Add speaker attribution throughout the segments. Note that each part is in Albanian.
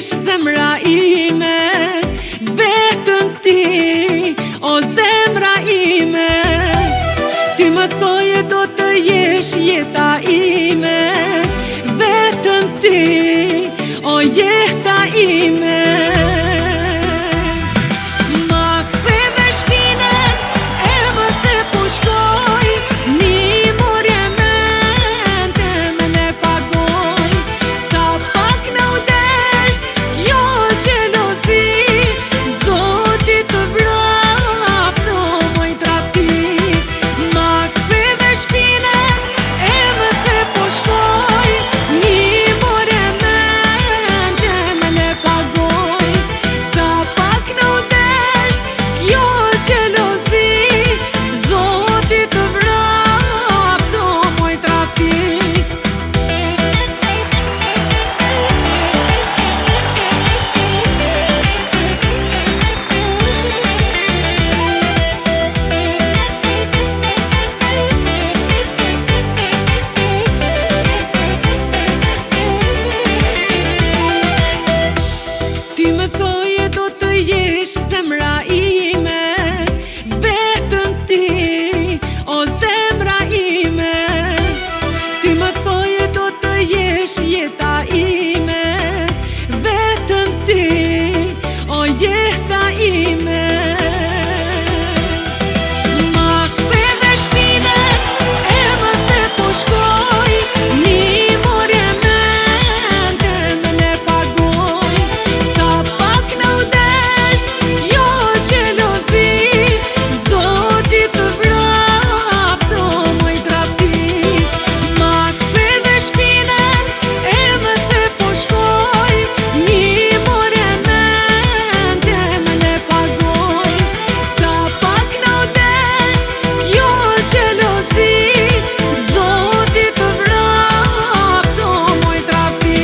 Speaker 1: jesh zemra ime Vetëm ti, o zemra ime Ti më thoje do të jesh jeta ime Vetëm ti, o jeta ime Ma ktheve shpinën e më the po shkoj Një more mend e më le pa goj Sa pak na u desht kjo xhelozi Zoti të vraftë moj tradhti Ma ktheve shpinën e më the po shkoj Një more mend e më le pa goj Sa pak na u desht kjo xhelozi Zoti të vraftë moj tradhti Ti më thoje do të jesh zemra ime Vetëm ti, o zemra ime Ti më thoje do të jesh jeta ime Vetëm ti, o jeta ime Ma ktheve shpinën e më the po shkoj Një more mend e më le pa goj Sa pak na u desht kjo xhelozi Zoti të vraftë moj tradhti Ma ktheve shpinën e më the po shkoj Një more mend e më le pa goj Sa pak na u desht kjo xhelozi Zoti të vraftë moj tradhti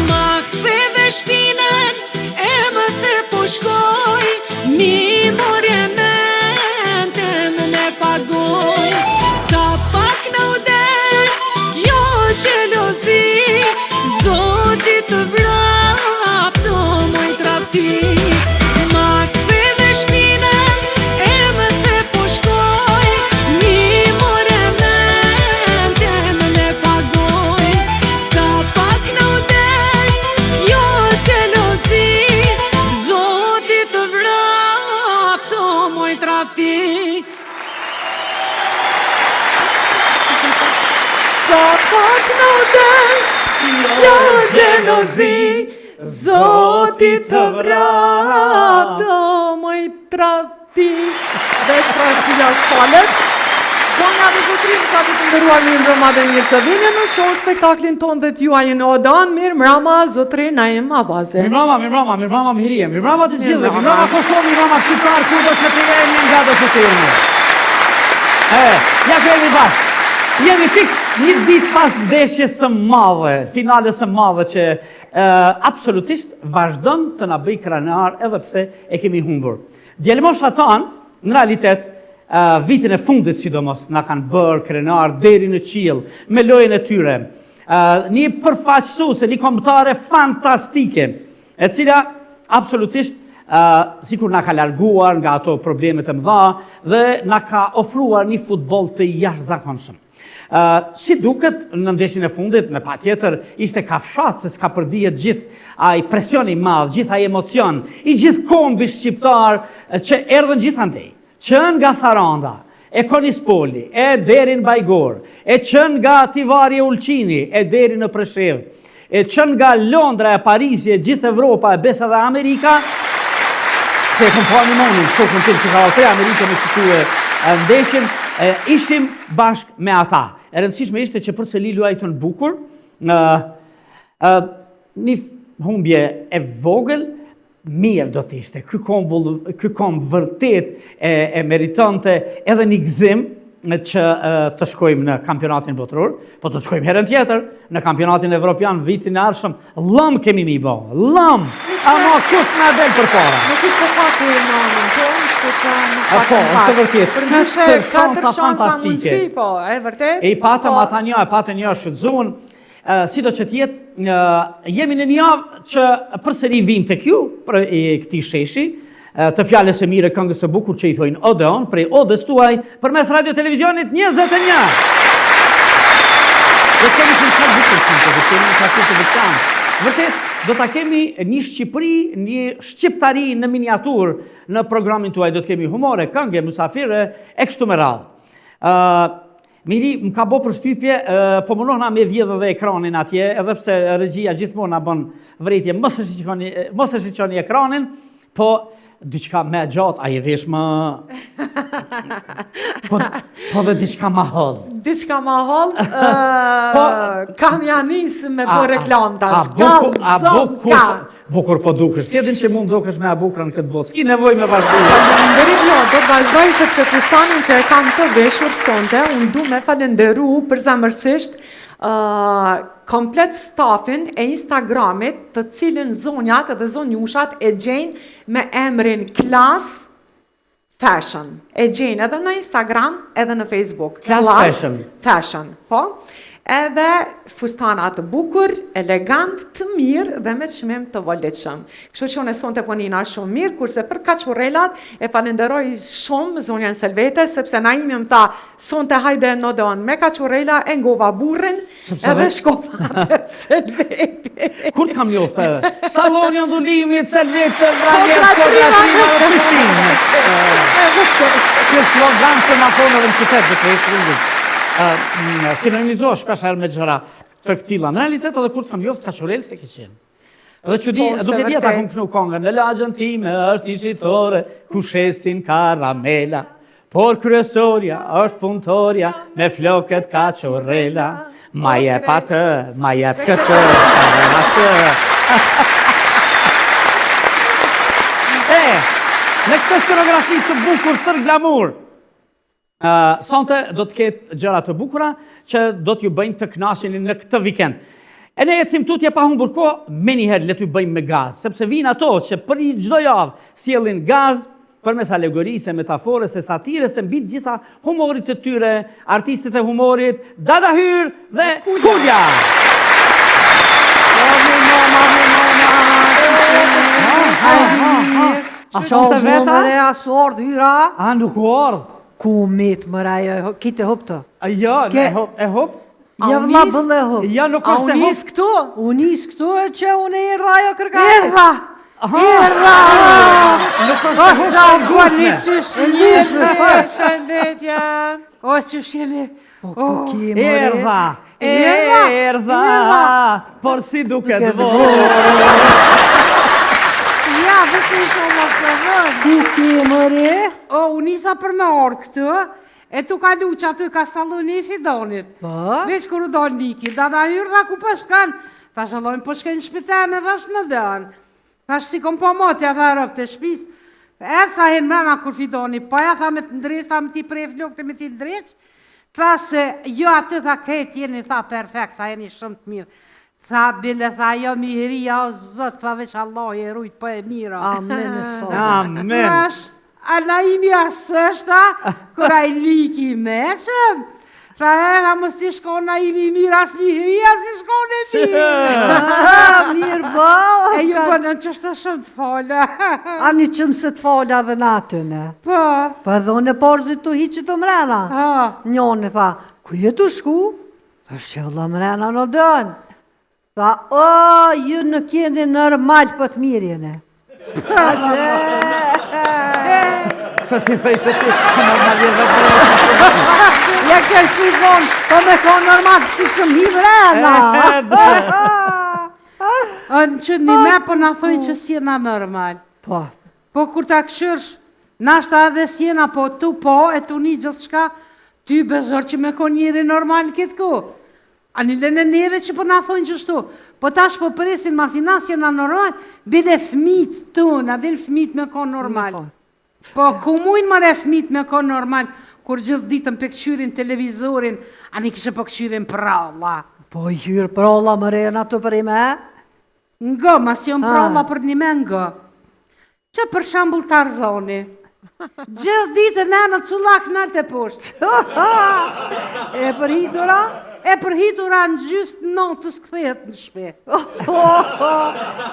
Speaker 1: Ma ktheve shpinën e më the po shkoj Një more mend e më le pa goj Sa pak na u desht kjo xhelozi Zoti të vraftë moj tradhti Ma ktheve shpinën e më the po shkoj Një more mend e më le pa goj Sa pak na u desht kjo xhelozi Zoti të vraftë moj tradhti
Speaker 2: Sa pak na u desht kjo xhelozi Zoti të vraftë moj tradhti Veç tradhtia s'falet Zonja dhe zotërinj, sa të nderuar mirëmbrëma dhe mirë se vini në show spektaklin tonë dhe t'juajin Odan, mirëmbrama, zotëri Naim Abazi.
Speaker 3: Mirëmbrama, mirëmbrama, mirëmbrama Mihrije, mirëmbrama të gjithëve, mirëmbrama Kosovë, mirëmbrama shqiptar, kudo që të jeni, ngado që të jeni. E, ja ku jemi bashkë. Jemi fiks një ditë pas ndeshjes së madhe, finales së madhe që e, absolutisht vazhdon të na bëjë krenar edhe pse e kemi humbur. Djelmoshat tanë, në realitet, vitin e fundit sidomos, na kanë bërë krenar deri në qiell me lojën e tyre. Një përfaqësuese, një kombëtare fantastike, e cila absolutisht sikur na ka larguar nga ato problemet e mëdha dhe na ka ofruar një futboll të jashtëzakonshëm. Uh, si duket në ndeshjen e fundit, me patjetër, ishte kafshatë se s'kapërdihet gjithë ai presion i madh, gjithë ai emocion, i gjithë kombi shqiptar që erdhën gjithandej, që nga Saranda, e Konispoli, e deri në Bajgorë, e që nga Tivari e Ulqini, e deri në Preshevë, E që nga Londra e Parisi e gjithë Evropa e besa dhe Amerika, se e kom pa një monin, shokun tim që ka ardhë prej Amerike me shikue ndeshjen, e, ishim bashkë me ata. E rëndësishme ishte që përsëri luajtën bukur, ë, ë, një humbje e vogël, mirë do të ishte. Ky komb, ky komb vërtet e, e meritonte edhe një gëzim. që të shkojmë në kampionatin botëror, po të shkojmë herën tjetër në kampionatin evropian vitin e ardhshëm. Llëm kemi mi bo, llëm! Ama kush na del përpara?
Speaker 2: Nuk i po paku e nanën tonë, kështu që nuk
Speaker 3: po,
Speaker 2: patëm
Speaker 3: është
Speaker 2: pak.
Speaker 3: vërtet.
Speaker 2: Përndryshe,
Speaker 3: Katër shansa
Speaker 2: katër shansa
Speaker 3: fantastike.
Speaker 2: mundësi, po, e vërtet.
Speaker 3: E i patëm
Speaker 2: po,
Speaker 3: ata një, e patën një shfrytëzuan. Sido që të jetë, jemi në një javë që përsëri vijmë tek ju, prej këtij sheshi, të fjalës së mirë e këngës së bukur që i thojnë Odeon, prej odës tuaj, përmes radio televizionit 21. Do të kemi shumë të bukur, shumë të kemi një të të veçantë. Vërtet, do ta kemi një Shqipëri, një shqiptari në miniaturë në programin tuaj, do të kemi humore, këngë, musafire, e kështu me radhë. Ë Miri, më ka bo përshtypje, po mundohna me vjedhë edhe ekranin atje, edhe pse regjia gjithmonë na bën vërejtje, mos e shiqoni, mos e shiqoni ekranin, po diçka më e gjatë, a je vesh më po po dhe diçka më holl.
Speaker 2: Diçka më holl,
Speaker 3: Po
Speaker 2: kam ja nis me bo reklam tash.
Speaker 3: A bukur, a bukur, Bukur po dukesh. Ti e din që mund dukesh më e bukura në këtë botë. S'ki nevojë me vazhdu.
Speaker 2: Faleminderit jo, do të vazhdoj sepse fustanin që e kam të veshur sonte, unë du me falenderu përzemërsisht uh, komplet stafin e Instagramit, të cilin zonjat edhe zonjushat e gjejnë me emrin Klas Fashion. E gjejnë edhe në Instagram, edhe në Facebook.
Speaker 3: Class Fashion.
Speaker 2: Fashion, po. Edhe fustana të bukur, elegant, të mirë dhe me çmim të volitshëm. Kështu që unë sonte po nina shumë mirë, kurse për kaçurrelat e falenderoj shumë zonjën Selvete, sepse Naimi më tha, sonte hajde në Odeon me kaçurrela, e ngova burrin,
Speaker 3: Sepse
Speaker 2: edhe
Speaker 3: dhe-
Speaker 2: shkova te Selveti.
Speaker 3: Kur të kam njoftë? Salloni i Dhulimit, Selvet, Vranje,
Speaker 2: Kodra
Speaker 3: Kodra
Speaker 2: Trima.
Speaker 3: Trima dhe Prishtinë. Kjo slogan që ma thonë edhe në qytet, dhe të e rrugës. Sinonimizohet shpesh herë me gjëra të këtilla. Në realitet edhe kur të kam njoftë, kaçurrel s'e ke qenë. Dhe që di,
Speaker 2: Po, është
Speaker 3: duke
Speaker 2: e
Speaker 3: di ata
Speaker 2: vërtet.
Speaker 3: kom kënu kongën, në lagjën time është një shitore, ku shesin karamela, por kryesorja është punëtorja me flokët kaçurrela, ma jep atë, ma jep këtë, edhe atë. E, në këtë skenografi të bukur tërë glamur, Sonte do të ketë gjëra të bukura që do t'ju bëjnë të kënaqeni në këtë vikend. E ne ecim tutje pa humbur kohë, menjëherë le t'ju bëjmë me gaz, sepse vijnë ato që për çdo javë sjellin gaz përmes alegorisë, metaforës, e satirës e mbi të gjitha humorit të tyre, artistët e humorit, Dada Hyr dhe Kulja. A sonte veta?
Speaker 4: A s'u ardhë hyra?
Speaker 3: A nuk u ardhë?
Speaker 4: Ku mit mëra e kite hup të?
Speaker 3: A jo,
Speaker 4: Ke-
Speaker 3: e hup, e hup?
Speaker 4: Jo
Speaker 2: u
Speaker 4: vëlla
Speaker 2: nis?
Speaker 4: bëlle hup.
Speaker 3: Jo, nuk
Speaker 2: A u
Speaker 3: është e
Speaker 2: nis
Speaker 3: hup.
Speaker 2: këtu?
Speaker 4: U nis këtu e që unë e erdha ajo kërka.
Speaker 2: Erdha! Erdha!
Speaker 3: Nuk është e hup, e ngushme.
Speaker 4: E ngushme, po.
Speaker 2: Përshëndetje!
Speaker 5: O, qysh jeni?
Speaker 4: Po ku ki more?
Speaker 3: Erdha,
Speaker 5: Erdha,
Speaker 3: erdha, por si duket
Speaker 4: Duket
Speaker 3: vonë.
Speaker 5: Ja, veç i shumë mos të vënë.
Speaker 4: Ku ki more?
Speaker 5: O, u nisa për me ardhë këtu, e tu kalu që aty ka salloni i Fidonit.
Speaker 4: Po?
Speaker 5: Veç kur u dalë Niki, dada hyrë dha ku po shkon, thash Allahim po shkoj në shpi teme, thash në dënë. Thash si kom po motja, tha robt e shpis. E tha hin mrena kur Fidoni, po ja tha me të ndreq, tha me t'i pre flokët e me t'i ndreq. Tha se jo aty tha krejt jeni, tha perfekt, tha jeni shumë të mirë. Tha bile, tha jo Mihrija, o zot, tha veç Allahu e rujt po e mira.
Speaker 4: Amen e sot.
Speaker 3: Amen.
Speaker 5: Thash, a Naimi a s'është, a, kur ai Niki meqëm. Tha e, tha mos t'i shkon Naimi i mirë, as Mihrija si shkon e mirë.
Speaker 4: Ah, mirë bo.
Speaker 5: E ju bënën që është shumë të fala.
Speaker 4: Ani qëmë se të fala dhe natën e.
Speaker 5: Po,
Speaker 4: Po edhe unë e porzi të hiqi të mrena.
Speaker 5: ha,
Speaker 4: Njoni tha, ku je tu shku? Thash që vëlla mrena në dënë. Tha, o, ju nuk jeni normal po të mirë jeni. Thash, e,
Speaker 3: Se si thej se ti, normal je vetë.
Speaker 4: Ja kesh si thonë, po me konë normal, si shumë hi mrena.
Speaker 5: Në që një me po na thojnë që s'jena normal.
Speaker 4: Po,
Speaker 5: Po kur ta këshyrsh, nashta edhe s'jena, po tu po, e tu një gjithçka, ty bezor që me kon njeri normal në këtë kohë. A një lënë neve që po na thojnë qështu. Po tash po presin masi na s'jena normal, bile fmijt tonë, a din fmijt me kon normal. Po ku mujnë mëre fmijt me kon normal? Kur gjithë ditën pe këqyrin televizorin, ani kishe po këqyrin pralla.
Speaker 4: Po i hyrë pralla më rejën ato për i me?
Speaker 5: Ngo, mas jon pralla për një me ngo. Që për shembull Tarzani. Gjithë ditën e në cullak nalt e poshtë.
Speaker 4: E përhitura?
Speaker 5: E përhitura në gjysë natës kthehet në shpi.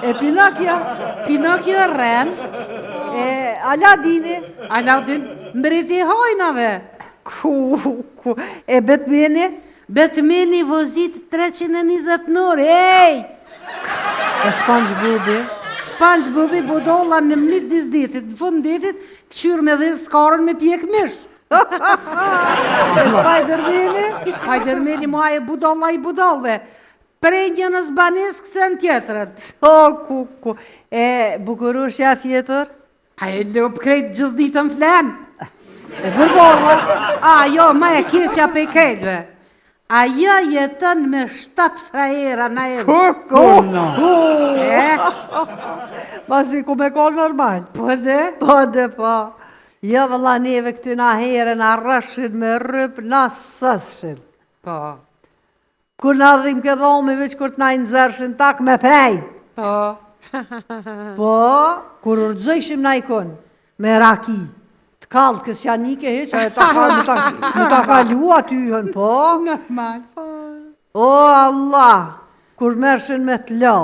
Speaker 4: E Pinokio?
Speaker 5: Pinokio rren.
Speaker 4: E Aladini?
Speaker 5: Aladin, mbreti i hajnave.
Speaker 4: Ku, ku, e Batmani?
Speaker 5: Batmani vozit 320 n'orë, ej!
Speaker 4: E SpongeBobi?
Speaker 5: SpongeBobi budolla në midis detit, në fund detit, këqyr me dhe skarën me pjek mish.
Speaker 4: E Spidermani?
Speaker 5: Spidermani mua e budolla i budollve. Prej njënës banesë kcen tjetrën.
Speaker 4: O, ku, ku. E bukurushja fjetur?
Speaker 5: A e lopë krejt gjithë ditën flen?
Speaker 4: E përbova?
Speaker 5: A, jo, ma e keqja pej krejtve. Ajo jeton me shtatë frajera në e...
Speaker 3: Ku, ku, no.
Speaker 5: E?
Speaker 4: Masi ku me ko normal.
Speaker 5: Po dhe?
Speaker 4: Po dhe, po. Jo, vëlla, neve këty na here, na rrëshin me rryp, na sëshin.
Speaker 5: Po.
Speaker 4: Kur na dhimke dhomi, veç kur të na i nxershin tak me pej.
Speaker 5: Po.
Speaker 4: Po, kur urdzojshim na i kun, me raki, të kallë kësjanike, hiq, e ta ka, me ta, me ta kalu aty hën, po.
Speaker 5: Normal, po.
Speaker 4: O, Allah, kur mershin me të la.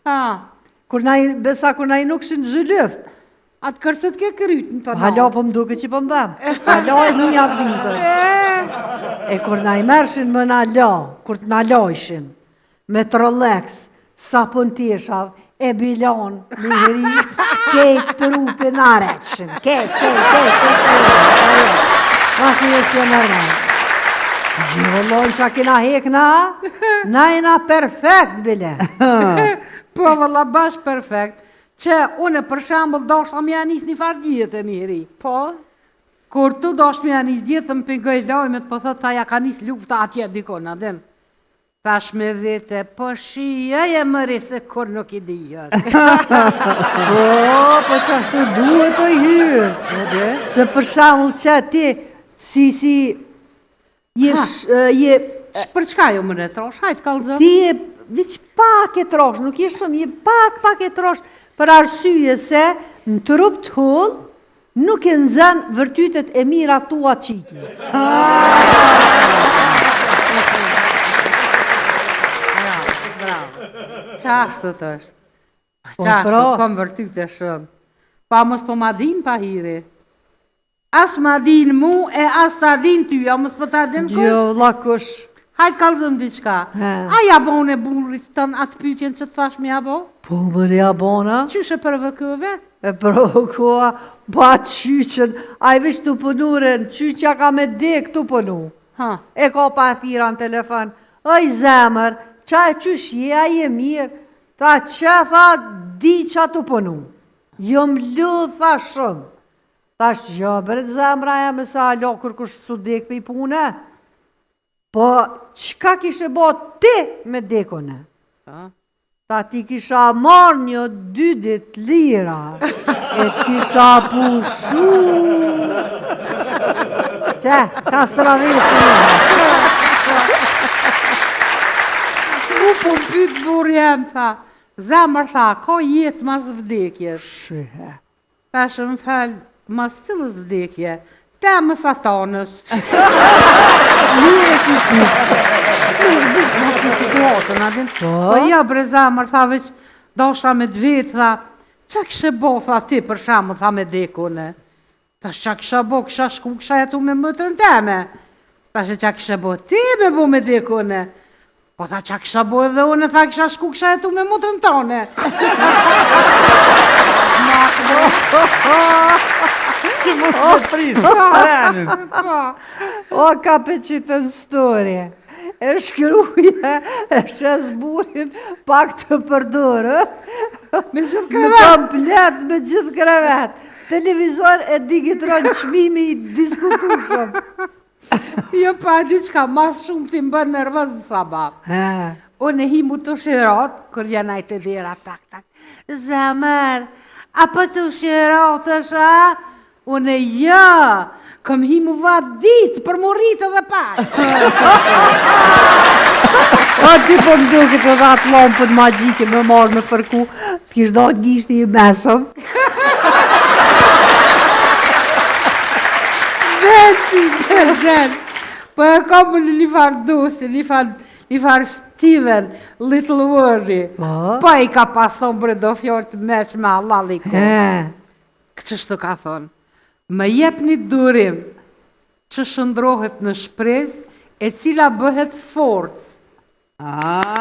Speaker 5: Ha.
Speaker 4: Kur na i, besa, kur na i nuk shin zylyft.
Speaker 5: Atë kërset ke kryt në të
Speaker 4: Hala po më duke që po më dhem. Hala e një atë dhimtë. E kur na i mershin më na la, kur të na lajshin, me Trolex, sapun teshav, e bilon, me hri, kejt trupi na reqshin, kejt, kejt, kejt, kejt, kejt, Masi e si e normal. Jo, vëllon, qa kena hek na, na jena perfekt, bile.
Speaker 5: Po, vëlla, bash perfekt. Që unë për shembull doshta me ja nis një farë diete miri.
Speaker 2: Po.
Speaker 5: Kur tu dosht me ja nis dietën po i ngoj lajmet, po thot tha ja ka nis lufta atje dikon, a din. Thash me vete, po shijoje mëri se kur nuk i dihet.
Speaker 4: Po, po qashtu duhet të i hyrë.
Speaker 5: Po dhe?
Speaker 4: Se për shembull që ti, si, si, Je, je...
Speaker 5: Për çka jo më në trosh, hajt kallëzo.
Speaker 4: Ti je veç pak e trosh, nuk je shumë, je pak pak e trosh, për arsye se në trup të hull, nuk e nxën vërtytet e mira tua qiki.
Speaker 5: Bravo, bravo. Qashtu të është?
Speaker 4: Po,
Speaker 5: Qashtu,
Speaker 4: pra.
Speaker 5: kom vërtyte shumë. Pa mos po ma din pa hiri. As ma din mu e as ta din ty, a mos po ta din kush?
Speaker 4: Jo, vlla kush.
Speaker 5: Hajt kallzom diçka. A ja bone burrit tën atë pyetjen që të thash me ja bo?
Speaker 4: Po më ja bona.
Speaker 5: Qysh e provokove?
Speaker 4: E provokova, pa qyqen, ai veç tu punu në qyqja ka me dek tu punu.
Speaker 5: Ha.
Speaker 4: E ka pa thira në telefon, oj zemër, qa e qysh je, a je mirë, tha që tha, di qa tu punu. Jom lodh, tha shumë. Thash, jo, bre zemra jeme se hala kërkush s'u dek pej pune. Po, çka kishe bo ti me dek une? Tha ti kisha marrë një dy dit lira, e t'kisha pushu. Që, kastraveci.
Speaker 5: Mu po pyt burri jem, tha, zemër, tha, ka jetë mas vdekjes.
Speaker 4: Shihe.
Speaker 5: Thash më fal, mas cilës vdekje? Temës a tonës.
Speaker 4: Mirë e kishë.
Speaker 5: Ma të situatën, a din?
Speaker 4: Po.
Speaker 5: Po ja, bre zemër, tha veç, dosha me të vetë, tha, qa kishe bo, tha ti, për shembull, tha me dek une. Thash, qa kisha bo, kisha shku, kisha jetu me motrën teme. Thash, e qa kishe bo ti me bo me dek une. Po tha qa kisha bo edhe unë, tha kisha shku kisha jetu me motrën tone.
Speaker 3: Që mos të prit, renin.
Speaker 5: Po.
Speaker 4: O, ka pe qitë në story. E shkruje, e shes burin pak të përdorë.
Speaker 5: Me gjithë
Speaker 4: Me
Speaker 5: krevet.
Speaker 4: komplet, me gjithë krevet. Televizor e digitron çmimi i diskutueshëm.
Speaker 5: Jo pa diçka, mas shumë ti më bën nervoz në sabah.
Speaker 4: He.
Speaker 5: Unë e hi mu të shirat, kur vjen ai te dera, tak, tak. Zemër, a po të shiratësh, a? Unë jo, Kom hi mu vadit për mu rrit edhe pak.
Speaker 4: A ti po më duket edhe atë llampën magjike me marrë me fërku, të kish dalë gishti i mesëm.
Speaker 5: Veti, del, Po e kam në një farë dosti, një farë, një farë Steven Littlewordi.
Speaker 4: Po?
Speaker 5: Po i ka pas thonë bre do fjalë të meçme hallall i ko. Kështu ka thonë. Më jepni durim që shndërrohet në shpresë e cila bëhet forcë.
Speaker 4: Bravo!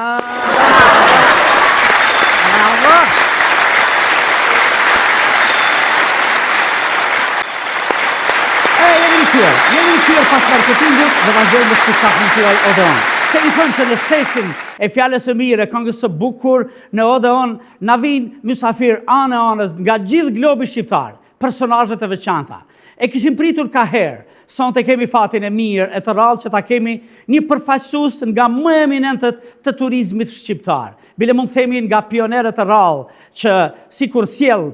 Speaker 3: E, jemi rikthyer, jemi rikthyer pas marketingut dhe vazhdojmë me spektaklin tuaj Odeon. Kemi thënë që në sheshin e fjalës së mirë, e këngës së bukur në Odeon, na vijnë mysafirë anë e anës nga gjithë globi shqiptar. personazhe të veçanta. E kishim pritur kaherë, sonte kemi fatin e mirë e të rrallë që ta kemi një përfaqësues nga më eminentët të turizmit shqiptar. Bile mund të themi nga pionerët e rrallë që sikur sjell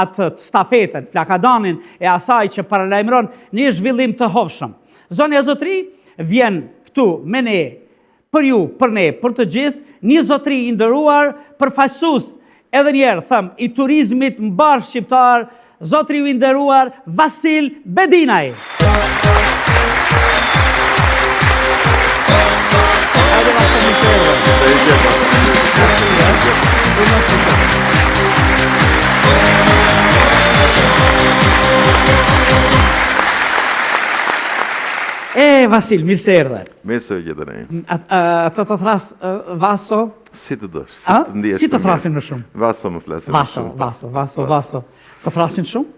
Speaker 3: atë stafetën, flakadanin e asaj që paralajmëron një zhvillim të hovshëm. Zonja e zotërinj vjen këtu me ne Për ju, për ne, për të gjithë, një zotëri i nderuar, përfaqësues, edhe një herë them, i turizmit mbarëshqiptar, zotëriu i nderuar Vasil Bedinaj. Hajde Vasil, mirë se erdhe. E, Vasil, mirë se erdhe.
Speaker 6: Mirë se ju gjeta ne.
Speaker 3: A të të thërras Vaso?
Speaker 6: Si të dosh, si të ndihesh.
Speaker 3: Si të thërrasin më shumë?
Speaker 6: Vaso më thërrasin më
Speaker 3: shumë. Vaso, Vaso, Vaso, Vaso. Të thërrasin shumë?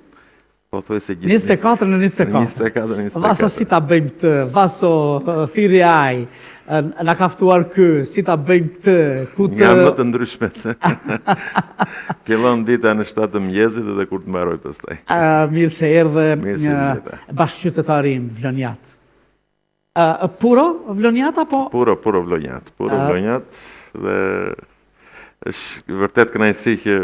Speaker 6: Pothuajse gjithë.
Speaker 3: 24 në
Speaker 6: 24. 24 në 24.
Speaker 3: Vaso si ta bëjmë këtë? Vaso thirri ai. Na ka ftuar ky, si ta bëjmë këtë?
Speaker 6: Ku të Nga më të ndryshmet. Fillon dita në 7 të mëngjesit edhe kur të mbaroj pastaj.
Speaker 3: Mirë se erdhe një bashkëqytetari im vlonjat. Puro vlonjat apo?
Speaker 6: Puro, puro vlonjat, puro vlonjat dhe është vërtet kënaqësi që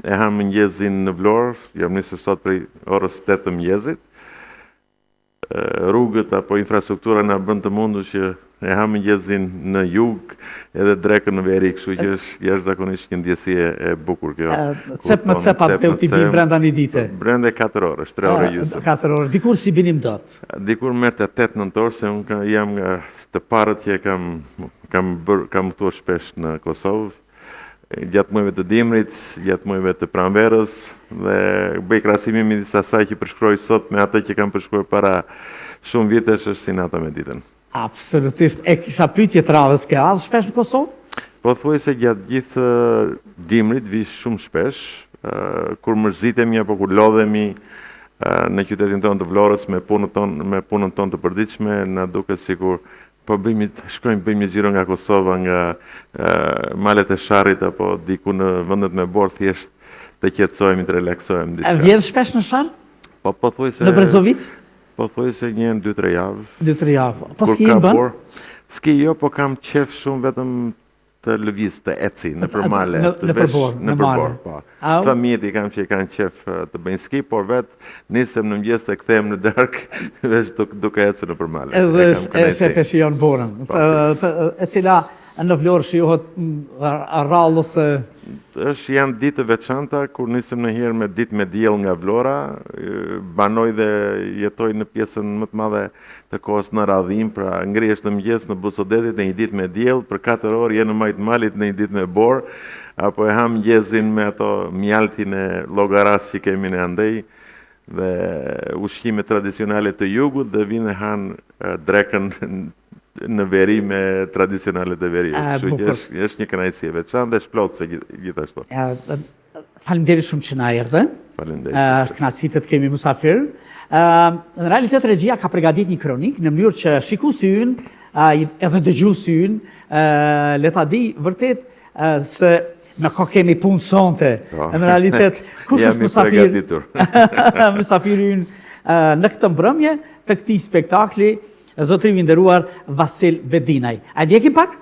Speaker 6: e ha mëngjesin në Vlorë, jam nisur sot prej orës 8 të mëngjesit. Rrugët apo infrastruktura na bën të mundur që e ha mëngjesin në jug edhe drekën në veri, kështu që është jashtëzakonisht një ndjesi e bukur kjo.
Speaker 3: Cep më cep atdheut i bim brenda një dite.
Speaker 6: Brenda 4 orësh, 3 orë e gjysmë.
Speaker 3: 4 orë, dikur s'i binim dot.
Speaker 6: Dikur merrte 8-9 orë se unë jam nga të parët që e kam kam bërë kam udhëtuar shpesh në Kosovë gjatë muajve të dimrit, gjatë muajve të pranverës dhe bëj krahasimin midis asaj që përshkroj sot me atë që kam përshkruar para shumë vitesh është si nata me ditën.
Speaker 3: Absolutisht, e kisha pyetje të radhës, ke ardhur shpesh në Kosovë?
Speaker 6: Pothuajse gjatë gjithë dimrit vij shumë shpesh, kur mërzitemi apo kur lodhemi në qytetin tonë të Vlorës me punën tonë, me punën tonë të përditshme, na duket sikur po bëjmë shkojmë bëjmë një xhiro nga Kosova, nga malet e Sharrit apo diku në vendet me borë thjesht të qetësohemi, të relaksohemi
Speaker 3: diçka. Vjen shpesh në Sharr?
Speaker 6: Po pothuajse
Speaker 3: Në Brezovicë?
Speaker 6: Pothuajse një herë në 2-3
Speaker 3: javë. 2-3 javë. Po ski bën?
Speaker 6: Ski jo, po kam qejf shumë vetëm të lëviz, të eci nëpër male, të
Speaker 3: nëpër borë,
Speaker 6: në male. Po. Fëmijët i kam që i kanë qejf të bëjnë ski, por vetë nisem në mëngjes të kthehem në darkë, veç duke ecur nëpër male.
Speaker 3: Edhe e shef e shijon borën, po, e cila në Vlorë shijohet rrallë ose
Speaker 6: Është janë ditë të veçanta kur nisem ndonjëherë me ditë me diell nga Vlora, banoj dhe jetoj në pjesën më të madhe të kohës në Radhimë, pra ngrihesh në mëngjes në buzë të detit në një ditë me diell, për 4 orë je në majë të malit në një ditë me borë, apo e ha mëngjesin me ato mjaltin e llogarasë që kemi ne andej dhe ushqimet tradicionale të jugut dhe vijnë e hanë drekën në veri me tradicionalet e veriut. Kështu që është, është një kënaqësi e veçantë dhe shplodhëse gjithashtu.
Speaker 3: Faleminderit shumë që na erdhe.
Speaker 6: Faleminderit.
Speaker 3: Është kënaqësi të të kemi musafir. Në realitet regjia ka përgatitur një kronikë në mënyrë që shikuesi ynë, edhe dëgjuesi ynë, le ta di vërtet se me kë kemi punë sonte. Po. Në realitet, kush është musafir? Musafiri ynë në këtë mbrëmje të këtij spektakli, zotëriu i nderuar Vasil Bedinaj. A ndjekim pak?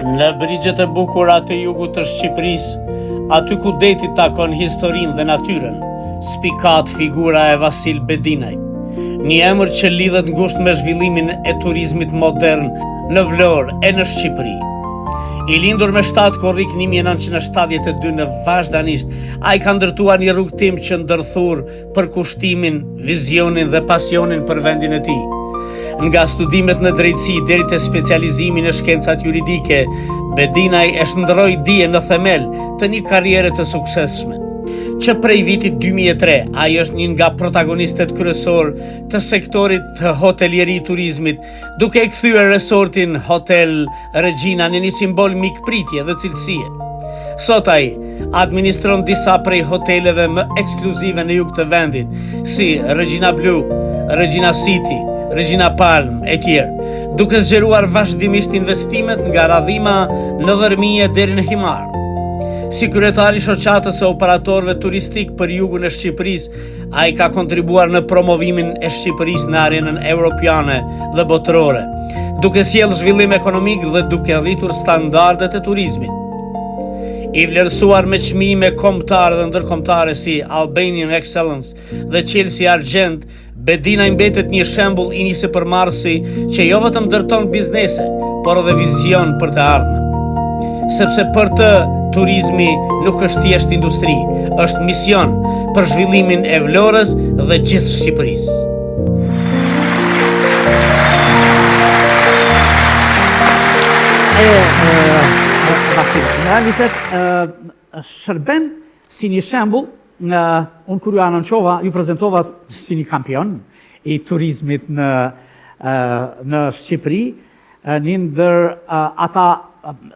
Speaker 3: Në brigjet e bukura të jugut të Shqipërisë, Aty ku deti takon historinë dhe natyrën, spikat figura e Vasil Bedinajt, një emër që lidhet ngushtë me zhvillimin e turizmit modern në Vlorë e në Shqipëri. I lindur me 7 korrik 1972 në Vazhdanisht, ai ka ndërtuar një rrugëtim që ndërthur përkushtimin, vizionin dhe pasionin për vendin e tij. Nga studimet në drejtësi deri te specializimi në shkencat juridike, Bedinaj e shndërroi dijen në themel të një karriere të suksesshme. Që prej vitit 2003, ai është një nga protagonistët kryesorë të sektorit të hotelieri turizmit, duke e kthyer resortin Hotel Regina në një simbol mikpritje dhe cilësie. Sot ai administron disa prej hoteleve më ekskluzive në jug të vendit, si Regina Blu, Regina City, Regina Palm e tjerë, duke zgjeruar vazhdimisht investimet nga Radhima në Dhërmi e deri në Himarë. Si kryetar i shoqatës së operatorëve turistikë për jugun e Shqipërisë, Ai ka kontribuar në promovimin e Shqipërisë në arenën europiane dhe botërore, duke sjellë zhvillim ekonomik dhe duke rritur standardet e turizmit. I vlerësuar me çmime kombëtare dhe ndërkombëtare si Albanian Excellence dhe Çelësi i Argjendtë, Bedinaj mbetet një shembull i një sipërmarrësi që jo vetëm ndërton biznese, por edhe vizion për të ardhmen. Sepse për të turizmi nuk është thjesht industri, është mision për zhvillimin e Vlorës dhe gjithë Shqipërisë. E, e, Vasil, në realitet e, shërben si një shembull, në, unë kur ju anoncova, ju prezentova si një kampion i turizmit në, në Shqipëri, një ndër ata,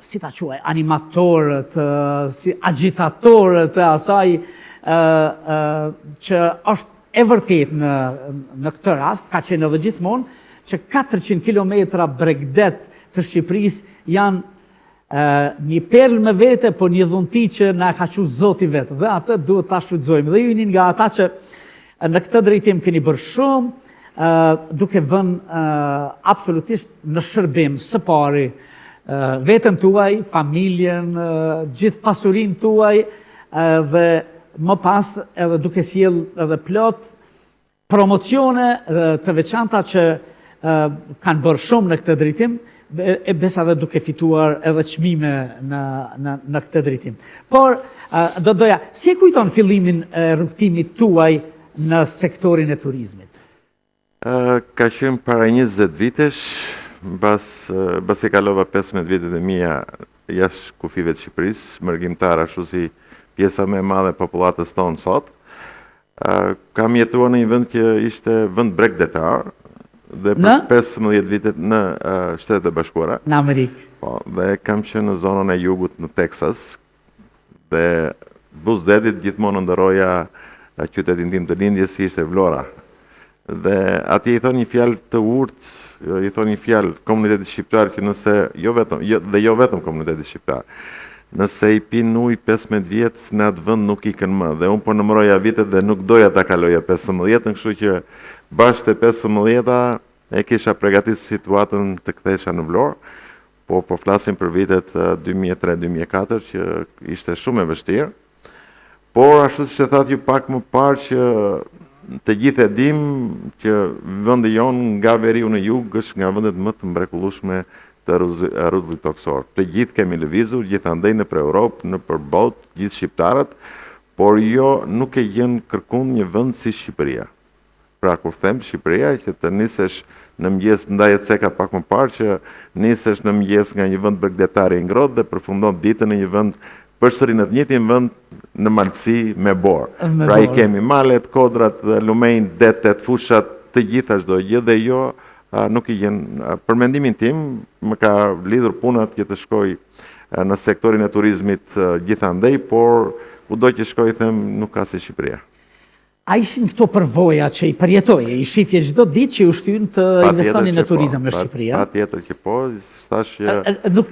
Speaker 3: si ta quaj, animatorët, si agjitatorët e asaj që është e vërtetë në, në këtë rast, ka qenë edhe gjithmonë, që 400 kilometra bregdet të Shqipërisë janë një perlë me vete, por një dhunti që na ka çu Zoti vetë dhe atë duhet ta shfrytëzojmë. Dhe ju jeni nga ata që në këtë drejtim keni bërë shumë, duke vënë absolutisht në shërbim së pari veten tuaj, familjen, gjithë pasurinë tuaj dhe më pas edhe duke sjellë edhe plot promocione të veçanta që kanë bërë shumë në këtë drejtim, e besa dhe duke fituar edhe çmime në, në, në këtë drejtim. Por, do doja, si e kujton fillimin e rrugëtimit tuaj në sektorin e turizmit?
Speaker 6: Ka qenë para 20 vitesh, mbas, mbasi kalova 15 vitet e mia jashtë kufijve të Shqipërisë, mërgimtar ashtu si pjesa më e madhe e popullatës tonë sot. Kam jetuar në një vend që ishte vend bregdetar dhe për 15 vitet në Shtetet e Bashkuara.
Speaker 3: Në Amerikë.
Speaker 6: Po, dhe kam qenë në zonën e jugut në Texas dhe buzë detit gjithmonë ëndërroja qytetin tim të lindjes që ishte Vlora. Dhe atje i thonë një fjalë të urtë, i thonë një fjalë komunitetit shqiptar që nëse jo vetëm jo, dhe jo vetëm komunitetit shqiptar, nëse i pin ujë 15 vjet në atë vend nuk ikën më. Dhe unë po numëroja vitet dhe nuk doja ta kaloja 15-ën, kështu që bash te 15-a e kisha pregatit situatën të kthehesha në Vlorë. Po po flasim për vitet 2003-2004 që ishte shumë e vështirë. Por ashtu siç e thatë ju pak më parë që të gjithë e dim që vendi jonë nga veriu në jug është nga vendet më të mrekullueshme të rruzullit tokësor. Të gjithë kemi lëvizur gjithandej nëpër Europë, nëpër botë, gjithë shqiptarët, por jo nuk e gjen kërkund një vend si Shqipëria. Pra kur them Shqipëria që të nisesh në mëngjes ndaj e ceka pak më parë që nisesh në mëngjes nga një vend bregdetar i ngrohtë dhe përfundon ditën në një vend përsëri në të njëjtin vend në malësi me borë. Pra i kemi malet, kodrat, lumenjtë, detet, fushat, të gjitha çdo gjë dhe jo nuk i gjen. Për mendimin tim më ka lidhur puna që të shkoj në sektorin e turizmit gjithandej, por kudo që shkoj them nuk ka si Shqipëria.
Speaker 3: A ishin këto përvoja që i përjetoje, i shifje çdo ditë që ju shtynë të investoni në po, turizëm në Shqipëri?
Speaker 6: Patjetër që po, thash që...
Speaker 3: Nuk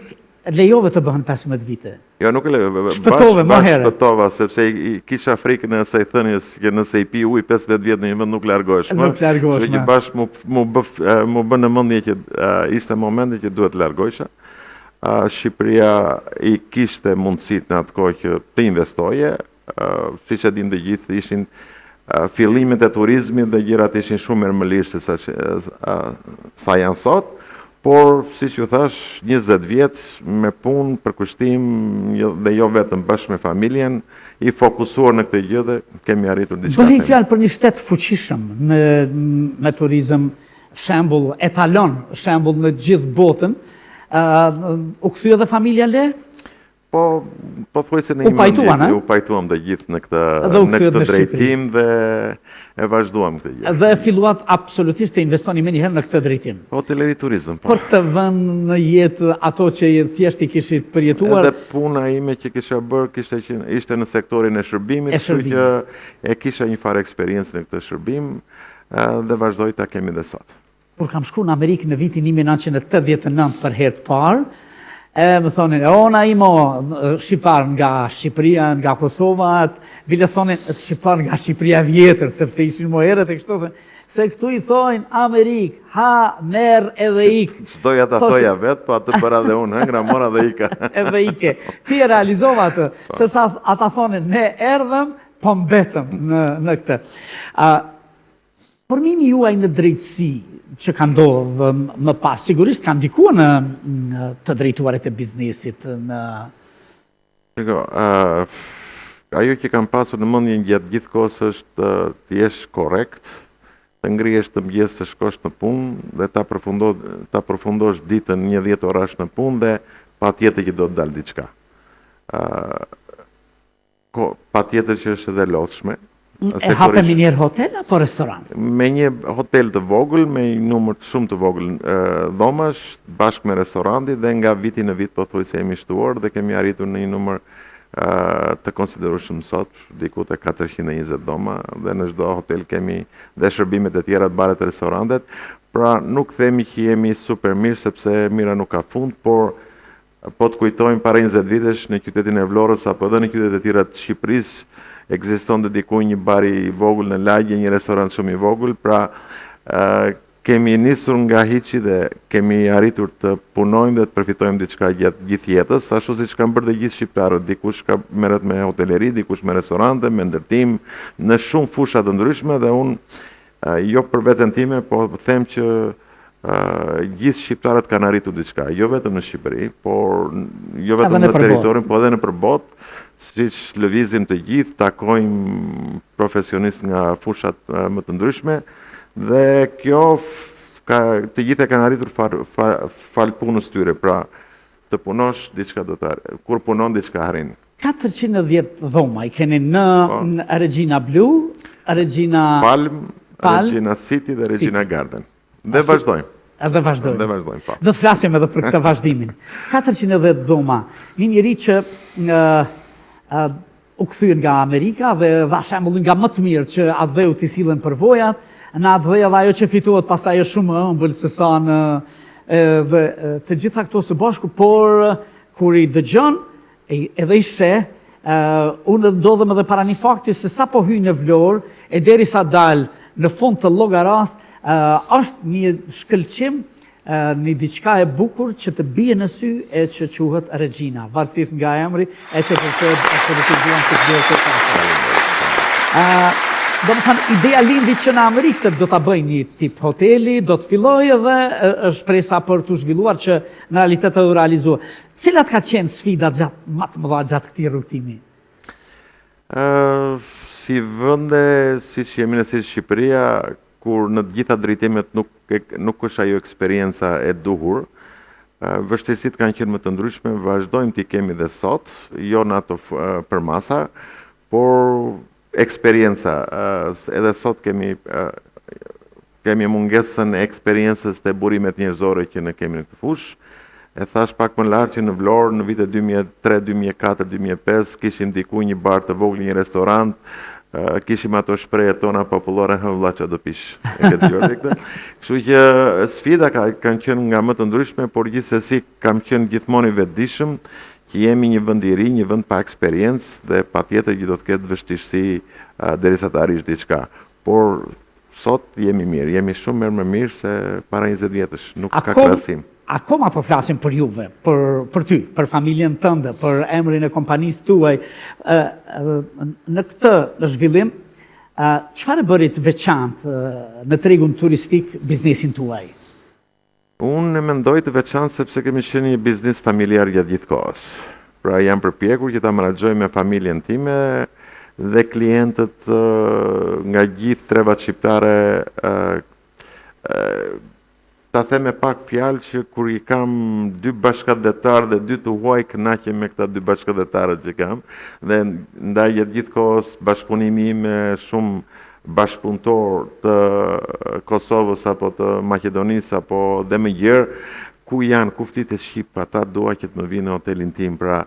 Speaker 3: lejove të bëhen 15
Speaker 6: vite? Jo, nuk e
Speaker 3: lejove. Shpëtove, më herët.
Speaker 6: Shpëtova, sepse i kisha frikën e asaj thënies që nëse i pi ujë 15 vjet në një vend nuk largohesh
Speaker 3: më. Nuk largohesh
Speaker 6: më. Që bash mu, mu, bë, mu bë në mendje që ishte momenti që duhet të largohesha. Shqipëria i kishte mundësitë në atë kohë që të investoje, siç e dimë të gjithë, ishin fillimet e turizmit dhe gjërat ishin shumë herë më lirë se sa, sa janë sot, por siç ju thashë, 20 vjet me punë, përkushtim jo, dhe jo vetëm bashkë me familjen, i fokusuar në këtë gjë dhe kemi arritur diçka.
Speaker 3: Bëhej fjalë për një shtet të fuqishëm me me turizëm shembull etalon, shembull në gjithë botën. Ë u kthye edhe familja lehtë?
Speaker 6: Po, pothuajse në një mendje, u pajtuam të gjithë në këtë në këtë drejtim dhe e vazhduam këtë
Speaker 3: gjë. Dhe filluat absolutisht të investoni menjëherë në këtë
Speaker 6: drejtim. Hoteleri turizëm,
Speaker 3: po. Për të vënë në jetë ato që thjesht i kishit përjetuar.
Speaker 6: Edhe puna ime që kisha bërë kishte qenë ishte në sektorin e shërbimit, kështu që e kisha një farë eksperiencë në këtë shërbim dhe vazhdoj ta kemi dhe sot.
Speaker 3: Kur kam shku në Amerikë në vitin 1989 për herë të parë, e më thonin, o Naimo, shqiptar nga Shqipëria, nga Kosova, bile thonin, shqiptar nga Shqipëria e vjetër, sepse ishin më herët e kështu, se këtu i thojnë Amerikë, ha, merr edhe
Speaker 6: ik. S'doja ta thoja vetë, po atë bëra dhe unë, hëngra, mora dhe ika.
Speaker 3: edhe ike. Ti e realizove atë, po. sepse ata thonin, ne erdhëm, po mbetëm në, në këtë. A, Formimi juaj në drejtësi që ka ndodhë më pas, sigurisht ka ndikuar në, në të drejtuarit e biznesit, në...
Speaker 6: Shiko, uh, ajo që kam pasur në mendjen gjatë gjithë kohës është të jesh korrekt, të ngrihesh të mëngjes të shkosh në punë dhe ta përfundo, ta përfundosh ditën një 10 orash në punë dhe patjetër që do të dalë diçka. Uh, Po, patjetër që është edhe e lodhshme.
Speaker 3: E hape menjëherë hotel apo restorant?
Speaker 6: Me një hotel të vogël, me një numër shumë të vogël dhomash, bashkë me restorantin dhe nga viti në vit pothuajse jemi shtuar dhe kemi arritur në një numër të konsiderueshëm sot, diku te 420 dhoma dhe në çdo hotel kemi dhe shërbimet e tjera, baret, restorantet. Pra nuk themi që jemi super mirë sepse e mira nuk ka fund, por Po të kujtojmë para 20 vitesh në qytetin e Vlorës apo edhe në qytetet e tjera të Shqipërisë ekzistonte diku një bar i vogël në lagje, një restorant shumë i vogël, pra kemi nisur nga hiçi dhe kemi arritur të punojmë dhe të përfitojmë diçka gjatë gjithë jetës, ashtu siç kanë bërë dhe gjithë shqiptarët, dikush ka merret me hoteleri, dikush me restorante, me ndërtim, në shumë fusha të ndryshme dhe unë jo për veten time, po them që gjithë shqiptarët kanë arritur diçka, jo vetëm në Shqipëri, por jo vetëm në territorin, po edhe nëpër botë, siç lëvizim të gjithë, takojmë profesionistë nga fushat më të ndryshme, dhe kjo ka, të gjithë e kanë arritur fal, fal, falë punës tyre, pra të punosh diçka do të kur punon diçka arrin.
Speaker 3: 410 dhoma i keni në, po. në Regina Blu, Regina
Speaker 6: Palm, Palm Regina City dhe Regina City. Garden. Dhe vazhdojmë.
Speaker 3: Edhe vazhdojmë.
Speaker 6: Dhe vazhdojmë, po.
Speaker 3: Do të flasim edhe për këtë vazhdimin. 410 dhoma, një njeri që uh, uh, u kthye nga Amerika dhe dha shembullin nga më të mirë që atdheut i sillen përvojat, në atdhe edhe ajo që fitohet pastaj është shumë më ëmbël se sa në dhe të gjitha këto së bashku, por kur i dëgjon Edhe i sheh, unë ndodhem edhe para një fakti se sa po hyj në Vlorë e derisa dal në fund të Llogarasë, është një shkëlqim, një diçka e bukur që të bie në sy e që quhet Regina, varësisht nga emri e që për të absolutisht duan të të të të Domethënë, ideja lindi që në Amerikë se do ta bëj një tip hoteli, do të filloj edhe shpresa për t'u zhvilluar që në realitet edhe u realizua. Cilat ka qenë sfidat gjatë më të mëdha gjatë këtij rrugëtimi?
Speaker 6: Ë si vende, siç jemi ne si Shqipëria, kur në të gjitha drejtimet nuk nuk është ajo eksperienca e duhur, vështirësitë kanë qenë më të ndryshme, vazhdojmë t'i kemi dhe sot, jo në ato përmasa, por eksperienca, edhe sot kemi Kemi mungesën e eksperiencës te burimet njerëzore që ne kemi në këtë fushë. E thashë pak më lart që në Vlorë në vitet 2003, 2004, 2005 kishim diku një bar të vogël, një restorant, kishim ato shprehjet tona popullore, hë vlla ça do pish. E ke dëgjuar ti këtë? Kështu që sfida ka, kanë qenë nga më të ndryshme, por gjithsesi kam qenë gjithmonë i vetëdijshëm që jemi një vend i ri, një vend pa eksperiencë dhe patjetër që do të ketë vështirësi derisa të arrish diçka. Por Sot jemi mirë, jemi shumë herë më mirë se para 20 vjetësh, nuk ka krahasim.
Speaker 3: Akoma po flasim për juve, për, për ty, për familjen tënde, për emrin e kompanisë tuaj. Ë, në këtë zhvillim, çfarë e bëri të veçantë në tregun turistik biznesin tuaj?
Speaker 6: Unë e mendoj të veçantë sepse kemi qenë një biznes familjar gjatë gjithë kohës. Pra jam përpjekur që ta menaxhoj me familjen time dhe klientët nga gjithë trevat shqiptare ta them me pak fjalë që kur i kam dy bashkatdhetarë dhe dy të huaj kënaqem me këta dy bashkatdhetarët që kam dhe ndaj gjatë gjithë kohës bashkëpunimi im me shumë bashkëpunëtorë të Kosovës apo të Maqedonisë apo dhe më gjerë, ku janë, ku flitet shqip, ata dua që të më vinë në hotelin tim, pra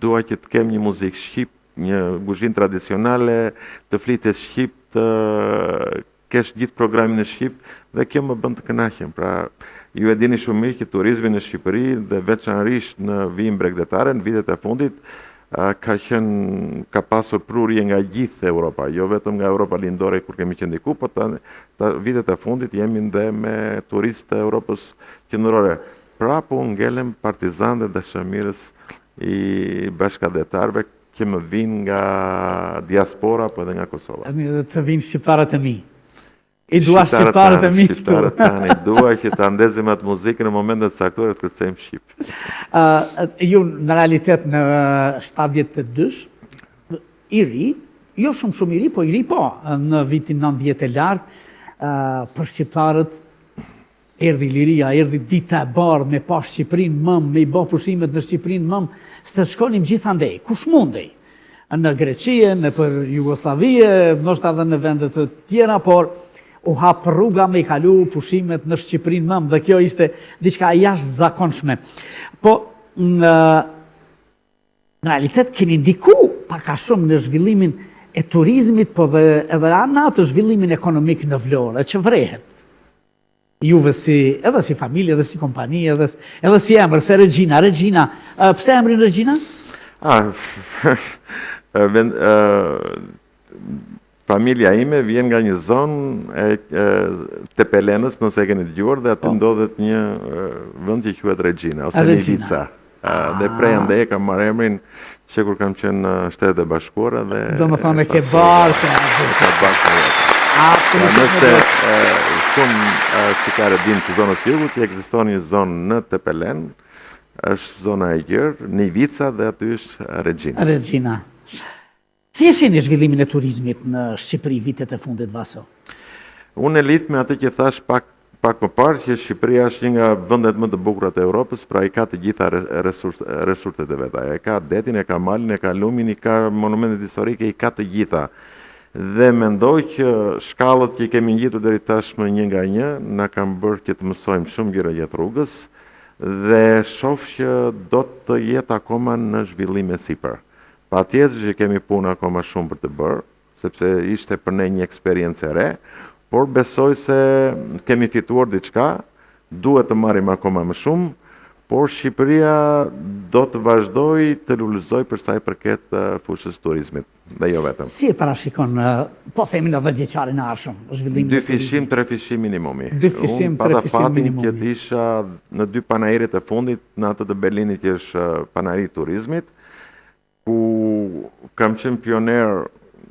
Speaker 6: dua që të kem një muzikë shqip, një kuzhinë tradicionale, të flitet shqip, të kesh gjithë programin në shqip dhe kjo më bën të kënaqem. Pra, ju e dini shumë mirë që turizmi në Shqipëri dhe veçanërisht në vijën bregdetare në vitet e fundit ka qenë ka pasur prurje nga gjithë Europa, jo vetëm nga Europa Lindore kur kemi qenë diku, po ta, ta vitet e fundit jemi dhe me turistë të Europës Qendrore. Prapë unë ngelem partizan dhe dashamirës i bashkatdhetarëve që më vijnë nga diaspora apo edhe nga
Speaker 3: Kosova. Edhe të vijnë shqiptarët e mi. I dua shqiptarët e mi
Speaker 6: këtu. Shqiptarët tanë, i dua që ta ndezim atë muzikë në momente të caktuara të kërcejmë
Speaker 3: shqip. Uh, ju në realitet në 72 i ri, jo shumë shumë i ri, po i ri po, në vitin 90 e lart, uh, për shqiptarët Erdhi liria, erdhi dita e bardhë me pa Shqipërinë mëmë, me i ba pushimet në Shqipërinë mëmë, se shkonim gjithandej, kush mundej, në Greqi, nëpër Jugosllavi, ndoshta edhe në vende të tjera, por u hap rruga me i kalu pushimet në Shqipërinë mëmë dhe kjo ishte diçka e jashtëzakonshme. Po, në, në realitet keni ndiku pak a shumë në zhvillimin e turizmit, po dhe edhe në atë zhvillimin ekonomik në Vlorë, që vërehet. Juve si, edhe si familje, edhe si kompani, edhe, edhe si emër, se Regina, Regina, pse emrin Regina?
Speaker 6: Ah, vend, familja ime vjen nga një zonë e, e Tepelenës, nëse e keni dëgjuar, dhe aty po. ndodhet një vend që quhet Regina, ose Nivica. Dhe prej andej e kam marrë emrin që kur kam qenë në Shtetet e Bashkuara
Speaker 3: dhe Domethënë e ke bartë.
Speaker 6: E ka bartë. Pra nëse shumë shqiptarë dinë të zonës së jugut, që ekziston një zonë në Tepelenë, është zona e gjerë, Nivica dhe aty është
Speaker 3: Regina. Regina. Si e shihni zhvillimin e turizmit në Shqipëri vitet e fundit, Vaso?
Speaker 6: Unë e lidh me atë që thashë pak pak më parë që Shqipëria është një nga vendet më të bukura të Europës, pra i ka të gjitha resurset e veta. E ka detin, e ka malin, e ka lumin, i ka monumentet historike, i ka të gjitha. Dhe mendoj që shkallët që i kemi ngjitur deri tashmë një nga një, na kanë bërë që të mësojmë shumë gjëra gjatë rrugës dhe shoh që do të jetë akoma në zhvillim e sipër. Patjetër që kemi punë akoma shumë për të bërë, sepse ishte për ne një eksperiencë e re, por besoj se kemi fituar diçka, duhet të marrim akoma më shumë, por Shqipëria do të vazhdojë të lulëzojë për sa i përket fushës së turizmit dhe jo vetëm.
Speaker 3: Si e parashikon, po themi në dhjetëvjeçarin e ardhshëm,
Speaker 6: zhvillimin e turizmit? Dyfishim, trefishim minimumi. Dyfishim, trefishim minimumi. Unë pata fatin që të isha në dy panairet e fundit, në atë të Berlinit që është panairi i turizmit, ku kam qenë pioner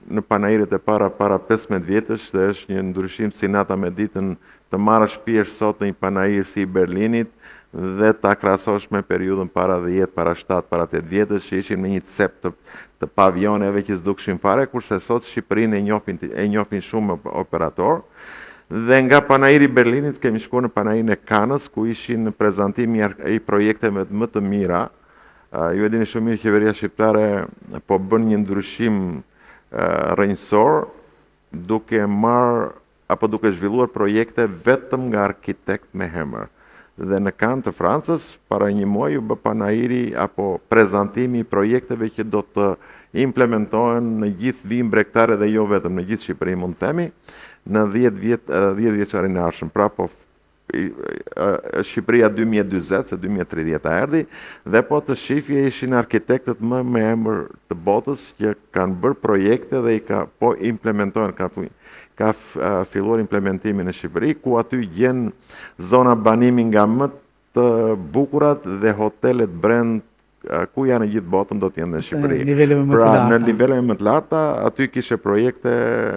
Speaker 6: në panairet e para para 15 vjetësh dhe është një ndryshim si nata me ditën të marrësh pjesë sot në një panair si i Berlinit dhe ta krahasosh me periudhën para 10, para 7, para 8 vjetësh që ishin me një cep të, të pavioneve që s'dukshin fare, kurse sot Shqipërinë e njohin e njohin shumë operatorë. Dhe nga panairi i Berlinit kemi shkuar në panairin e Kanës ku ishin prezantimi i projekteve më të mira Ju e dini shumë mirë qeveria shqiptare po bën një ndryshim rrënjësor duke marrë apo duke zhvilluar projekte vetëm nga arkitektë me emër. Dhe në Kanë të Francës, para një muaji u bë panairi apo prezantimi i projekteve që do të implementohen në gjithë vijën bregdetare dhe jo vetëm në gjithë Shqipërinë mund të themi, në 10 vjet 10 vjeçarin e ardhshëm. Pra po Shqipëria 2040, se 2030 erdhi, dhe po të shifje ishin arkitektët më me emër të botës që kanë bërë projekte dhe i ka, po implementohen, kanë, ka filluar implementimin në Shqipëri, ku aty gjen zona banimi nga më të bukurat dhe hotelet brand ku janë në gjithë botën do të jenë në Shqipëri. Pra në nivele më të larta, aty kishe projekte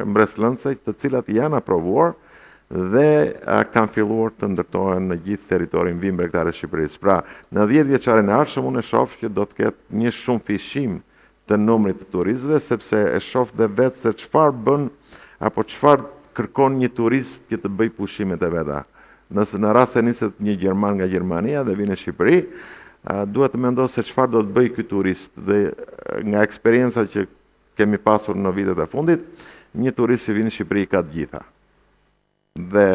Speaker 6: mbresëlënëse të cilat janë aprovuar dhe kanë filluar të ndërtohen në gjithë territorin vijën bregdetare të Shqipërisë. Pra, në 10 vjeçarin e ardhshëm unë e shoh që do të ketë një shumëfishim të numrit të turistëve, sepse e shoh dhe vetë se çfarë bën apo çfarë kërkon një turist që të bëjë pushimet e veta. Nëse në rast se niset një gjerman nga Gjermania dhe vjen në Shqipëri, duhet të mendoj se çfarë do të bëjë ky turist dhe nga eksperienca që kemi pasur në vitet e fundit, një turist që vjen në Shqipëri i ka të gjitha. Dhe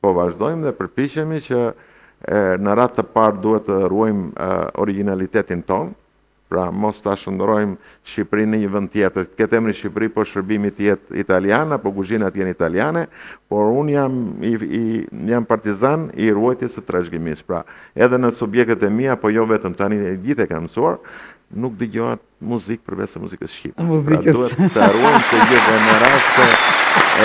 Speaker 6: po vazhdojmë dhe përpiqemi që në radhë të parë duhet të ruajmë origjinalitetin tonë, pra mos ta shndërrojmë Shqipërinë në një vend tjetër, të ketë emrin Shqipëri, por shërbimi të jetë italian apo kuzhina të jenë italiane, por unë jam i, i jam partizan i ruajtjes së trashëgimisë. Pra, edhe në subjektet e mia, po jo vetëm tani e gjithë e kanë mësuar, nuk dëgjohet muzikë përveç se muzikës shqipe. Pra,
Speaker 3: muzikës.
Speaker 6: Pra duhet të ruajmë këtë gjë dhe në rast se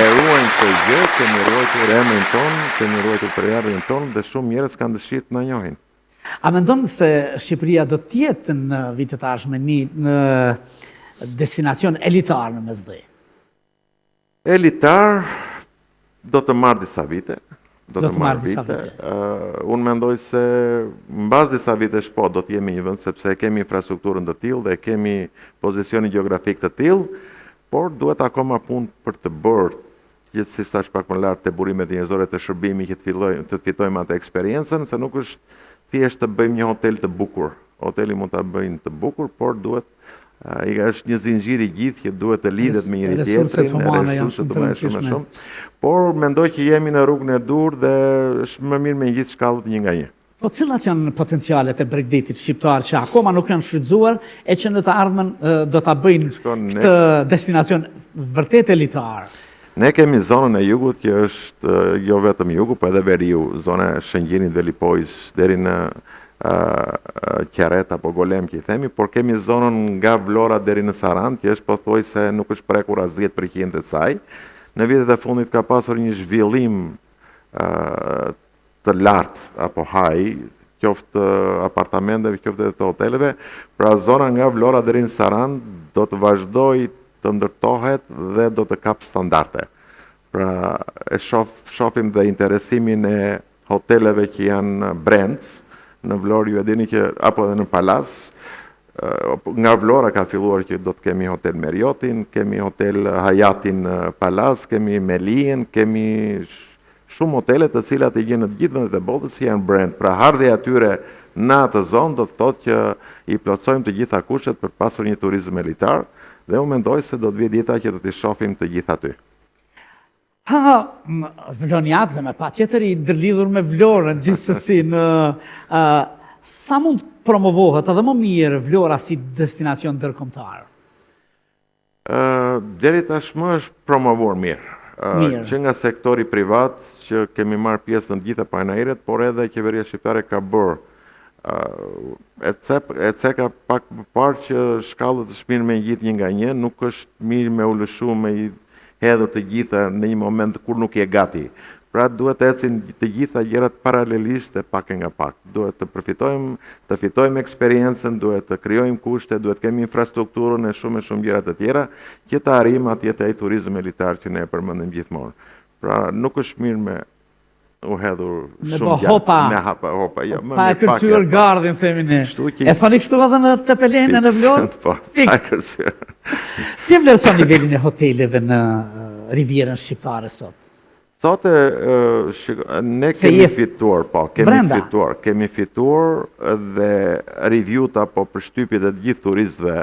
Speaker 6: e ruajmë këtë gjë, kemi ruajtur emrin tonë, kemi ruajtur prejardhjen tonë dhe shumë njerëz kanë dëshirë të na njohin.
Speaker 3: A mendon se Shqipëria do të jetë në vitet e ardhshme një në destinacion elitar në Mesdhe?
Speaker 6: Elitar do të marrë disa vite, do të marrë disa vite. Unë mendoj se mbas disa vitesh po do të jemi një vend sepse e kemi infrastrukturën të tillë dhe kemi pozicionin gjeografik të tillë, por duhet akoma punë për të bërë gjithsesi thashë pak më lart te burimet njerëzore të shërbimi që të fillojmë të fitojmë atë eksperiencën, se nuk është thjesht të bëjmë një hotel të bukur. Hoteli mund ta bëjnë të bukur, por duhet I është një zinxhir i gjithë që duhet të lidhet me njëri tjetrin,
Speaker 3: resurset humane janë shumë
Speaker 6: shumë. Por mendoj që jemi në rrugën e duhur dhe është më mirë me ngjit shkallët një nga një.
Speaker 3: Po cilat janë potencialet e bregdetit shqiptar që akoma nuk janë shfrytëzuar e që në të ardhmen do ta bëjnë këtë destinacion vërtet elitar?
Speaker 6: Ne kemi zonën e jugut që është jo vetëm jugu, po edhe veriu, zona e Shëngjinit, Velipojës, deri në Qerret apo Golem që i themi, por kemi zonën nga Vlora deri në Sarandë, që është pothuajse nuk është prekur as 10% e saj. Në vitet e fundit ka pasur një zhvillim të lartë apo high, qoftë të apartamenteve, qoftë edhe të hoteleve, pra zona nga Vlora deri në Sarandë do të vazhdojë të ndërtohet dhe do të kapë standarde. Pra e shof, shofim dhe interesimin e hoteleve që janë brand në Vlorë, ju e dini që apo edhe në Palasë, nga Vlora ka filluar që do të kemi hotel Marriotin, kemi hotel Hayatin në Palasë, kemi Meliën, kemi shumë hotele të cilat i gjen në të gjithë vendet e botës që janë brand. Pra ardhja e tyre në atë zonë do të thotë që i plotësojmë të gjitha kushtet për pasur një turizëm elitar dhe unë mendoj se do të vijë dita që do t'i shohim të gjithë aty.
Speaker 3: Ha, vlonjat dhe me patjetër i ndërlidhur me Vlorën, gjithsesi në sa mund të promovohet edhe më mirë Vlora si destinacion ndërkombëtar?
Speaker 6: Deri tashmë është promovuar mirë.
Speaker 3: Mirë.
Speaker 6: Që nga sektori privat, që kemi marrë pjesë në të gjitha panairet, por edhe qeveria shqiptare ka bërë e cep, e ceka pak më parë që shkallët është mirë me ngjit një nga një, nuk është mirë me u lëshu me i hedhur të gjitha në një moment kur nuk je gati. Pra duhet të ecin të gjitha gjërat paralelisht dhe pak e nga pak. Duhet të përfitojmë, të fitojmë eksperiencën, duhet të krijojmë kushte, duhet të kemi infrastrukturën e shumë e shumë gjëra të tjera që të arrijmë atje te ai turizëm elitar që ne e përmendim gjithmonë. Pra nuk është mirë me u hedhur
Speaker 3: Me
Speaker 6: shumë
Speaker 3: bo
Speaker 6: gjatë,
Speaker 3: hopa.
Speaker 6: me hapa, hopa, jo, më
Speaker 3: Pa e
Speaker 6: mirë pak
Speaker 3: kërcyer
Speaker 6: e pak.
Speaker 3: gardhin, themi ne.
Speaker 6: Kështu që
Speaker 3: E thoni kështu edhe në Tepelenë në Vlorë?
Speaker 6: Po, pa e
Speaker 3: Fiks.
Speaker 6: kërcyer.
Speaker 3: Si e vlerëson nivelin e hoteleve në eh, Rivierën shqiptare sot?
Speaker 6: Sot e, e, shiko, ne
Speaker 3: Se
Speaker 6: kemi
Speaker 3: je
Speaker 6: fituar, po, kemi
Speaker 3: brenda.
Speaker 6: fituar, kemi fituar dhe review-t apo përshtypjet e të gjithë turistëve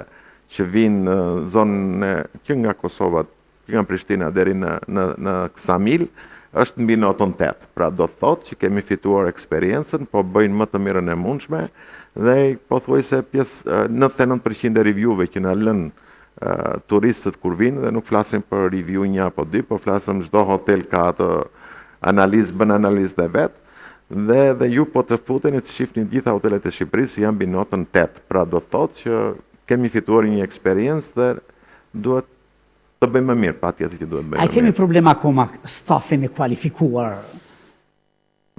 Speaker 6: që vinë në zonën e, që nga Kosova, që nga Prishtina deri në në në Ksamil, është mbi notën 8. Pra do të thotë që kemi fituar eksperiencën, po bëjnë më të mirën e mundshme dhe pothuajse pjesë 99% e review-ve që na lën turistët kur vinë dhe nuk flasim për review një apo dy, po flasim çdo hotel ka atë analizë, bën analizë dhe vet dhe dhe ju po të futeni të shihni të gjitha hotelet e Shqipërisë janë mbi notën 8. Pra do të thotë që kemi fituar një eksperiencë dhe duhet Të bëjmë më mirë, patjetër që duhet të bëjmë më
Speaker 3: mirë. A kemi problem akoma stafin e kualifikuar?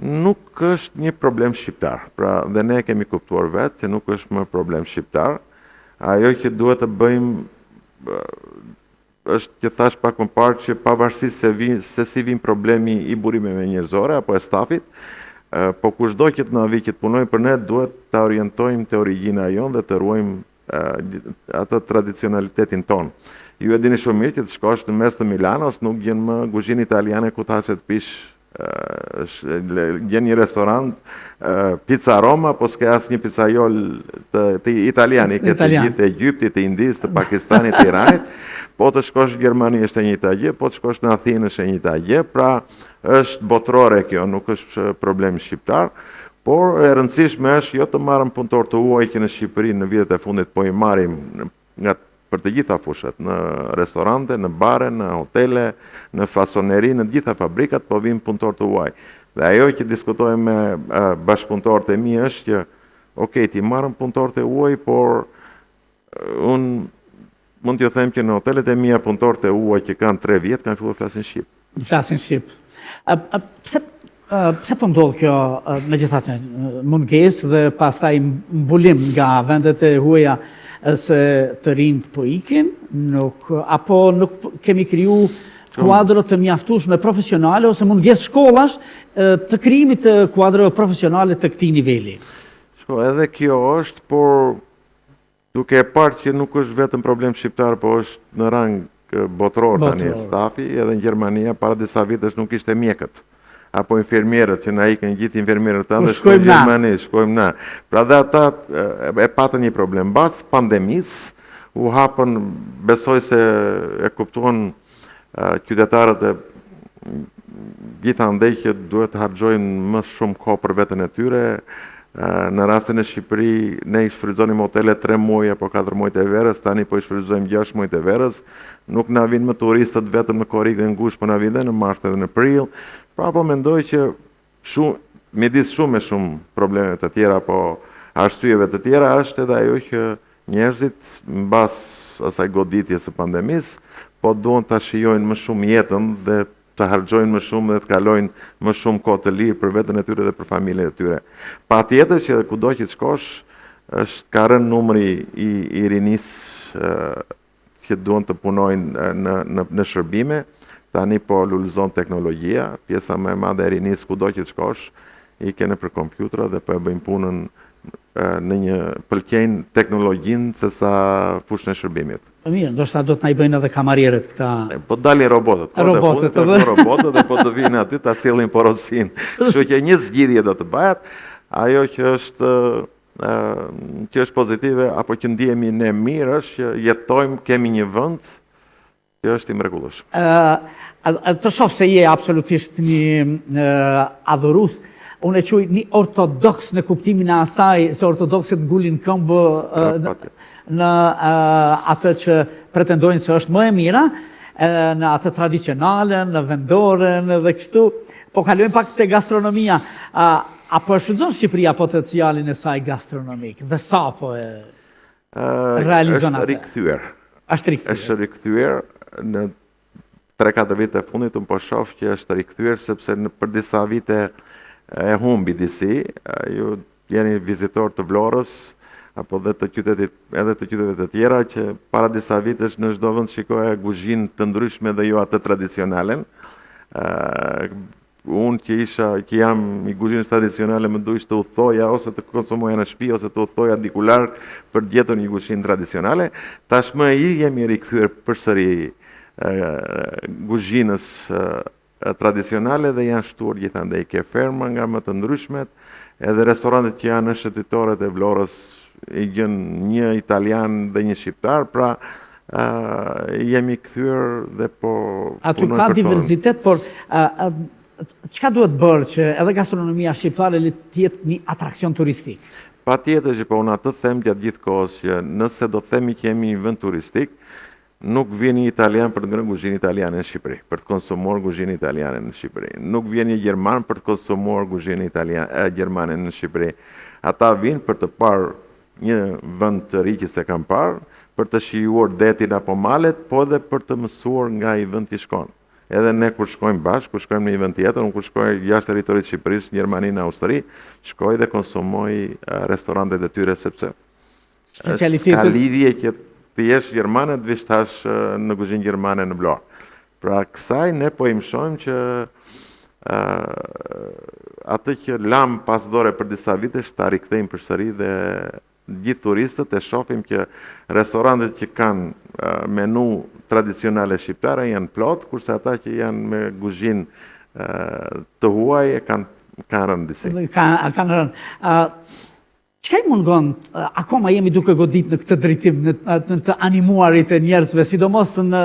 Speaker 6: Nuk është një problem shqiptar. Pra, dhe ne e kemi kuptuar vetë që nuk është më problem shqiptar. Ajo që duhet të bëjmë është që thashë pak më parë që pavarësisht se vi, se si vin problemi i burimeve njerëzore apo e stafit, po kushdo që të na vijë që të punojë për ne duhet ta orientojmë te origjina jonë dhe të ruajmë atë tradicionalitetin tonë. Ju e dini shumë mirë që të shkosh në mes të Milanos, nuk gjen më kuzhinë italiane ku të hash e të pish, gjen një restorant, Pizza Roma, po s'ke asnjë pizzaiol të, të italian, i ke të gjithë të Egjiptit, të Indisë, të Pakistanit, të Iranit, po të shkosh në Gjermani është e njëjta gjë, po të shkosh në Athinë është e njëjta gjë, pra është botërore kjo, nuk është problem shqiptar. Por e rëndësishme është jo të marrim punëtorë të huaj që në Shqipëri në vitet e fundit po i marrim nga për të gjitha fushat, në restorante, në bare, në hotele, në fasoneri, në të gjitha fabrikat po vijnë punëtorë të huaj. Dhe ajo që diskutoj me bashkëpunëtorët e mi është që ok, t'i marrim punëtorët e huaj, por unë mund t'ju them që në hotelet e mia punëtorët e huaj që kanë 3 vjet kanë filluar flasin
Speaker 3: shqip. Flasin shqip. Pse pse po ndodh kjo megjithatë mungesë dhe pastaj mbulim nga vendet e huaja se të rinjtë po ikin, nuk apo nuk kemi kriju kuadro të mjaftueshme profesionale ose mungesë shkollash të krijimit të kuadrove profesionale të këtij niveli.
Speaker 6: Shko, edhe kjo është, por Duke e parë që nuk është vetëm problem shqiptar, po është në rang botëror tani stafi, edhe në Gjermania para disa vitesh nuk ishte mjekët apo infermierët që na ikën gjithë infermierët tanë dhe shkojmë në Gjermani, shkojmë na. Pra dhe ata e patën një problem. Mbas pandemisë u hapën, besoj se e kuptuan qytetarët e gjithandej që duhet të harxhojnë më shumë kohë për veten e tyre. Në rastin e Shqipëri, ne i shfrytëzonim hotelet 3 muaj apo 4 muajt e verës, tani po i shfrytëzojmë 6 muajt e verës. Nuk na vijnë më turistët vetëm në korrik dhe në gusht, po na vijnë dhe në mars edhe në prill. Pra po mendoj që shumë midis shumë e shumë problemeve të tjera apo arsyeve të tjera është edhe ajo që Njerëzit mbas asaj goditjes së pandemisë, po duan ta shijojnë më shumë jetën dhe të harxhojnë më shumë dhe të kalojnë më shumë kohë të lirë për veten e tyre dhe për familjen e tyre. Patjetër që kudo që të shkosh, është ka rënë numri i i rinisë që duan të punojnë në në në shërbime. Tani po lulëzon teknologjia, pjesa më e madhe e rinisë kudo që të shkosh, i ke nëpër kompjutra dhe po e bëjnë punën në një pëlqejnë teknologjinë se sa fushën e
Speaker 3: shërbimit. Po mirë, ndoshta do të na i bëjnë edhe kamarierët këta.
Speaker 6: Po dalin robotët, kohët e fundit janë robotët dhe po të vijnë aty ta sjellin porosinë. Kështu që një zgjidhje do të bëhet. Ajo që është që është pozitive apo që ndihemi ne mirë është që jetojmë, kemi një vend që është i
Speaker 3: mrekullueshëm. Ë të shoh se je absolutisht një adhurues, unë e quaj një ortodoks në kuptimin e asaj se ortodoksët ngulin këmbë në atë që pretendojnë se është më e mira, në atë tradicionalen, në vendoren dhe kështu. Po kalojmë pak te gastronomia. A po e shfrytëzon Shqipëria potencialin e saj gastronomik dhe sa po e realizon
Speaker 6: atë? Është rikthyer.
Speaker 3: Është rikthyer.
Speaker 6: Është rikthyer në 3-4 vite e fundit unë po shoh që është rikthyer sepse në për disa vite e humbi disi. Ju jeni vizitor të Vlorës apo dhe të qytetit edhe të qyteteve të tjera që para disa vitesh në çdo vend shikoja kuzhinë të ndryshme dhe jo atë tradicionalen. Unë që isha, që jam i kuzhinës tradicionale, më duhej të udhëtoja ose të konsumoja në shtëpi ose të udhëtoja diku larg për të gjetur një kuzhinë tradicionale. Tashmë i jemi rikthyer përsëri kuzhinës tradicionale dhe janë shtuar gjithandej. Ke ferma nga më të ndryshmet, edhe restorantet që janë në shëtitoret e Vlorës i gjen një italian dhe një shqiptar, pra jemi kthyer dhe po
Speaker 3: Aty ka diversitet, por çka duhet bërë që edhe gastronomia shqiptare le të jetë një atraksion turistik?
Speaker 6: Patjetër që po unë atë them gjatë gjithë kohës që nëse do të themi që jemi një vend turistik, nuk vjen një italian për të ngrënë kuzhinë italiane në Shqipëri, për të konsumuar kuzhinë italiane në Shqipëri. Nuk vjen një gjerman për të konsumuar kuzhinë italiane, gjermane në Shqipëri. Ata vijnë për të parë një vend të ri që s'e kanë parë, për të shijuar detin apo malet, po edhe për të mësuar nga ai vend që shkon. Edhe ne kur shkojmë bashkë, kur shkojmë në një vend tjetër, unë kur shkoj jashtë territorit të Shqipërisë, në Gjermani, në Austri, shkoj dhe konsumoj restorantet e tyre sepse
Speaker 3: Specialitetet
Speaker 6: s'ka lidhje që të jesh gjerman e të vish të hash në kuzhinë gjermane në Vlorë. Pra kësaj ne po i mëshojmë që atë që lamë pas dore për disa vitesh ta rikthejmë përsëri dhe gjithë turistët e shohim që restorantet që kanë menu tradicionale shqiptare janë plot, kurse ata që janë me kuzhinë të huaj e kanë kanë rënë
Speaker 3: disi. Kanë kanë rënë. Çka i mungon, akoma jemi duke godit në këtë drejtim, në, në të animuarit e njerëzve, sidomos në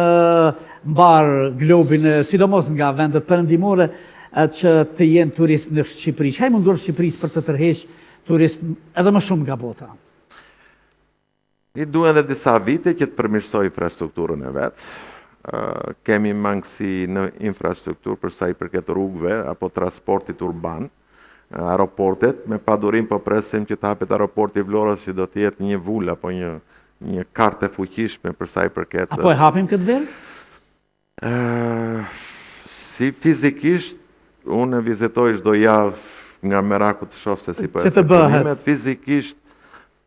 Speaker 3: mbarë globin, sidomos nga vendet perëndimore, që të jenë turistë në Shqipëri. Çka i mungon Shqipërisë për të tërheq turistë edhe më shumë nga bota?
Speaker 6: I duhen edhe disa vite që të përmirësojë infrastrukturën e vet. Kemi mangësi në infrastrukturë për sa i përket rrugëve apo transportit urban. Aeroportet, me padurim po presim që të hapet aeroporti i Vlorës që do të jetë një vulë apo një një kartë e fuqishme për sa i përket.
Speaker 3: A po e hapim këtë verë?
Speaker 6: Si fizikisht, unë e vizitoj çdo javë nga meraku të shoh se si po ecin punimet. Fizikisht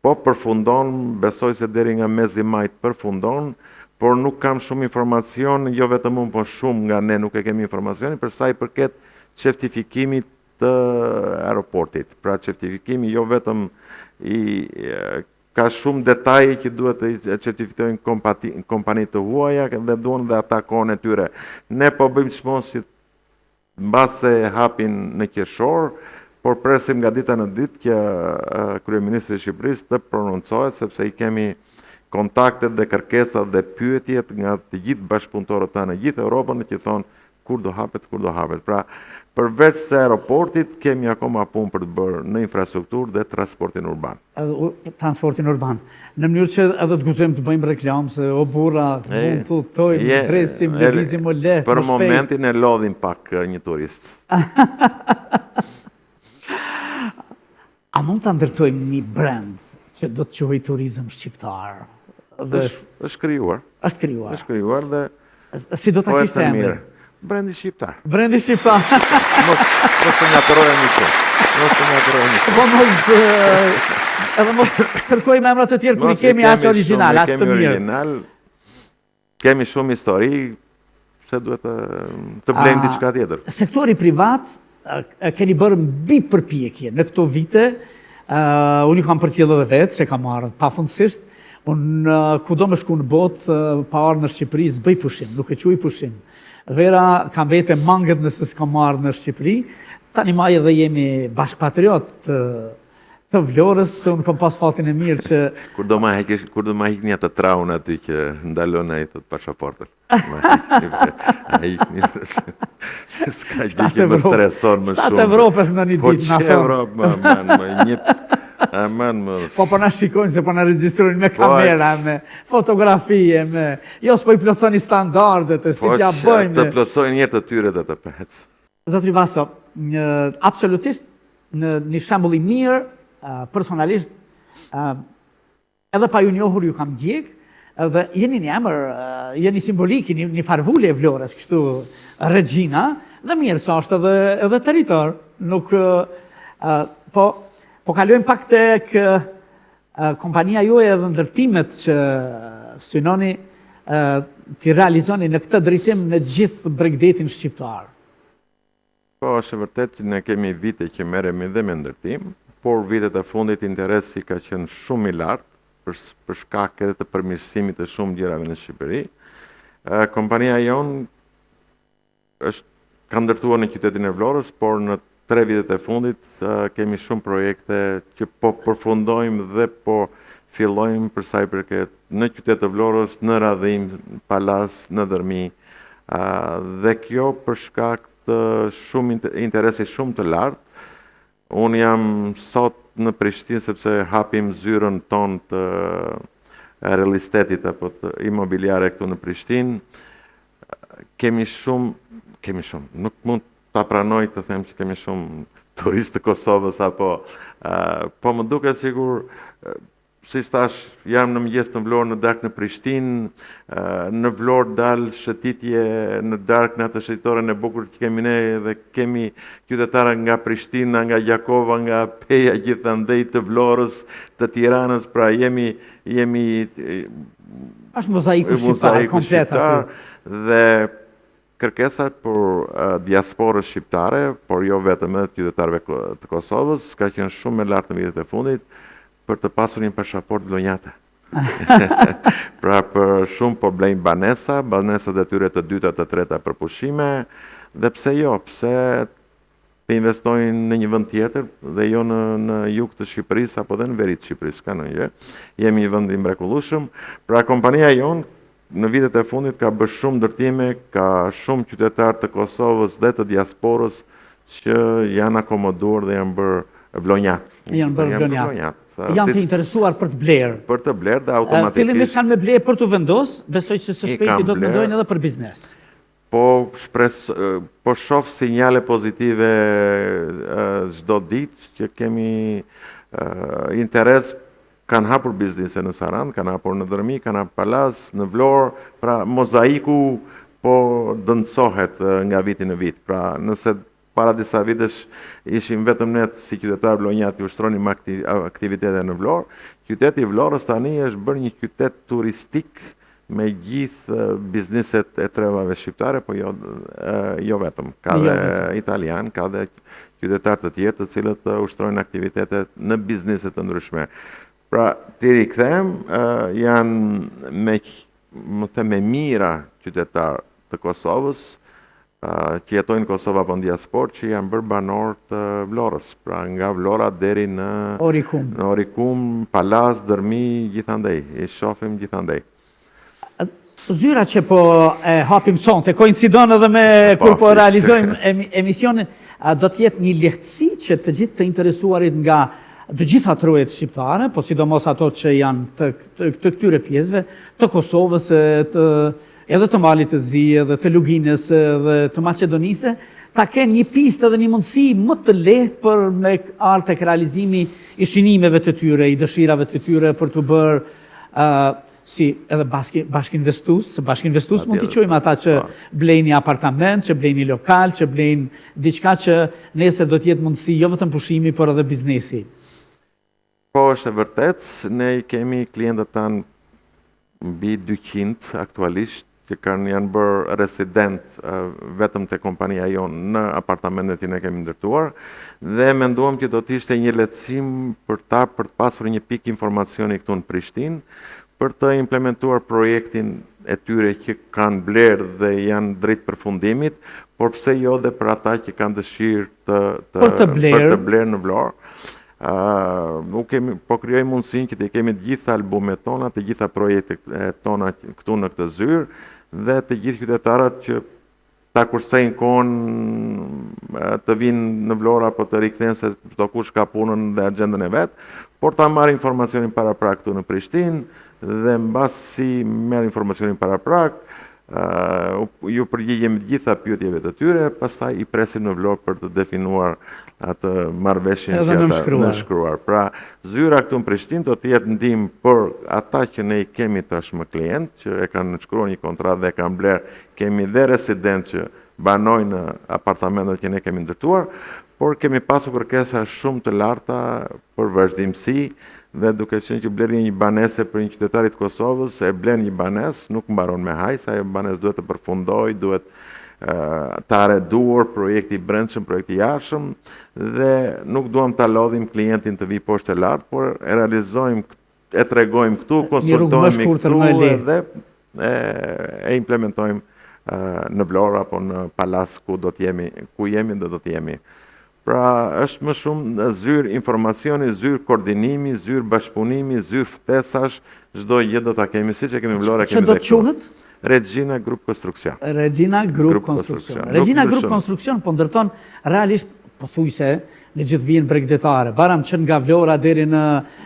Speaker 6: po përfundon, besoj se deri nga mezi majit përfundon, por nuk kam shumë informacion, jo vetëm unë, po shumë nga ne nuk e kemi informacionin për sa i përket certifikimit të aeroportit. Pra certifikimi jo vetëm i Ka shumë detaje që duhet të certifikojnë kompani të huaja dhe duan dhe ata kohën e tyre. Ne po bëjmë çmos që mbase e hapin në qershor, por presim nga dita në ditë që kryeministri i Shqipërisë të prononcohet sepse i kemi kontaktet dhe kërkesat dhe pyetjet nga të gjithë bashkëpunëtorët tanë në gjithë Europën që thonë Kur do hapet, kur do hapet. Pra, përveç se aeroportit, kemi akoma punë për të bërë në infrastrukturë dhe transportin urban.
Speaker 3: Transportin urban. Në mënyrë që edhe të guxojmë të bëjmë reklamë se o burra, mund të udhëtojmë, zbresim, lëvizim më lehtë,
Speaker 6: Për momentin e lodhim pak një turist.
Speaker 3: A mund ta ndërtojmë një brand që do të quhej turizëm shqiptar?
Speaker 6: Dhe është është krijuar.
Speaker 3: Është krijuar.
Speaker 6: Është krijuar
Speaker 3: dhe si do ta po kishte emrin?
Speaker 6: Brendi shqiptar.
Speaker 3: Brendi shqiptar.
Speaker 6: Mos mos të ngatërrojmë shumë. Mos të ngatërrojmë
Speaker 3: shumë. Po mos edhe mos kërkojmë emra të tjerë kur i kemi aq origjinal, aq të
Speaker 6: mirë. Origjinal. Kemi shumë histori, pse duhet të, të blejmë diçka tjetër.
Speaker 3: Sektori privat, keni bërë mbi përpjekje në këto vite, uh, unë ju kam përcjellë edhe vetë, se kam ardhë pafundësisht, unë kudo me shku në botë, pa ardhë në Shqipëri, s'bëj pushim, nuk e quj pushim. Vera ka mbetë e mangët nëse s'kam ardhë në Shqipëri, tani ma edhe jemi bashkëpatriot të të Vlorës, se unë kam pas fatin e mirë që...
Speaker 6: Kur do ma heqësh, kur do ma hiqni atë traun aty që ndalon ai thot pasaportën. Ma hiqni, a hiqni, s'ka gjë që më streson më shumë.
Speaker 3: Shtatë Evropës në një
Speaker 6: po ditë, na thonë. Po që Evropë, më, më, më, një... Aman, më...
Speaker 3: Po po na shikojnë se po na regjistrojnë me po, kamera, me fotografie, me... Jo, s'po i plotësoni standardet, e si po, t'ja bëjmë.
Speaker 6: Po, të plotësojnë njëherë të tyre të të pecë.
Speaker 3: Zotri Vaso, një, absolutisht në një shembull i mirë, personalisht, edhe pa ju njohur ju kam ndjek, edhe jeni një emër, jeni simbolik, një, një farë vule e Vlorës, kështu Regina, dhe mirë sa është edhe, edhe territor, nuk, po, po kalojmë pak tek kompania juaj edhe ndërtimet që synoni t'i realizoni në këtë drejtim në gjithë bregdetin shqiptar.
Speaker 6: Po, është e vërtetë që ne kemi vite që merremi dhe me ndërtim, por vitet e fundit interesi ka qenë shumë i lartë për, për shkak edhe të përmirësimit të shumë gjërave në Shqipëri. Kompania jonë është ka ndërtuar në qytetin e Vlorës, por në tre vitet e fundit kemi shumë projekte që po përfundojmë dhe po fillojmë për sa i përket në qytet të Vlorës, në Radhimë, Palasë, në Dhërmi, Dhe kjo për shkak të shumë interesi shumë të lartë. Unë jam sot në Prishtinë sepse hapim zyrën tonë të real estate-it apo të imobiliare këtu në Prishtinë. Kemi shumë, kemi shumë, nuk mund ta pranoj të them që kemi shumë turistë të Kosovës apo po më duket sikur. Siç thashë, jam në mëngjes në Vlorë, në darkë në Prishtinë, në Vlorë dal shëtitje në darkë në atë shëtitoren e bukur që kemi ne dhe kemi qytetarë nga Prishtina, nga Gjakova, nga Peja, gjithandej të Vlorës, të Tiranës, pra jemi jemi
Speaker 3: është mozaiku shqiptar komplet aty.
Speaker 6: Dhe Kërkesat për diasporën shqiptare, por jo vetëm edhe të qytetarëve të Kosovës, ka qenë shumë e lartë në vitet e fundit për të pasur një pashaportë vlonjate. Pra për shumë po blejnë banesa, banesat e tyre të dyta, të treta për pushime, dhe pse jo, pse të investojnë në një vend tjetër dhe jo në në jug të Shqipërisë apo dhe në veri të Shqipërisë, s'ka ndonjë gjë. Jemi një vend i mrekullueshëm. Pra kompania jonë në vitet e fundit ka bërë shumë ndërtime, ka shumë qytetarë të Kosovës dhe të diasporës që janë akomoduar dhe janë bërë vlonjatë.
Speaker 3: Janë bërë vlonjatë. Janë të interesuar për të blerë.
Speaker 6: Për të blerë dhe automatikisht.
Speaker 3: Fillimisht kanë me blerë për t'u vendos, besoj se së shpejti do të mendojnë edhe për biznes.
Speaker 6: Po shpres, po shof sinjale pozitive çdo ditë që kemi interes, kanë hapur biznese në Sarandë, kanë hapur në Dhërmi, kanë hapur Palasë, në Vlorë, pra mozaiku po dendësohet nga viti në vit. Pra nëse para disa vitesh ishim vetëm ne si qytetarë vlonjatë që ushtronim aktivitete në Vlorë, qyteti i Vlorës tani është bërë një qytet turistik me gjithë bizneset e trevave shqiptare, po jo, jo vetëm. Ka jo dhe italian, ka dhe qytetarë të tjerë të cilët ushtrojnë aktivitete në biznese të ndryshme. Pra, t'i rikthehem, janë me, më them, me mijëra qytetarë të Kosovës, që jetojnë në Kosovë apo në diasporë, që janë bërë banorë të Vlorës, pra nga Vlora deri në
Speaker 3: Orikum,
Speaker 6: në Orikum, Palasë, Dhërmi, gjithandej, i shohim gjithandej.
Speaker 3: Zyra që po e hapim sonte, koincidon edhe me po, kur po realizojmë emisionin, a do të jetë një lehtësi që të gjithë të interesuarit nga të gjitha trojet shqiptare, po sidomos ato që janë të, të, të këtyre pjesëve, të Kosovës, të edhe të Malit të Zi, edhe të Luginës, edhe të Maqedonisë, ta kenë një pistë edhe një mundësi më të lehtë për me ardhë tek realizimi i synimeve të tyre, i dëshirave të tyre për t'u bërë si edhe bashkë bashkëinvestues, se bashkëinvestues mund t'i quajmë ata që po. blejnë një apartament, që blejnë një lokal, që blejnë diçka që nesër do të jetë mundësi jo vetëm pushimi, por edhe biznesi.
Speaker 6: Po është e vërtetë, ne i kemi klientët tanë mbi 200 aktualisht që kanë janë bërë resident vetëm te kompania jonë në apartamentet që ne kemi ndërtuar dhe menduam që do të ishte një lehtësim për ta për të pasur një pikë informacioni këtu në Prishtinë për të implementuar projektin e tyre që kanë blerë dhe janë drejt përfundimit, por pse jo dhe për ata që kanë dëshirë të,
Speaker 3: të, për të blerë,
Speaker 6: për të blerë në Vlorë. Uh, kemi, po krijojmë mundësinë që të kemi të gjitha albumet tona, të gjitha projektet tona këtu në këtë zyrë dhe të gjithë qytetarët që ta kursejnë kohën të vinë në Vlorë apo të rikthehen se çdokush ka punën dhe agjendën e vet, por ta marrë informacionin paraprak këtu në Prishtinë dhe mbasi merr informacionin paraprak, ju përgjigjemi të gjitha pyetjeve të tyre, pastaj i presim në Vlorë për të definuar atë marrëveshjen
Speaker 3: që ata
Speaker 6: nënshkruar. Pra, zyra këtu në Prishtinë do të jetë ndihmë për ata që ne i kemi tashmë klient, që e kanë nënshkruar një kontratë dhe e kanë blerë, kemi dhe resident që banojnë në apartamentet që ne kemi ndërtuar, por kemi pasur kërkesa shumë të larta për vazhdimësi dhe duke qenë që blerja e një banese për një qytetari të Kosovës e blen një banesë, nuk mbaron me haj, se ajo banesë duhet të përfundojë, duhet të areduar projekti i brendshëm, projekti i jashtëm dhe nuk duam ta lodhim klientin të vijë poshtë e lart, por e realizojmë e tregojmë këtu, konsultohemi këtu dhe e, e implementojmë në Vlorë apo në Palasë ku do të jemi, ku jemi dhe do të jemi. Pra, është më shumë zyrë informacioni, zyrë koordinimi, zyrë bashkëpunimi, zyrë ftesash, çdo gjë do ta kemi siç e kemi në Vlorë, e kemi
Speaker 3: dhe këtu. Që do të quhet?
Speaker 6: Regina Group Construction.
Speaker 3: Regina Group Construction. Regina Group Construction po ndërton realisht pothuajse në gjithë vijën bregdetare, barem që nga Vlora deri në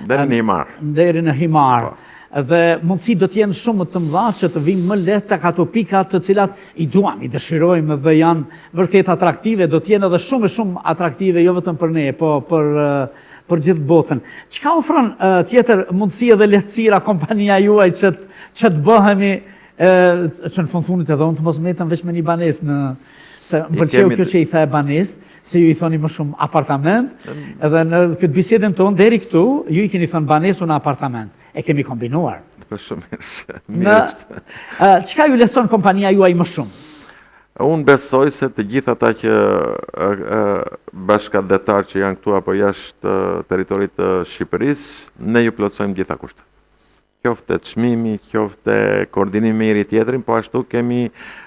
Speaker 6: deri në Himarë.
Speaker 3: Deri në Himarë. Po. Dhe mundësitë do të jenë shumë më të mëdha që të vijmë më lehtë tek ato pika të cilat i duam, i dëshirojmë dhe janë vërtet atraktive, do të jenë edhe shumë e shumë atraktive jo vetëm për ne, po për. për gjithë botën. Çka ofron tjetër mundësi edhe lehtësira kompania juaj që që të bëhemi që në fund fundit edhe unë të mos mbetem veç me një banesë në se më pëlqeu kjo që i the banesë, se ju i thoni më shumë apartament, edhe në këtë bisedën tonë deri këtu ju i keni thënë banesë unë apartament. E kemi kombinuar.
Speaker 6: Po shumë mirë. Mirë është.
Speaker 3: Çka ju lehtëson kompania juaj më shumë?
Speaker 6: Unë besoj se të gjithë ata që bashkatdhetarë që janë këtu apo jashtë territorit të Shqipërisë, ne ju plotësojmë gjitha kushtet. Qoftë çmimi, qoftë koordinimi me njëri tjetrin, po ashtu kemi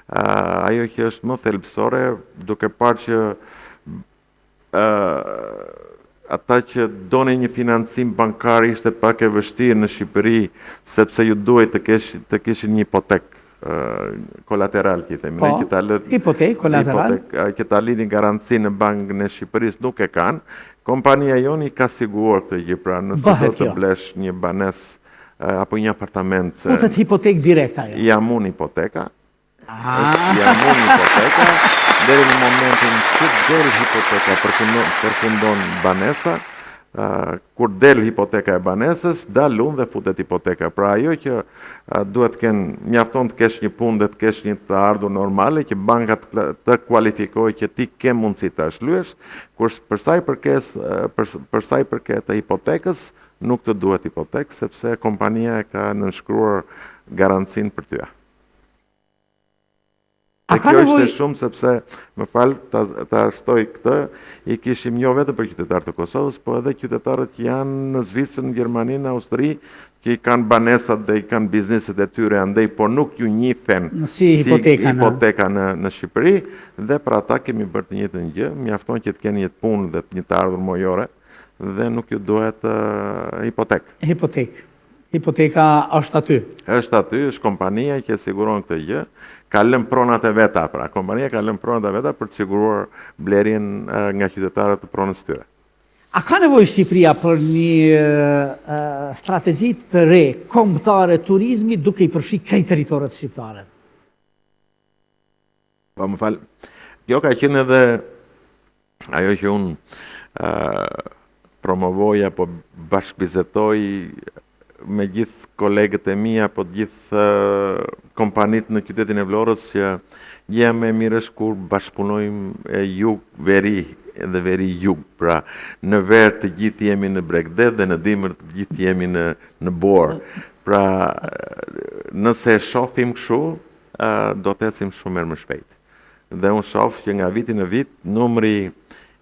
Speaker 6: ajo që është më thelbësore, duke parë që ata që donin një financim bankar ishte pak e vështirë në Shqipëri, sepse ju duhej të kesh të kishin një hipotekë kolateral që i themi,
Speaker 3: ne po, që ta lë hipotekë kolateral,
Speaker 6: hipotekë që ta linin garanci në bankën e Shqipërisë nuk e kanë. Kompania jonë i ka siguruar këtë gjë, pra nëse do të blesh një banesë apo një apartament.
Speaker 3: Futet hipotekë direkt
Speaker 6: ajo. Jam unë hipoteka. Jam unë hipoteka, deri në momentin që del hipoteka, përfundon banesa, kur del hipoteka e banesës, dal unë dhe futet hipoteka. Pra ajo që duhet të kenë, mjafton të kesh një punë dhe të kesh një të ardhur normale, që banka të kualifikojë që ti ke mundësi ta shlyesh, kur për sa i përkes, për sa i përket të hipotekës, nuk të duhet hipotekë, sepse kompania e ka nënshkruar garancinë për ty.
Speaker 3: A
Speaker 6: ka kjo ishte shumë sepse, më fal, ta, ta shtoj këtë, i kishim jo vetëm për qytetarët e Kosovës, po edhe qytetarët që janë në Zvicër, në Gjermani, në Austri, që i kanë banesat dhe i kanë bizneset e tyre andej, por nuk ju njifen
Speaker 3: si hipoteka,
Speaker 6: hipoteka në, në Shqipëri, dhe për ata kemi bërë të njëjtën gjë, mjafton që të kenë një punë dhe një të ardhur mujore, dhe nuk ju duhet uh,
Speaker 3: hipotekë. Hipotekë. Hipoteka është aty.
Speaker 6: Është aty, është kompania që e siguron këtë gjë, ka lënë pronat e veta, pra kompania ka lënë pronat e veta për të siguruar blerjen nga qytetarët të pronës
Speaker 3: së tyre. A ka nevojë Shqipëria për një strategji të re kombëtare turizmi duke i përfshi krejt territoret shqiptare?
Speaker 6: Po më fal. Kjo ka qenë edhe ajo që unë promovoj apo bashkëbisedoj me gjithë kolegët e mi apo të gjithë kompanitë në qytetin e Vlorës që gjëja më e mirë është kur bashkëpunojmë e jug veri dhe veri jug. Pra, në verë të gjithë jemi në bregdet dhe në dimër të gjithë jemi në në borë. Pra, nëse e shohim kështu, do të ecim shumë herë më shpejt. Dhe unë shoh që nga viti në vit numri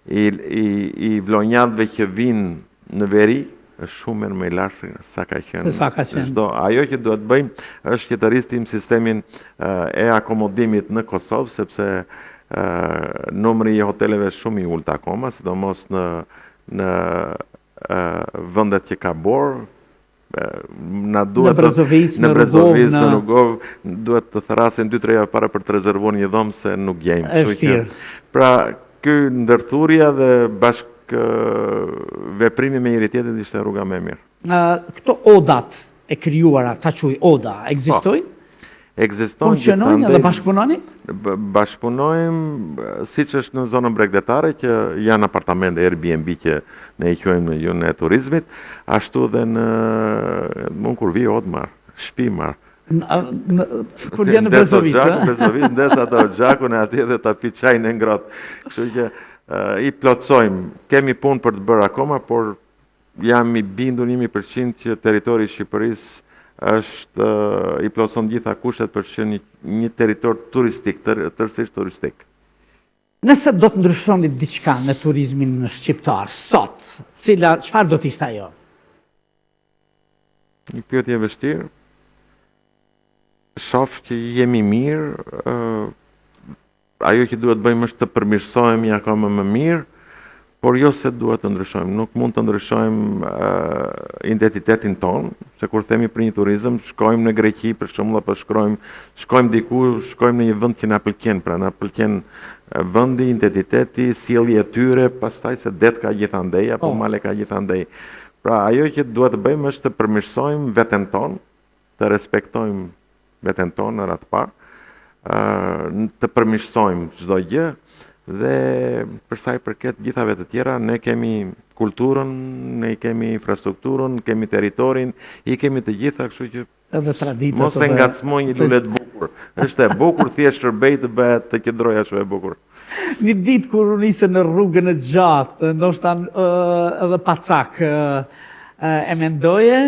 Speaker 6: i i i vlonjatëve që vijnë në veri është shumë herë më i lartë se sa ka qenë.
Speaker 3: Se sa ka qenë.
Speaker 6: Çdo ajo që duhet të bëjmë është që të rrisim sistemin e akomodimit në Kosovë sepse numri i hoteleve është shumë i ulët akoma, sidomos në në vendet që ka borë, na duhet
Speaker 3: në Brezovicë,
Speaker 6: në Brezovicë, në Rugovë, duhet të thërrasim 2-3 javë para për të rezervuar një dhomë se nuk gjejmë.
Speaker 3: Është vështirë.
Speaker 6: Pra, ky ndërthurja dhe bashkëveprimi me njëri tjetrin ishte rruga më e
Speaker 3: mirë. Këto odat e krijuara, ta quaj oda, ekzistojnë?
Speaker 6: Po. Ekziston
Speaker 3: Funksionojnë dhe bashkëpunoni?
Speaker 6: Bashkëpunojmë siç është në zonën bregdetare që janë apartamente Airbnb që ne i quajmë në gjuhën e turizmit, ashtu dhe në unë kur vi odë marr, shtëpi
Speaker 3: marr. Kur vjen në Brezovicë,
Speaker 6: ëh? Brezovicë, ndes atë oxhakun e atje dhe ta pi çajin e ngrohtë. Kështu që i plotësojmë. Kemi punë për të bërë akoma, por Jam i bindur 1000% që territori i Shqipërisë është i plotëson gjitha kushtet për të qenë një, një territor turistik, tër, tërësisht turistik.
Speaker 3: Nëse do të ndryshonit diçka në turizmin shqiptar sot, cila çfarë do të ishte ajo?
Speaker 6: Një pyetje e vështirë. Shoh që jemi mirë, Ajo që duhet të bëjmë është të përmirësohemi akoma më mirë, por jo se duhet të ndryshojmë. Nuk mund të ndryshojmë identitetin tonë, se kur themi për një turizëm, shkojmë në Greqi për shembull apo shkojmë, shkojmë diku, shkojmë në një vend që na pëlqen, pra na pëlqen vendi, identiteti, sjellja e tyre, pastaj se det ka gjithandej apo po. male ka gjithandej. Pra ajo që duhet të bëjmë është të përmirësojmë veten tonë, të respektojmë veten tonë në radhë të parë, të përmirësojmë çdo gjë Dhe për sa i përket gjithave të tjera, ne kemi kulturën, ne kemi infrastrukturën, kemi territorin, i kemi të gjitha, kështu që
Speaker 3: edhe traditat.
Speaker 6: Mos e ngacmo një lule të bukur. Është e bukur, thjesht shërbej të bëhet të qëndrojë ashtu e bukur.
Speaker 3: Një ditë kur u nise në rrugën e gjatë, ndoshta edhe pa cak, e mendoje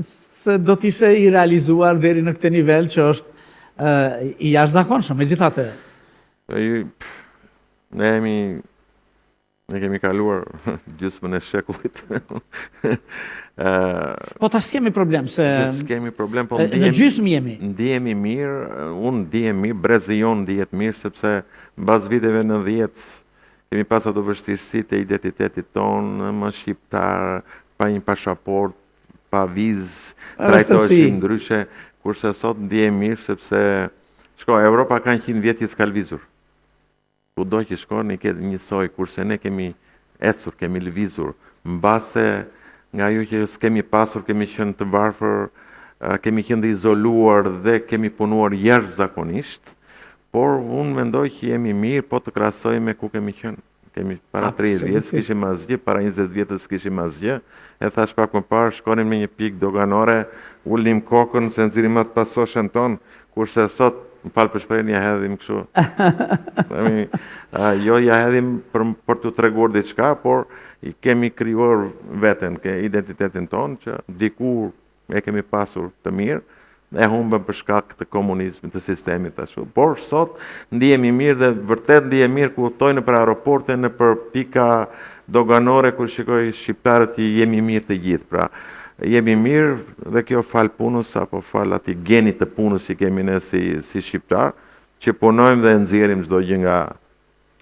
Speaker 3: se do të ishe i realizuar deri në këtë nivel që është i jashtëzakonshëm, megjithatë.
Speaker 6: Ne jemi ne kemi kaluar gjysmën e shekullit.
Speaker 3: Po tash s'kemi problem se
Speaker 6: s'kemi problem, po
Speaker 3: ndihemi në gjysmë jemi.
Speaker 6: Ndihemi mirë, unë ndihem mirë, brezi jonë ndihet mirë sepse mbas viteve 90 kemi pas ato vështirësitë e identitetit tonë, më shqiptar, pa një pasaport, pa vizë, trajtoheshim ndryshe, kurse sot ndihem mirë sepse Shko, Europa ka 100 vjet që s'ka lëvizur. Kudo që shkon i ke njësoj, kurse ne kemi ecur, kemi lëvizur. Mbase nga ajo që s'kemi pasur, kemi qenë të varfër, kemi qenë të izoluar dhe kemi punuar jashtëzakonisht, por unë mendoj që jemi mirë po të krahasojmë me ku kemi qenë. Kemi para 30 vjet s'kishim asgjë, para 20 vjetës s'kishim asgjë. E thash pak më parë, shkonim në një pikë doganore, ulnim kokën se nxirrim atë pasoshen tonë, kurse sot, më fal për shprehjen, ja hedhim kështu. Themi, jo ja hedhim për për t'u treguar diçka, por i kemi krijuar veten, ke identitetin tonë që dikur e kemi pasur të mirë, e humbëm për shkak të komunizmit, të sistemit ashtu. Por sot ndihemi mirë dhe vërtet ndihem mirë kur udhëtoj nëpër aeroporte, nëpër pika doganore kur shikoj shqiptarët që jemi mirë të gjithë. Pra, jemi mirë dhe kjo fal punës apo fal atij genit të punës që kemi ne si si shqiptar, që punojmë dhe nxjerrim çdo gjë nga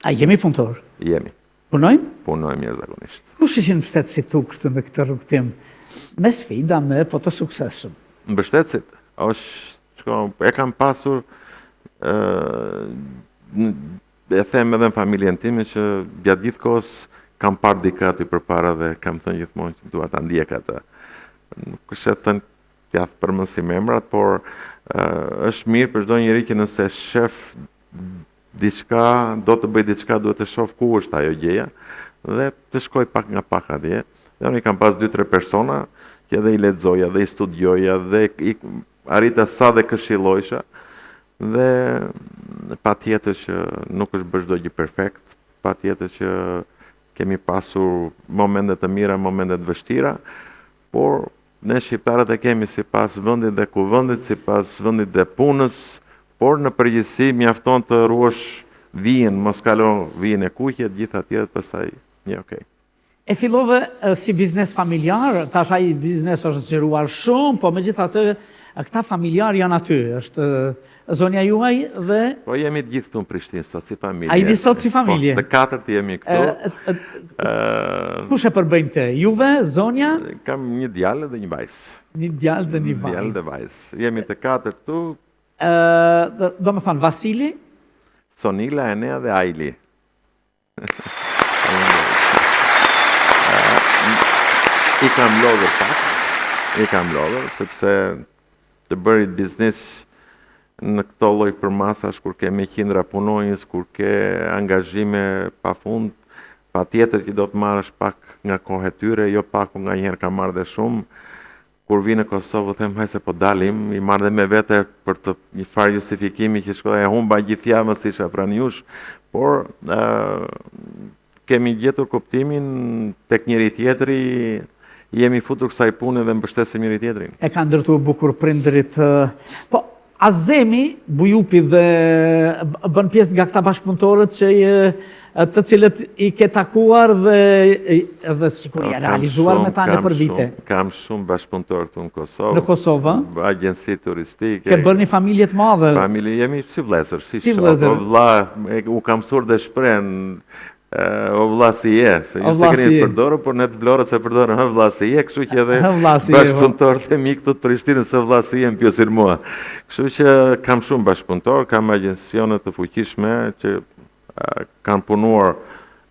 Speaker 3: A jemi punëtor?
Speaker 6: Jemi.
Speaker 3: Punojmë?
Speaker 6: Punojmë jashtëzakonisht.
Speaker 3: Kush ishin mbështetësit tu kështu në këtë rrugëtim? Me sfida, me po të suksesshëm.
Speaker 6: Mbështetësit, është, shko, e kam pasur ë e them edhe në familjen time që gjatë gjithë kohës kam parë dikë aty përpara dhe kam thënë gjithmonë që dua ta ndjek atë. Nuk është e thënë t'ia përmendim emrat, por është mirë për çdo njeri që nëse shef diçka, do të bëj diçka, duhet të shoh ku është ajo gjëja dhe të shkoj pak nga pak atje. Dhe unë i kam pas 2-3 persona që edhe i lexoja dhe i studioja dhe i arrita sa dhe këshillojsha dhe patjetër që nuk është bërë çdo gjë perfekt, patjetër që kemi pasur momente të mira, momente të vështira, por Ne shqiptarët e kemi sipas vendit dhe kuvendit, sipas vendit dhe punës, por në përgjithësi mjafton të ruash vijën, mos kalo vijën e kuqe, të gjitha tjerat pastaj je okay.
Speaker 3: E fillove si biznes familjar, tash ai biznes është zgjeruar shumë, po megjithatë këta familjarë janë aty, është Zonja juaj dhe...
Speaker 6: Po jemi të gjithë këtu në Prishtinë sot si familje.
Speaker 3: A jeni sot si familje?
Speaker 6: Po, të katërt jemi këtu.
Speaker 3: Kush e përbëjnë këtë? Juve, zonja?
Speaker 6: Kam një djalë dhe një vajzë.
Speaker 3: Një djalë dhe një vajzë.
Speaker 6: Djalë dhe vajzë. Jemi të katërt këtu.
Speaker 3: Domethënë, Vasili?
Speaker 6: Sonila, Enea dhe Ajli. I kam lodhur pak, i kam lodhur, sepse të bërit biznis në këto lloj përmasash, kur ke me qindra punonjës, kur ke angazhime pa fund, patjetër që do të marrësh pak nga koha e tyre, jo pak, po nganjëherë kam marrë dhe shumë, Kur vij në Kosovë u them hajt se po dalim, i marr dhe me vete për të një farë justifikimi që shkoj e humba gjithë javën s'isha pranë jush, por ë kemi gjetur kuptimin tek njëri tjetri, jemi futur kësaj pune dhe mbështesim njëri tjetrin.
Speaker 3: E kanë ndërtuar bukur prindërit. Po Azemi Bujupi dhe bën pjesë nga këta bashkëpunëtorët që të cilët i ke takuar dhe edhe sikur je realizuar me ta nëpër vite.
Speaker 6: Kam shumë bashkëpunëtorë këtu në Kosovë.
Speaker 3: Në Kosovë,
Speaker 6: ë? Agjenci turistike.
Speaker 3: Ke bërë një familje të madhe.
Speaker 6: Familje, jemi si vëllezër, si shokë, o vëlla, u kam mësuar dhe shprehjen O vlla si je, se ju s'e keni përdorur, por ne të Vlorës e përdorim, hë vlla si je, kështu që edhe
Speaker 3: po.
Speaker 6: bashkëpunëtorët e mi këtu të Prishtinës hë vlla si je më pyesin mua. Kështu që kam shumë bashkëpunëtorë, kam agjencione të fuqishme që kanë punuar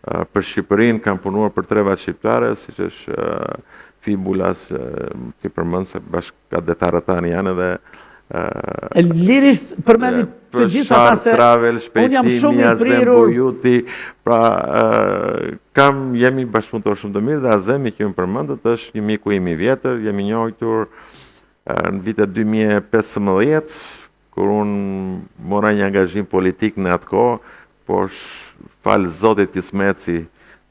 Speaker 6: për Shqipërinë, kanë punuar për trevat shqiptare, siç është Fibula, t'i përmend se bashkatdhetarët tanë janë edhe
Speaker 3: Lirisht përmendi të gjithë ata se
Speaker 6: Travel,
Speaker 3: unë jam shumë i
Speaker 6: Azem
Speaker 3: prirur.
Speaker 6: Bujuti, pra kam jemi bashkëpunëtor shumë të mirë dhe Azemi që ju më përmendët është një miku im i vjetër, jemi njohur në vitet 2015 kur unë mora një angazhim politik në atë kohë, por falë Zotit Ismeci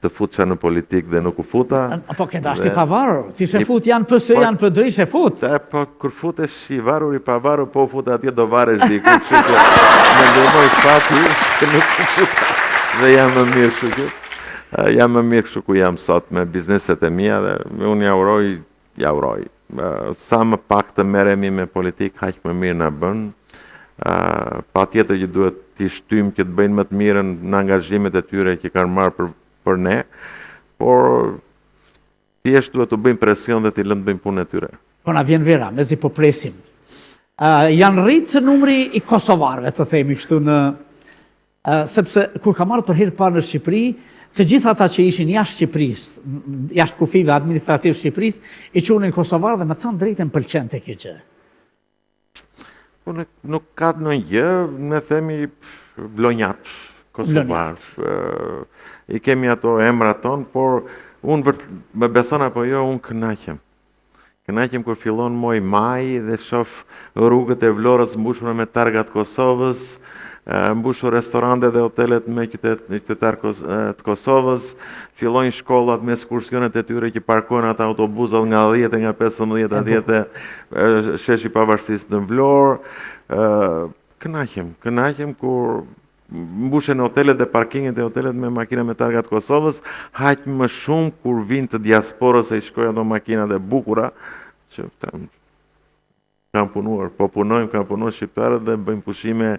Speaker 6: të futesha në politikë dhe nuk u futa.
Speaker 3: Po ke dashtë i pavarur, ti ishe fut janë PS, po, janë PD, ishe fut.
Speaker 6: Ta, po kur futesh i varur i pavarur, po u futa atje do varesh diku, kështu që më ndihmoi fati që nuk u futa. Dhe jam më mirë, kështu që jam më mirë kështu ku jam sot me bizneset e mia dhe unë ja uroj, ja uroj. Sa më pak të merremi me politikë, aq më mirë na bën. Patjetër që duhet t'i shtyjmë që të bëjnë më të mirën në angazhimet e tyre që kanë marrë për për ne, por thjesht duhet t'u bëjmë presion dhe t'i lëmë të bëjnë punën e tyre.
Speaker 3: Po na vjen vera, mezi po presim. Uh, janë rritë numri i kosovarëve, të themi kështu në sepse kur kam ardhur për herë të parë në Shqipëri, të gjithë ata që ishin jashtë Shqipërisë, jashtë kufijve administrativ Shqipërisë, i quanin kosovarë dhe me thënë drejtën pëlqente kjo gjë.
Speaker 6: Po nuk, nuk ka ndonjë gjë, ne themi vlonjat, kosovar. I kemi ato emrat tonë, por unë vërt, më beson apo jo, unë kënaqem. Kënaqem kur fillon muaji maj dhe shof rrugët e Vlorës mbushura me targa të Kosovës, mbushur restorantet dhe hotelet me qytet, me qytetarë të Kosovës, fillojnë shkollat me ekskursionet e tyre që parkojnë ata autobusat nga 10 e nga 15 atje te sheshi i pavarësisë në Vlorë. Kënaqem, kënaqem kur mbushen hotelet dhe parkinget e hotelet me makina me targa të Kosovës, aq më shumë kur vijnë të diasporës e i shikoj ato makinat e bukura, që them, kanë punuar, po punojmë, kanë punuar shqiptarët dhe bëjmë pushime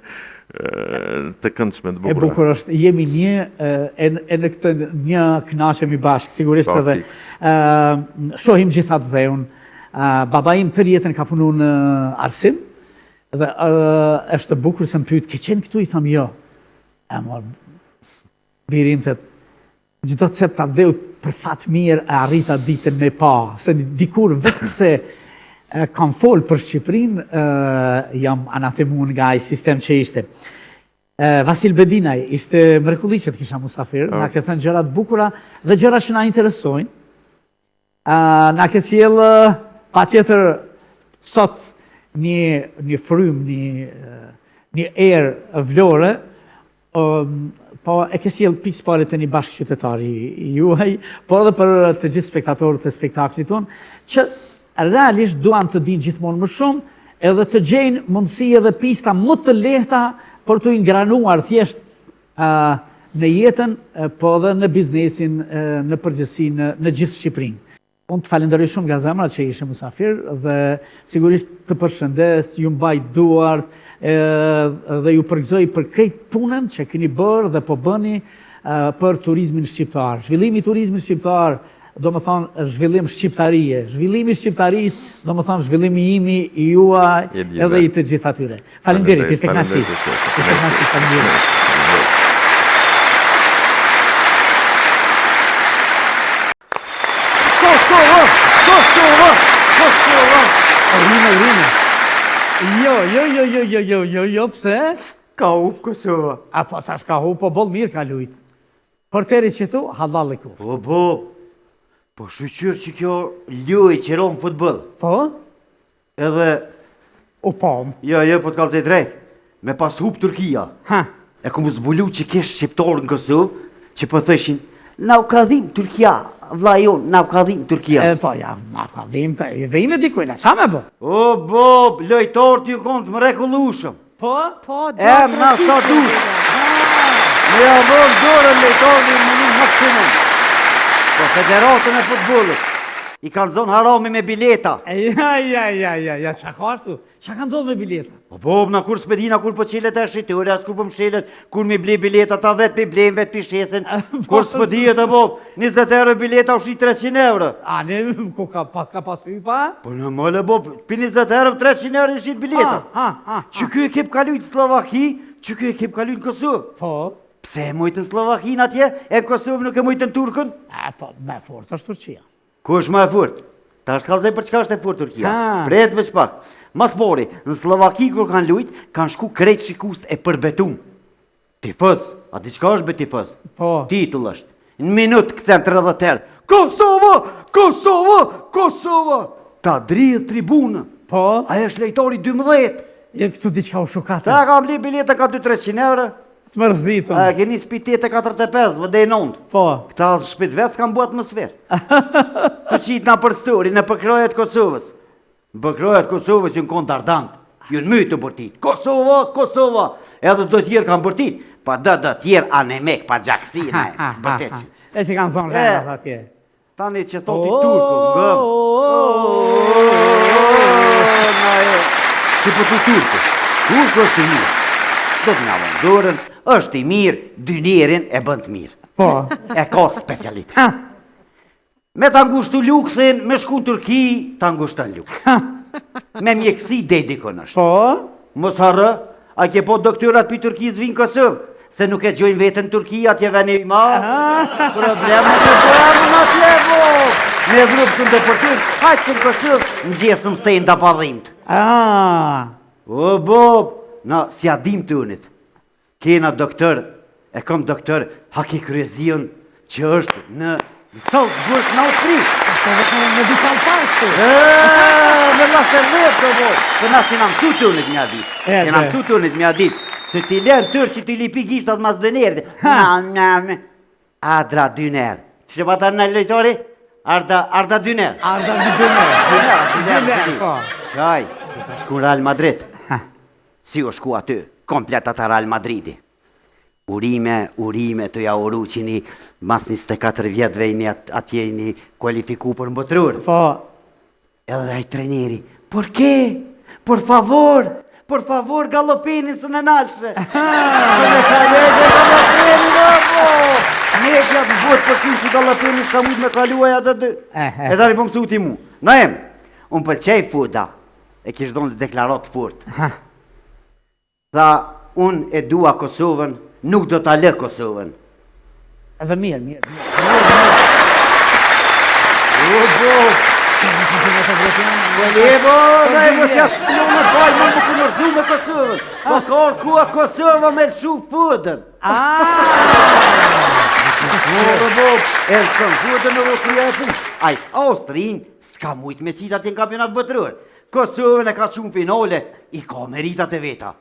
Speaker 6: të këndshme, të
Speaker 3: E
Speaker 6: bukura.
Speaker 3: bukur është, jemi një e, e në këtë një kënaqemi bashkë, sigurisht
Speaker 6: Po,
Speaker 3: edhe
Speaker 6: fiks.
Speaker 3: ë shohim gjithë atdheun. Baba im tërë jetën ka punu në arsim dhe është e bukur se më pyet, ke qenë këtu? I tham jo. E mor, biri im thot, çdo cep të atdheut për fat mirë e arrita ditën me pa, se dikur veç pse kam fol për Shqipërinë, jam anatemu nga ai sistem që ishte. Vasil Bedinaj, ishte mrekulli që të kisha musafir, na ke thënë gjëra të bukura dhe gjëra që na interesojnë. Na ke sjellë patjetër sot një një frymë, një një erë Vlore, po e ke sjellë pikë së pari te një bashkëqytetar i juaj, por edhe për të gjithë spektatorët e spektaklit tonë, që realisht duan të dinë gjithmonë më shumë, edhe të gjejnë mundësi edhe pista më të lehta për t'u ingranuar thjesht në jetën, po edhe në biznesin, në përgjithësi në në gjithë Shqipërinë. Unë të falenderoj shumë nga zemra që ishe musafir dhe sigurisht të përshëndes, ju mbaj duart dhe ju përgëzoj për krejt punën që keni bërë dhe po bëni për turizmin shqiptar. Zhvillimi i turizmit shqiptar, domethonë zhvillim shqiptarie, zhvillimi i shqiptarisë, domethonë zhvillimi imi, i juaj, edhe i të gjithë atyre. Faleminderit, ishte kënaqësi. Ishte kënaqësi, faleminderit. Kosova, Kosova, Kosova. Urime, urime. Jo, jo, jo, jo, jo, jo, jo, jo, pse?
Speaker 7: Ka hup Kosova.
Speaker 3: A po, tash ka hup, po boll mirë ka lujt. Porteri që tu, hallall i koftë.
Speaker 7: Po, po, po shyqyr që kjo lojë që ron futboll.
Speaker 3: Po?
Speaker 7: Edhe...
Speaker 3: U pam.
Speaker 7: Jo, jo, po të kallzoj drejt. Me pas hup Turkia.
Speaker 3: Ha.
Speaker 7: E kum zbulu që kish shqiptarë në Kosovë, që po thëshin, na u ka dhim Turkia, vlla jonë, na u ka dhim Turkia.
Speaker 3: E, po, ja, na u ka dhim, i dhime dikujna, ça me bo?
Speaker 7: O, bo, lojtarët jon konë të mrekullushëm.
Speaker 3: Po?
Speaker 2: Po, do
Speaker 7: E, na sa dush. Me ja vënë dorën lojtarëve në mënyrë maksimum. Po federatën e futbollit i kanë zonë harami me bileta.
Speaker 3: Ja, ja, ja, ja, ja, ça ka ashtu? Ça ka ndodhë me bileta?
Speaker 7: Po, po, na kur s'pe dina, kur po çelet e shitore, as kur po mshelet, kur mi ble bileta, ta vetë pi blejnë, vetë pi shesin, kur s'po dihet e bo, 20 euro bileta u shit 300 euro.
Speaker 3: A, ne, ku ka pas, ka pas hypa?
Speaker 7: Po në mole bo, pi 20 euro, 300 euro i shit bileta.
Speaker 3: Ha, ha, ha.
Speaker 7: Që ky ekip ka lujt në Sllovaki, që ky ekip ka lujt në Kosovë.
Speaker 3: Po.
Speaker 7: Pse e mujtën Sllovakinë atje, e në Kosovë nuk e mujtën Turkën?
Speaker 3: A, po, më e fortë është Turqia.
Speaker 7: Ku është më e fortë? Tash të kallzoj për çka është e fortë Turqia.
Speaker 3: Ha.
Speaker 7: Pret veç pak. Ma s'pari, në Sllovaki kur kanë lujt, kanë shku krejt shikust e përbetum. Tifoz, a di çka është be tifoz?
Speaker 3: Po.
Speaker 7: Titull është. Në minut kcen 30 herë. Kosovo! Kosovo! Kosovo! Ta dridh tribunën.
Speaker 3: Po.
Speaker 7: Ai është lojtari 12.
Speaker 3: Je këtu diçka u shukatë.
Speaker 7: Ta kam bli biletën ka 2-300 euro.
Speaker 3: Të mërzitun.
Speaker 7: A e keni spi 8.45, vë deri 9.
Speaker 3: Po.
Speaker 7: Këta shpit vetë s'kan bu atmosferë. Të qitë na për story, në përkrahje të Kosovës. Në përkrahje të Kosovës janë konë dardant. Janë mytë të bërtit. Kosova, Kosova. Edhe do tjerë kanë bërtit. Pa do do tjerë anemek, pa gjakësi, na, s'bërtit.
Speaker 3: E që kanë zonë vendat atje.
Speaker 7: Tani që thoti turku, ngëm. Si po tu turku. Turku është i mirë. Do të nga vënë dorën, është i mirë, dynerin e bën të mirë.
Speaker 3: Po.
Speaker 7: E ka specialitet. Me ta ngushtu lukthin, me shku në Turki, ta ngushton lukthin. Me mjekësi dej dikun është.
Speaker 3: Po.
Speaker 7: Mos harro, a ke po doktorat pi Turkisë vinë Kosovë, se nuk e gjojnë veten në Turki, atje veni i madh. Probleme të bëmë në atje, bo. Me vrup të ndëpërtyn, hajtë të në Kosovë, në gjesëm stenda pa dhimt.
Speaker 3: Ah.
Speaker 7: O, bo, na, si a dim të unit. Kena doktor, e kom doktor Haki Kryeziun që është në Salzburg në Austri.
Speaker 3: Po vetëm në Medical Park këtu.
Speaker 7: Eee, me la se vetë të bo. Se na si na mësu të unit mja dit. Si na mësu të unit mja dit. Se ti lenë tërë që ti lipi gishtat mas dënerit. Na, na, na. Adra Dyner. Që pa ta në lojtori? Arda, Arda Dyner.
Speaker 3: Arda Dyner.
Speaker 7: Dyner, Dyner,
Speaker 3: Dyner, po.
Speaker 7: Qaj, shku Real Madrid. Si u shku aty, komplet ata Real Madridi. Urime, urime të ja uru që një mas 24 vjetëve jeni atje jeni kualifiku për në botëror.
Speaker 3: Po.
Speaker 7: Edhe ai treneri, por ke? Por favor, por favor galopinin së në nalëshe. Së në kalege galopinin, po. Ne e kja të botë për kyshë galopinin, s'ka mujtë me kalu aja dhe dy. E tani po më thu ti mu. Naim, unë pëlqej Fuda, e kish dhonë deklaratë fort. Tha, unë e dua Kosovën, nuk do ta lë Kosovën.
Speaker 3: Edhe mirë, mirë, mirë.
Speaker 7: O, bo! Po le, bo, na e mos ja në bajë, më më kundërzu me Kosovën. Po ka orë kua Kosova me lëshu Fudën.
Speaker 3: Ah!
Speaker 7: Po, bo, e lëshon Fudën edhe kryja e punë. Ai, Austrin, s'ka mujtë me qitë atje në kampionat botëror. Kosovën e ka çu në finale, i ka meritat e veta.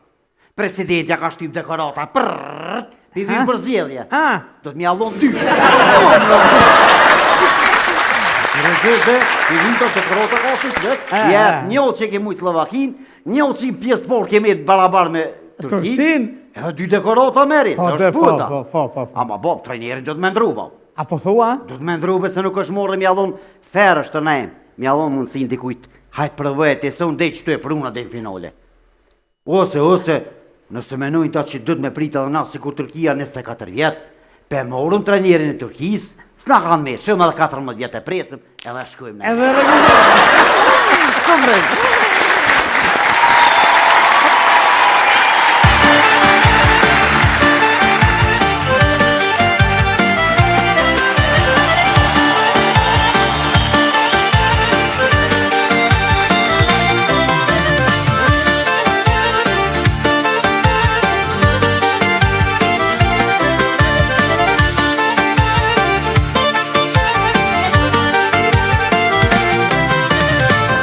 Speaker 7: Presidentja ka shtyp dekorata, prrrr, pi vim për zgjedhje. Do të m'ja dhon dy. Rezerve, pi vim të dekorata ka shtyp vet. Ja, një që ke mujt Sllovakin, një që në pjesë të parë kemi barabar me Turqinë. Edhe dy dekorata merri,
Speaker 3: Po,
Speaker 7: se është
Speaker 3: po,
Speaker 7: futa.
Speaker 3: po, po, po, po.
Speaker 7: Ama bob, trajnerin do të me ndru, bob.
Speaker 3: A po thua?
Speaker 7: Do të me ndru, se nuk është morë m'ja dhon fer është të nejmë. M'ja dhon mundësinë dikujt, hajt provoje ti se unë dej qëtu e pruna dej në finale. Ose, ose, nëse menojnë ta që do të me pritë edhe na sikur Turkia 24 vjet, pe morëm trajnerin e Turkisë, s'na kanë me shumë edhe 14 vjet e presëm, edhe shkojmë ne.
Speaker 3: Edhe rregull.
Speaker 7: Shumë rregull.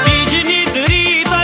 Speaker 1: Digjni drita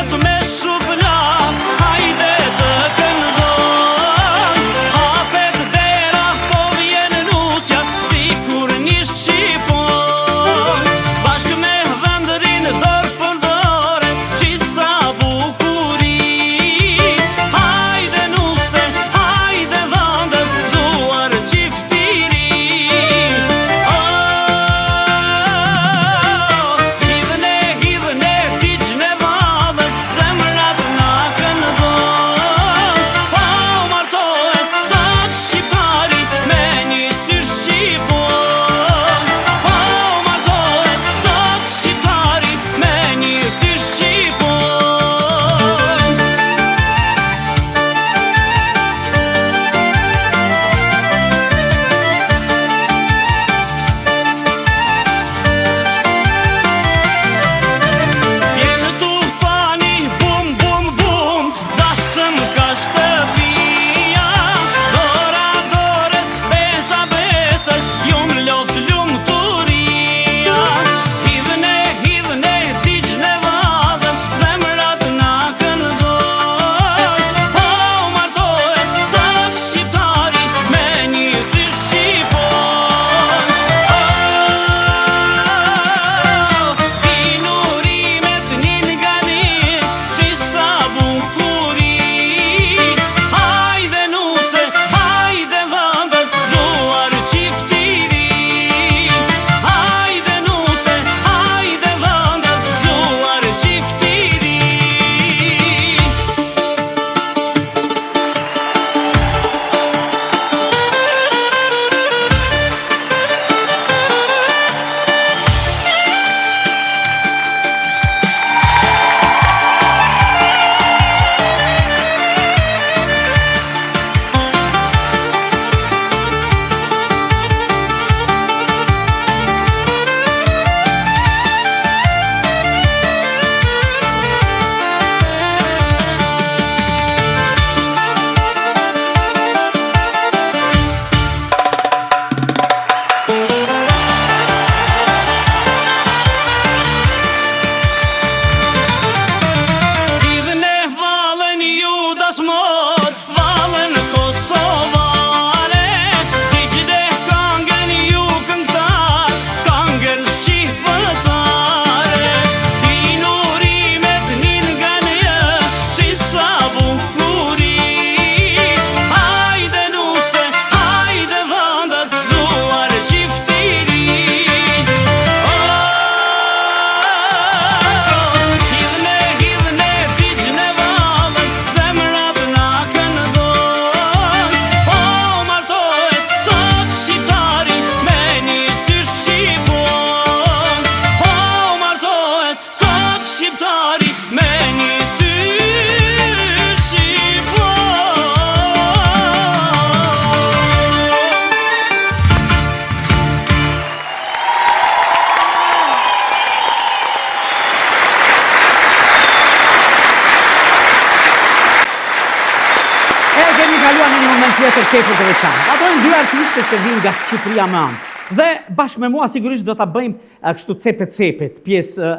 Speaker 3: tjetër tepër të veçantë. Ato janë dy artiste që vijnë nga Shqipëria më anë. Dhe bashkë me mua sigurisht do ta bëjmë kështu cepe cepet, pjesë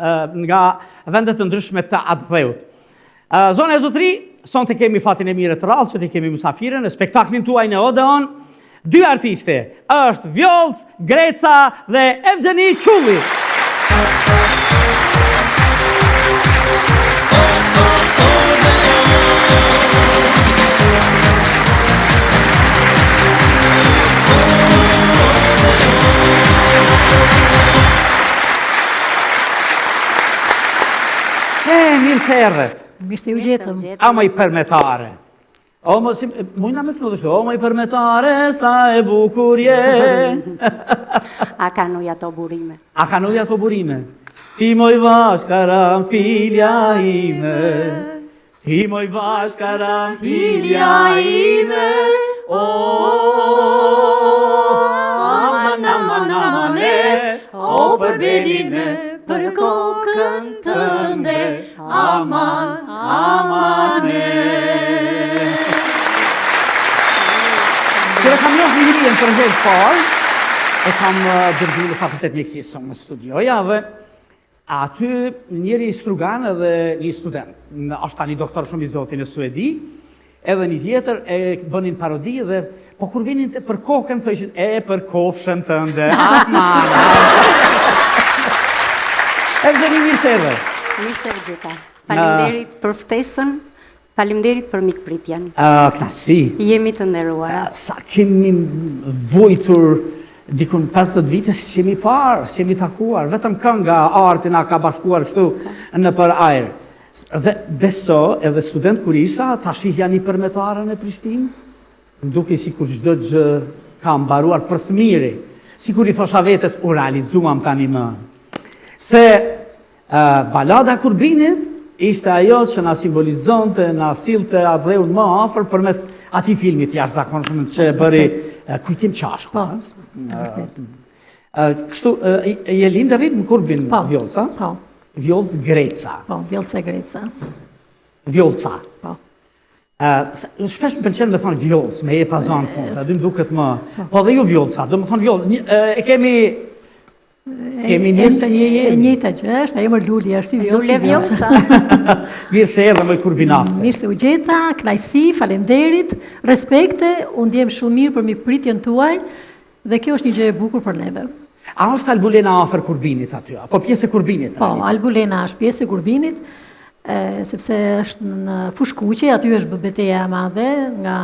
Speaker 3: nga vende të ndryshme të atdheut. Zonja e zotërinj, sonte kemi fatin e mirë të rrallë që t'i kemi mysafire në spektaklin tuaj në Odeon. Dy artiste, është Vjollcë Greca dhe Evgjeni Çulli. E, mirë se erdhët.
Speaker 2: Mirë se ju gjetëm.
Speaker 3: Ama i përmetare. O, mos si, mujna me kënu o moj përmetare, sa e bukur je.
Speaker 8: A kanë ujë ato burime?
Speaker 3: A kanë ujë ato burime? Ti moj vashë karanfilja ime, ti moj vashë karanfilja ime, o, aman, aman, aman, e, o për beline,
Speaker 2: për kokën tënde, Aman,
Speaker 3: aman e. Kur e kam njohë Mihrien për herë të parë, e kam dërgu në fakultet mjekësisë, unë studioja dhe aty njëri strugan edhe një student, është tani doktor shumë i zoti në Suedi, edhe një tjetër e bënin parodi dhe po kur vinin të për kokën thoshin e për kofshën tënde. Aman. Evgjeni mirë se erdhe.
Speaker 8: Mirë se u gjeta. Faleminderit për ftesën, faleminderit për mikpritjen.
Speaker 3: Uh, Kënaqësi.
Speaker 8: Jemi të nderuara.
Speaker 3: Sa kemi vujtur dikun 50 vite s'jemi parë, s'jemi takuar, vetëm kënga arti na ka bashkuar kështu nëpër ajër. Dhe beso, edhe student kur isha, ta shihja një përmetare në Prishtinë, më dukej sikur çdo gjë ka mbaruar për së miri, sikur i thosha vetes, u realizuam tani më. Se uh, balada e Kurbinit ishte ajo që na simbolizonte, na sillte atdheun më afër përmes atij filmi të jashtëzakonshëm që e bëri uh, Kujtim Çashku.
Speaker 2: Po,
Speaker 3: uh, kështu, uh, je lindë rrit në Kurbin,
Speaker 2: po,
Speaker 3: Vjollca?
Speaker 2: Po.
Speaker 3: Vjollcë Greca.
Speaker 2: Po, Vjollca Greca.
Speaker 3: Vjollca.
Speaker 2: Po.
Speaker 3: Uh, shpesh më pëlqen me thonë Vjollcë, me e pa za në fund, edhe më duket më... Po, po dhe ju Vjollca, do me thonë Vjollcë, e kemi... Kemi një se një jemi.
Speaker 2: E njëjta gjë është, ajo më Luli është i Vjollcë.
Speaker 8: Lule Vjollca.
Speaker 3: Mirë se erdhe moj kurbinase.
Speaker 2: Mirë se u gjeta, kënaqësi, faleminderit, respekte, u ndjem shumë mirë për mikpritjen tuaj Dhe kjo është një gjë e bukur për neve.
Speaker 3: A është Albulena afër Kurbinit aty, apo pjesë e Kurbinit?
Speaker 2: Po, Albulena është pjesë e Kurbinit, sepse është në Fushëkuqe, aty është bë beteja e madhe nga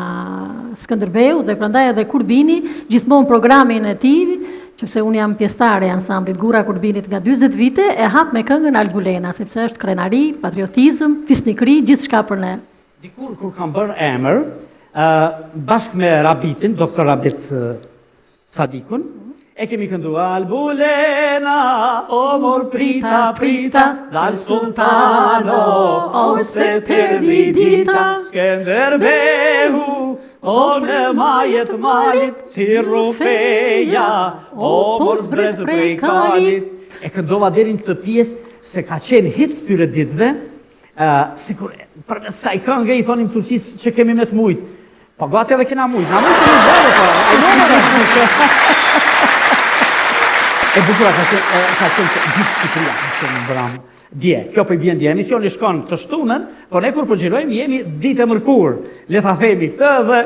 Speaker 2: Skënderbeu dhe prandaj edhe Kurbini gjithmonë programin e tij, sepse unë jam pjesëtare e ansamblit Gurra e Kurbinit nga 40 vite, e hap me këngën Albulena, sepse është krenari, patriotizëm, fisnikëri, gjithçka për ne.
Speaker 3: Dikur kur kam bërë emër, bashkë me Rabitin, doktor Rabit Sadikun, e kemi këndu Albulena, o mor prita, prita, dal sultano, o se t'erdhi dita, Skënderbeu, o në maje të malit, si rrufeja, o mor zbret prej kalit. E këndova deri në këtë pjesë se ka qenë hit këtyre ditëve, Sikur, përmes kësaj kënge i thonim Turqisë që kemi me të mujtë. Po gati edhe kena mujtë, na mujtë një zërë, po, e jo më E bukura ka qenë, ka qenë që gjithë Shqipëria ka qenë mbramë. Dje, kjo po i bjen dje, emisioni shkon të shtunën, po ne kur po xhirojmë jemi ditë e mërkurë, le ta themi këtë dhe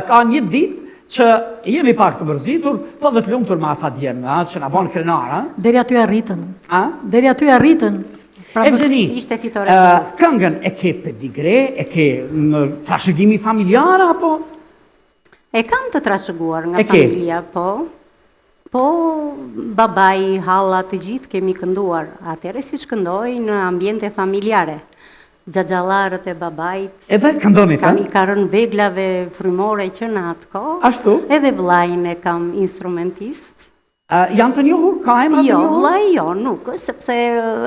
Speaker 3: ka një ditë që jemi pak të mërzitur, po dhe të lumtur me ata djem, a, që na bën krenar, a?
Speaker 2: Deri aty arritën.
Speaker 3: A?
Speaker 2: Deri aty arritën.
Speaker 3: Pra Evgjeni,
Speaker 8: ishte fitore.
Speaker 3: Këngën e ke pedigre, e ke në trashëgimi familjar apo?
Speaker 8: E kam të trashëguar nga familja, po. Po, babai, halla, të gjithë kemi kënduar. Atëherë siç këndohej në ambiente familjare. Xhaxhallarët e babait.
Speaker 3: Edhe këndonit,
Speaker 8: a? I ka rënë veglave frymore që në atë kohë.
Speaker 3: Ashtu?
Speaker 8: Edhe vllain e kam instrumentist.
Speaker 3: Janë të njohur? Ka emra të
Speaker 8: jo,
Speaker 3: njohur?
Speaker 8: Jo, vllai jo, nuk është, sepse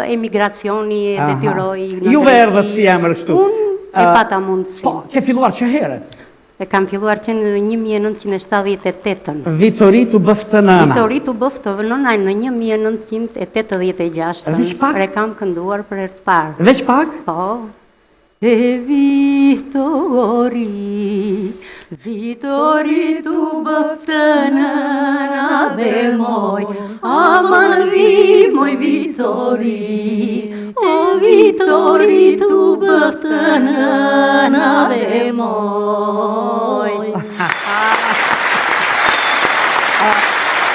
Speaker 8: emigracioni e detyroi
Speaker 3: në Juve erdhët si emër kështu.
Speaker 8: Unë e pata mundësi.
Speaker 3: Po, ke filluar që herët?
Speaker 8: E kam filluar që në 1978-ën.
Speaker 3: Vitori t'u bëftë nëna.
Speaker 8: Vitori t'u bëftë nëna në 1986-ën.
Speaker 3: Veç pak?
Speaker 8: E kam kënduar për herë të parë.
Speaker 3: Veç pak?
Speaker 8: Po. E Vitori, Vitori t'u bëftë nëna dhe moj, aman vi moj Vitori, o Vitori t'u bëftë nëna dhe moj.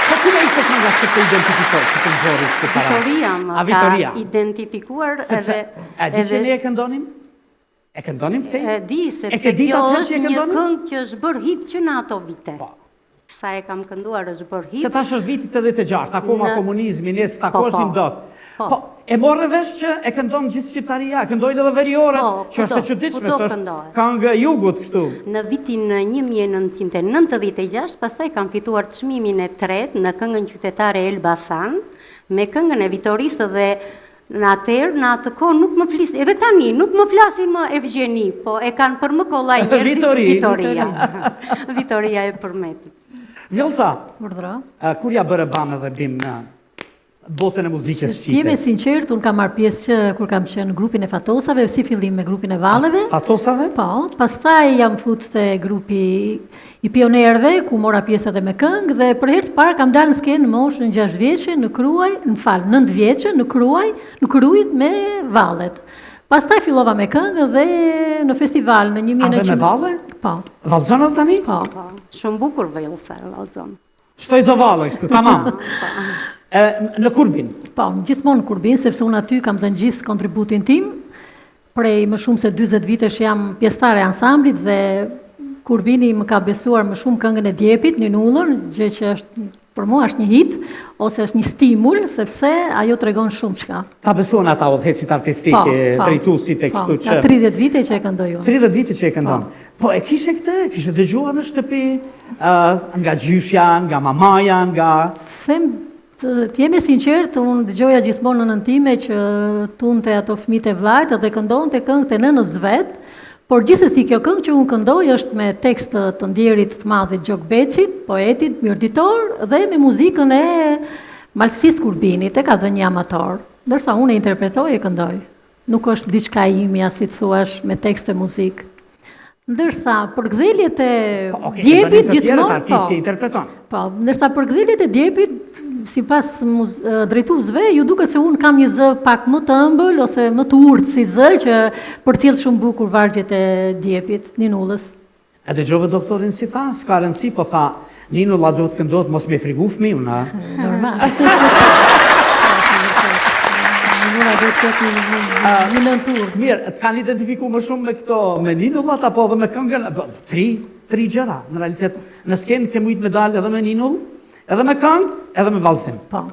Speaker 3: Po cila ishte kënga që të identifikoi, që të nxori këtë para?
Speaker 8: Vitoria më ka identifikuar edhe
Speaker 3: A di që ne e këndonim? E këndonim këtej?
Speaker 8: E di, sepse kjo është një këngë që është bërë hit që në ato vite. Po. Sa e kam kënduar është bërë hit.
Speaker 3: Se tash është viti 86, akoma komunizmi, ne s'takoshim po, po. dot. Po. po, e morre vesh që e këndon gjithë shqiptaria, e këndojnë edhe veriorët, po, që është e çuditshme, se është këngë e jugut kështu.
Speaker 8: Në vitin 1996, pastaj kam fituar çmimin e tretë në këngën qytetare Elbasan, me këngën e Vitorisë dhe Në atëherë, në atë kohë nuk më flisnin, edhe tani nuk më flasin më Evgjeni, po e kanë për më kollaj njerëzit
Speaker 3: Vitori.
Speaker 8: Vitoria. Vitoria e Përmetit.
Speaker 3: Vjollca,
Speaker 2: Urdhëro.
Speaker 3: kur ia bëre bam edhe bim në botën e muzikës
Speaker 2: shqipe? Të jem e sinqertë, unë kam marrë pjesë që kur kam qenë në grupin e Fatosave, si fillim me grupin e valleve.
Speaker 3: Fatosave?
Speaker 2: Po, pastaj jam fut te grupi I pionerëve, ku mora pjesë edhe me këngë dhe për herë të parë kam dalë në skenë në moshën 6 vjeçe në Kruaj, më fal, 9 vjeçe në Kruaj, në Krujë me vallet. Pastaj fillova me këngë dhe në festival në
Speaker 3: 1900. A dhe me valle?
Speaker 2: Po.
Speaker 3: Vallzon edhe tani?
Speaker 2: Po.
Speaker 8: po. Shumë bukur Vjollca vallzon.
Speaker 3: Shtoj zo valle, kështu, tamam. E, në Kurbin?
Speaker 2: Po, gjithmonë në Kurbin, sepse unë aty kam dhënë gjithë kontributin tim, Prej më shumë se 40 vitesh jam pjesëtare e ansamblit dhe Kurbini më ka besuar më shumë këngën e djepit, Ninullën, gjë që është për mua është një hit ose është një stimul sepse ajo tregon shumë
Speaker 3: çka. Ta besuan ata udhëheqësit artistik, po, po, drejtuesit e po, kështu
Speaker 2: që 30 vite që e këndoj
Speaker 3: unë. 30 vite që e këndon. Po. po e kishe këtë, kishe dëgjuar në shtëpi, uh, nga gjyshja, nga mamaja, nga
Speaker 2: Them Të jem e sinqertë, unë dëgjoja gjithmonë nënën time që tundte ato fëmijët e vllait dhe këndonte këngët e nënës vet, por gjithsesi kjo këngë që unë këndoj është me tekst të, të ndjerit të madhit Gjok Becit, poetit mirditor dhe me muzikën e Malësisë Kurbinit, e ka dhënë një amator, ndërsa unë e interpretoj e këndoj. Nuk është diçka e imja, si të thuash, me tekst e muzikë. Ndërsa përkëdheljet e
Speaker 3: po, okay,
Speaker 2: djepit gjithmonë
Speaker 3: artisti po, interpreton.
Speaker 2: Po, ndërsa përkëdheljet e djepit sipas drejtuesve ju duket se unë kam një zë pak më të ëmbël ose më të urtë si zë që përcjell shumë bukur vargjet e djepit, Ninullës.
Speaker 3: E dëgjove doktorin si tha, s'ka rëndësi, po tha, Ninulla duhet këndohet mos me frigu fëmijën, ha?
Speaker 2: Normal. Ninulla duhet të jetë një, një nënë të
Speaker 3: urtë. Mirë, të kanë identifiku më shumë me këto, me Ninullat, apo edhe me këngën, po, tri, tri gjëra, në realitet, në skenë ke mujtë me dalë edhe me Ninull, edhe me këngë, edhe me vallëzim.
Speaker 2: Po.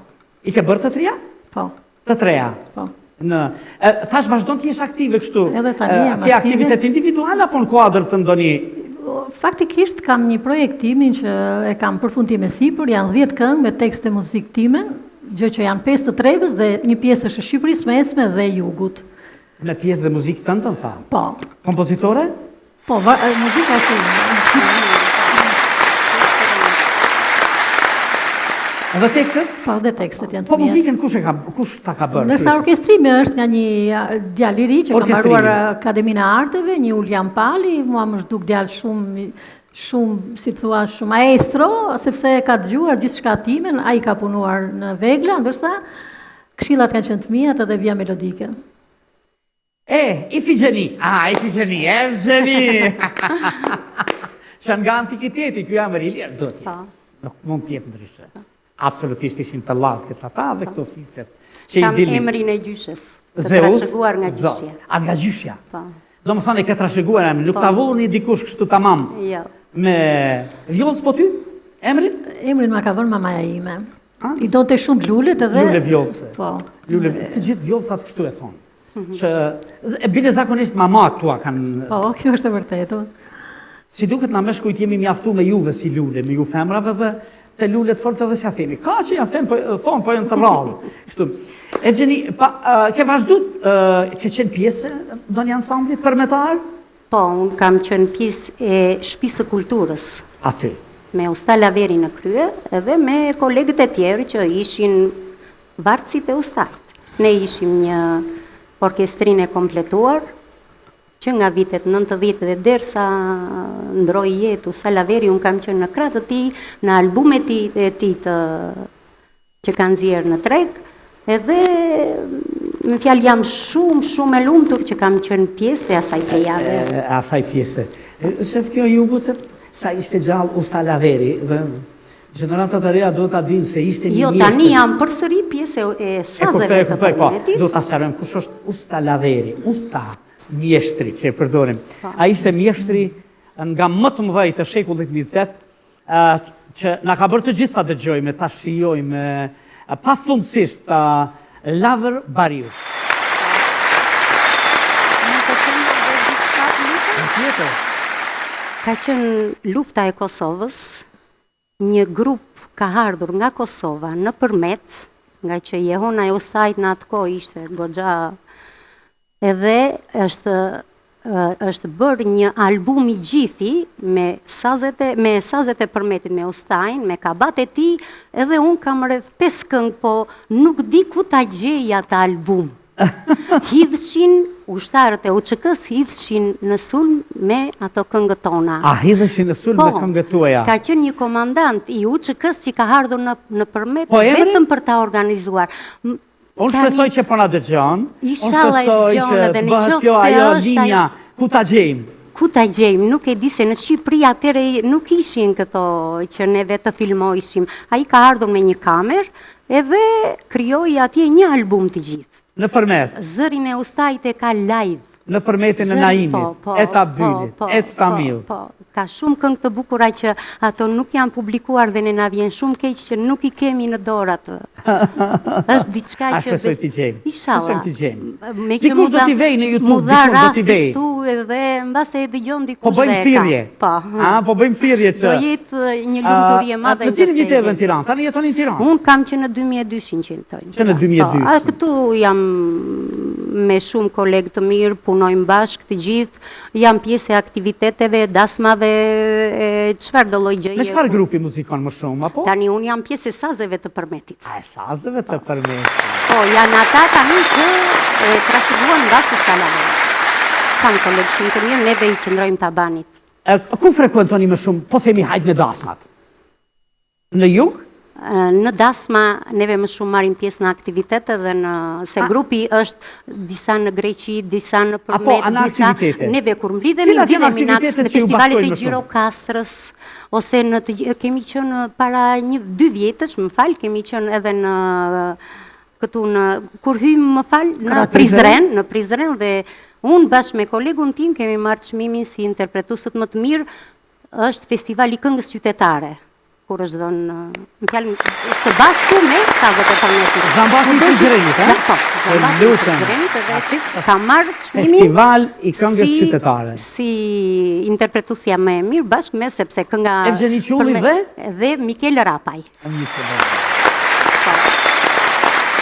Speaker 3: I ke bërë të tria?
Speaker 2: Po.
Speaker 3: Të treja.
Speaker 2: Po.
Speaker 3: Në, e, tash vazhdon të jesh aktive kështu.
Speaker 2: Edhe tani jam
Speaker 3: aktive. Ke aktivitet individual apo në kuadër të ndonjë
Speaker 2: Faktikisht kam një projekt timin që e kam përfundim e sipër, janë 10 këngë me tekst e muzikë timen, gjë që janë 5 të trevës dhe një pjesë është e Shqipërisë mesme dhe jugut.
Speaker 3: Me pjesë dhe muzikë tënden, tha?
Speaker 2: Po.
Speaker 3: Kompozitore?
Speaker 2: Po, muzika është ime.
Speaker 3: Edhe tekstet?
Speaker 2: Po, dhe tekstet janë
Speaker 3: të po, mia. Po muzikën kush e ka kush ta ka bërë?
Speaker 2: Ndërsa orkestrimi është nga një djalë i ri që ka mbaruar Akademinë e Arteve, një Ulian Pali, mua më është duk djalë shumë shumë, si të thua, shumë maestro, sepse ka dëgjuar gjithçka timen, ai ka punuar në vegla, ndërsa këshillat kanë qenë të miat edhe vija melodike.
Speaker 3: E, Ifigjeni, a, Ifigjeni, Evgjeni. Që nga antikiteti, ky emër ilir, do t'jetë. Po. Nuk mund t'jetë ndryshe. Absolutisht ishin pellazgët ata dhe këto fiset.
Speaker 8: Që i dilin. Kam emrin e gjyshes. Të trashëguar nga gjyshja.
Speaker 3: A nga gjyshja?
Speaker 8: Po.
Speaker 3: Domethënë e ke trashëguar emrin, nuk
Speaker 8: po.
Speaker 3: ta vuni dikush kështu tamam.
Speaker 8: Jo.
Speaker 3: Me Vjollcë po ty? Emrin?
Speaker 2: Emrin ma ka vënë mamaja ime. I donte shumë lulet edhe...
Speaker 3: Lule Vjollcë.
Speaker 2: Po.
Speaker 3: Lule, të gjithë Vjollcat kështu e thonë. Mhm. Që e bile zakonisht mamat tua kanë...
Speaker 2: Po, kjo është e vërtetë.
Speaker 3: Si duket na meshkujt jemi mjaftu me juve si lule, me ju femrave dhe te lulet fort edhe s'ja themi. Ka që ja them, po, thonë, po janë të rrallë. Kështu. Evgjeni, pa, ke vazhdu, ke qenë pjesë e ndonjë ansambli përmetar?
Speaker 8: Po, unë kam qenë pjesë e Shpisë së Kulturës.
Speaker 3: Aty.
Speaker 8: Me Usta Laverin në krye edhe me kolegët e tjerë që ishin Vartësit e ustait. Ne ishim një orkestrinë e kompletuar. Që nga vitet 90 dhe derisa ndroi jetë Usta Laveri, unë kam qenë në krah të tij, në albumet e tij të që ka nxjerrë në treg, edhe me fjalë jam shumë, shumë e lumtur që kam qenë pjesë e asaj plejade.
Speaker 3: E asaj pjese. Shef kjo jugut, sa ishte gjallë Usta Laveri, dhe gjeneratat e reja duhet ta dinë se ishte një
Speaker 8: Jo, tani jam përsëri pjesë e sazeve të
Speaker 3: po. Përmetit. Do ta sqarojmë kush është Usta Laveri, Usta mjeshtri që e përdorim. Po. Ai ishte mjeshtri nga më të mëdhenjtë të shekullit 20, që na ka bërë të gjithë ta dëgjojmë, ta shijojmë pafundësisht Laver Bariu.
Speaker 8: Ka qenë lufta e Kosovës, një grup ka ardhur nga Kosova në Përmet, ngaqë jehona e ustait në atë kohë ishte goxha edhe është është bërë një album i gjithi me sazet e me sazet e Përmetit me ustain, me kabat e tij, edhe unë kam rreth 5 këngë, po nuk di ku ta gjej atë album. Hidhshin ushtarët e UÇK-së hidhshin në sulm me ato këngët tona.
Speaker 3: A hidheshin në sulm me po, këngët tuaja?
Speaker 8: Ka qenë një komandant i UÇK-së që ka ardhur në në Përmet po, vetëm për ta organizuar.
Speaker 3: Unë shpresoj që po na dëgjon. Unë shpresoj që të bëhet kjo ajo linja ku ta gjejmë.
Speaker 8: Ku ta gjejmë, nuk e di se në Shqipëri atëherë nuk ishin këto që neve të filmojshim. Ai ka ardhur me një kamerë edhe krijoi atje një album të gjithë.
Speaker 3: Në Përmet.
Speaker 8: Zërin e ustait e ka live.
Speaker 3: Në Përmetin e Naimit, po, po, e të Abdylit, po, e të Samiut.
Speaker 8: Po, ka shumë këngë të bukura që ato nuk janë publikuar dhe ne na vjen shumë keq që nuk i kemi në dorë atë. Është diçka
Speaker 3: që... A shpresoj t'i gjejmë.
Speaker 8: Ishalla.
Speaker 3: Shpresoj t'i gjejmë. Dikush do t'i vejë në YouTube, dikush do t'i vejë.
Speaker 8: Mu dha rasti këtu edhe mbase e dëgjon dikush
Speaker 3: po bëjmë thirrje.
Speaker 8: Po.
Speaker 3: A, po bëjmë thirrje që...
Speaker 8: Do jetë një lumturi e madhe.
Speaker 3: Në cilin vit erdhe në Tiranë? Tani jetoni në Tiranë?
Speaker 8: Unë kam që në 2002-shin që jetoj.
Speaker 3: Që në 2002.
Speaker 8: Po, a këtu jam me shumë kolegë të mirë, punojmë bashkë të gjithë, jam pjesë e aktiviteteve, dasmave, çfarëdo lloj gjëje.
Speaker 3: Me çfarë grupi muzikon më shumë, apo?
Speaker 8: Tani unë jam pjesë e sazeve të Përmetit.
Speaker 3: A e sazeve të po. Përmetit.
Speaker 8: Po, janë ata tani që e trashëguan mbas Usta Laverit. Kam kolegë shumë të mirë, neve i qëndrojmë tabanit.
Speaker 3: E, ku frekuentoni më shumë, po themi hajt me dasmat? Në jug?
Speaker 8: Në dasma neve më shumë marrim pjesë në aktivitete dhe në se grupi është disa në Greqi, disa në
Speaker 3: Përmet,
Speaker 8: disa neve kur mblidhemi, mblidhemi në në festivalet e Gjirokastrës ose në të kemi qenë para një dy vjetësh, më fal, kemi qenë edhe në këtu në kur hyjmë më fal në Prizren, në Prizren dhe unë bashkë me kolegun tim kemi marrë çmimin si interpretuesët më të mirë është festivali i këngës qytetare kur është dhënë në fjalë së bashku me Sazet e
Speaker 3: Përmetit. Zambaku i Prizrenit,
Speaker 8: ha? Po, Zambaku i Prizrenit edhe ka marrë
Speaker 3: çmimin Festival i këngës qytetare.
Speaker 8: Si interpretuesja më e mirë bashkë me sepse kënga
Speaker 3: Evgjeni Çulli dhe
Speaker 8: dhe Mikel Rapaj.
Speaker 3: Mikel Rapaj.
Speaker 8: Po.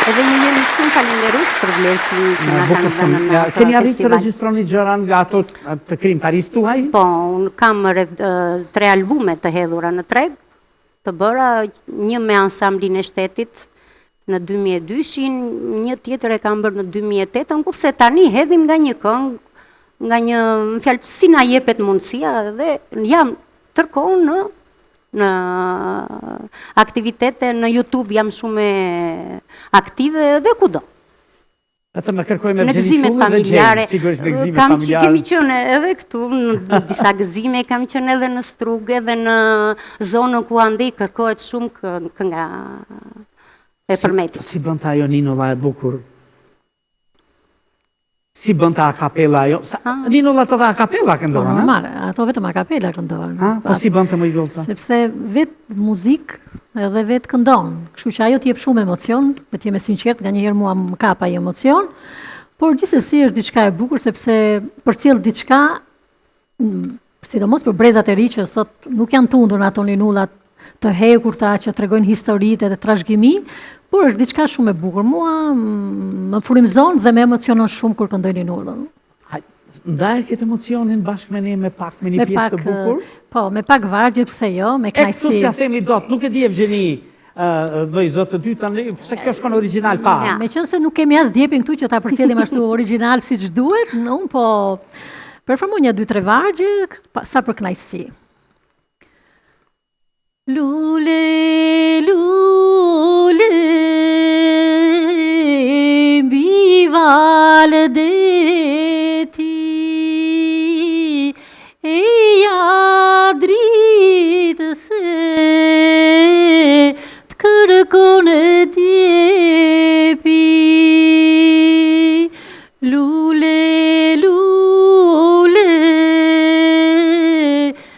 Speaker 8: Edhe ju jemi shumë falenderues për vlerësimin që na kanë dhënë në
Speaker 3: atë Keni arritur të regjistroni gjëra nga ato të krijimtarisë tuaj?
Speaker 8: Po, unë kam rreth tre albume të hedhura në treg, të bëra një me ansamblin e shtetit në 2002-shin, një tjetër e kam bërë në 2008-ën, kurse tani hedhim nga një këngë, nga një me fjalë si na jepet mundësia dhe jam tërë kohën në në aktivitete në YouTube jam shumë aktive dhe kudo.
Speaker 3: Vetëm na kërkojmë Evgjeni Çullin dhe gjejmë, sigurisht në gëzimet
Speaker 8: kam, familjare. Kemi qenë edhe këtu në disa gëzime, kam qenë edhe në Strugë, edhe në zonën ku andej kërkohet shumë kënga e Përmetit.
Speaker 3: Si, si bënte ajo Ninolla e bukur? Si bënte a kapela ajo? Sa, ah. Ninollat edhe a kapela
Speaker 2: këndohen, po, normal, ato vetëm a kapela këndohen.
Speaker 3: Ha? Po si bënte moj Vjollca?
Speaker 2: Sepse vetë muzikë edhe vetë këndon. Kështu që ajo të jep shumë emocion, dhe të jem e sinqertë, nganjëherë mua më kap ai emocion, por gjithsesi është diçka e bukur sepse përcjell diçka sidomos për brezat e ri që sot nuk janë tundur në ato ninullat të hekurta që tregojnë historitë edhe trashëgimi, por është diçka shumë e bukur. Mua më frymëzon dhe më emocionon shumë kur këndoj ninullën.
Speaker 3: Ndaje këtë emocionin bashkë me ne me pak, me një pjesë të bukur?
Speaker 2: Po, me pak vargje, pse jo, me
Speaker 3: kënaqësi. E këtu s'ia themi dot, nuk e di Evgjeni. Ndonjë zë të dytë tani, se kjo shkon origjinal pa.
Speaker 2: Ja. Meqenëse nuk kemi as djepin këtu që ta përcjellim ashtu origjinal siç duhet, unë po performoj nja 2-3 vargje sa për kënaqësi. Lule, lule, mbi valë deti, Eja dritë se të kërkon djepi Lule, lule,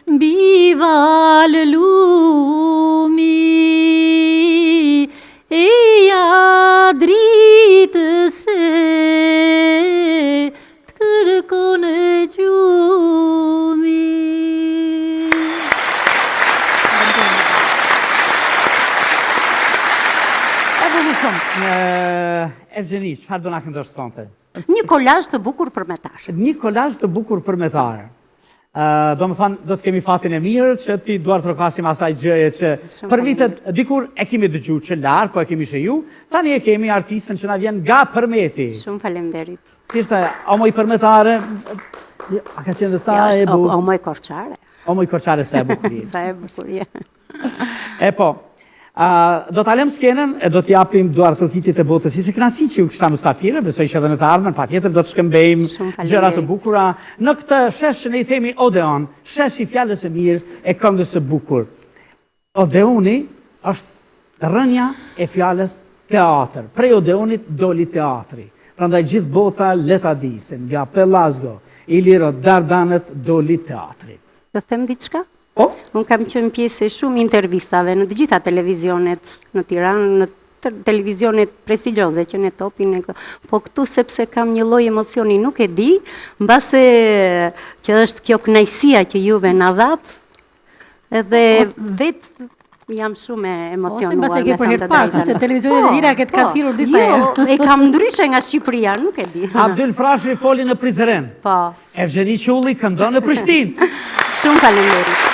Speaker 2: mbi valë lumi Eja dritë se Të kërkon gjumi.
Speaker 3: E bukur shumë. Evgjeni, çfarë do na këndosh sonte?
Speaker 8: Një kolazh të bukur përmetar.
Speaker 3: Një kolazh të bukur përmetar. Domethënë, do të kemi fatin e mirë që t'i duartrokasim asaj gjëje që për vitet, dikur e kemi dëgju që larg, po e kemi shiju, tani e kemi artistën që na vjen nga Përmeti.
Speaker 8: Shumë faleminderit.
Speaker 3: Si është ajo, o moj përmetare, a ka qenë dhe sa
Speaker 8: e bukur? O moj korçare.
Speaker 3: O moj korçare sa e bukur je.
Speaker 8: Sa e bukur je.
Speaker 3: E po, do ta lëmë skenën e do t'i japim duartrokitjet e botës. Ishte kënaqësi që ju kisha mysafire, besoj që edhe në të ardhmen patjetër do të shkëmbejmë gjëra të bukura në këtë shesh që ne i themi Odeon, shesh i fjalës së mirë e këngës së bukur. Odeoni është rrënja e fjalës teatër. Prej Odeonit doli teatri. Prandaj gjithë bota le ta di se nga Pellazgo, Iliro Dardanët doli teatri.
Speaker 8: Të them diçka?
Speaker 3: Po.
Speaker 8: Unë kam qenë pjesë e shumë intervistave në të gjitha televizionet në Tiranë, në televizionet prestigjioze që në Topin e këto. Po këtu sepse kam një lloj emocioni, nuk e di, mbase që është kjo kënaqësia që juve na dhatë, edhe vetë jam shumë e emocionuar.
Speaker 2: Ose mbase e ke për herë të parë, se televizionet e po, tjera këtë ka po. thirrur disa
Speaker 8: jo, herë. Jo, e kam ndryshe nga Shqipëria, nuk e di.
Speaker 3: Abdyl Frashëri foli në Prizren.
Speaker 8: Po.
Speaker 3: Evgjeni Çulli këndon në Prishtinë.
Speaker 8: Shumë faleminderit.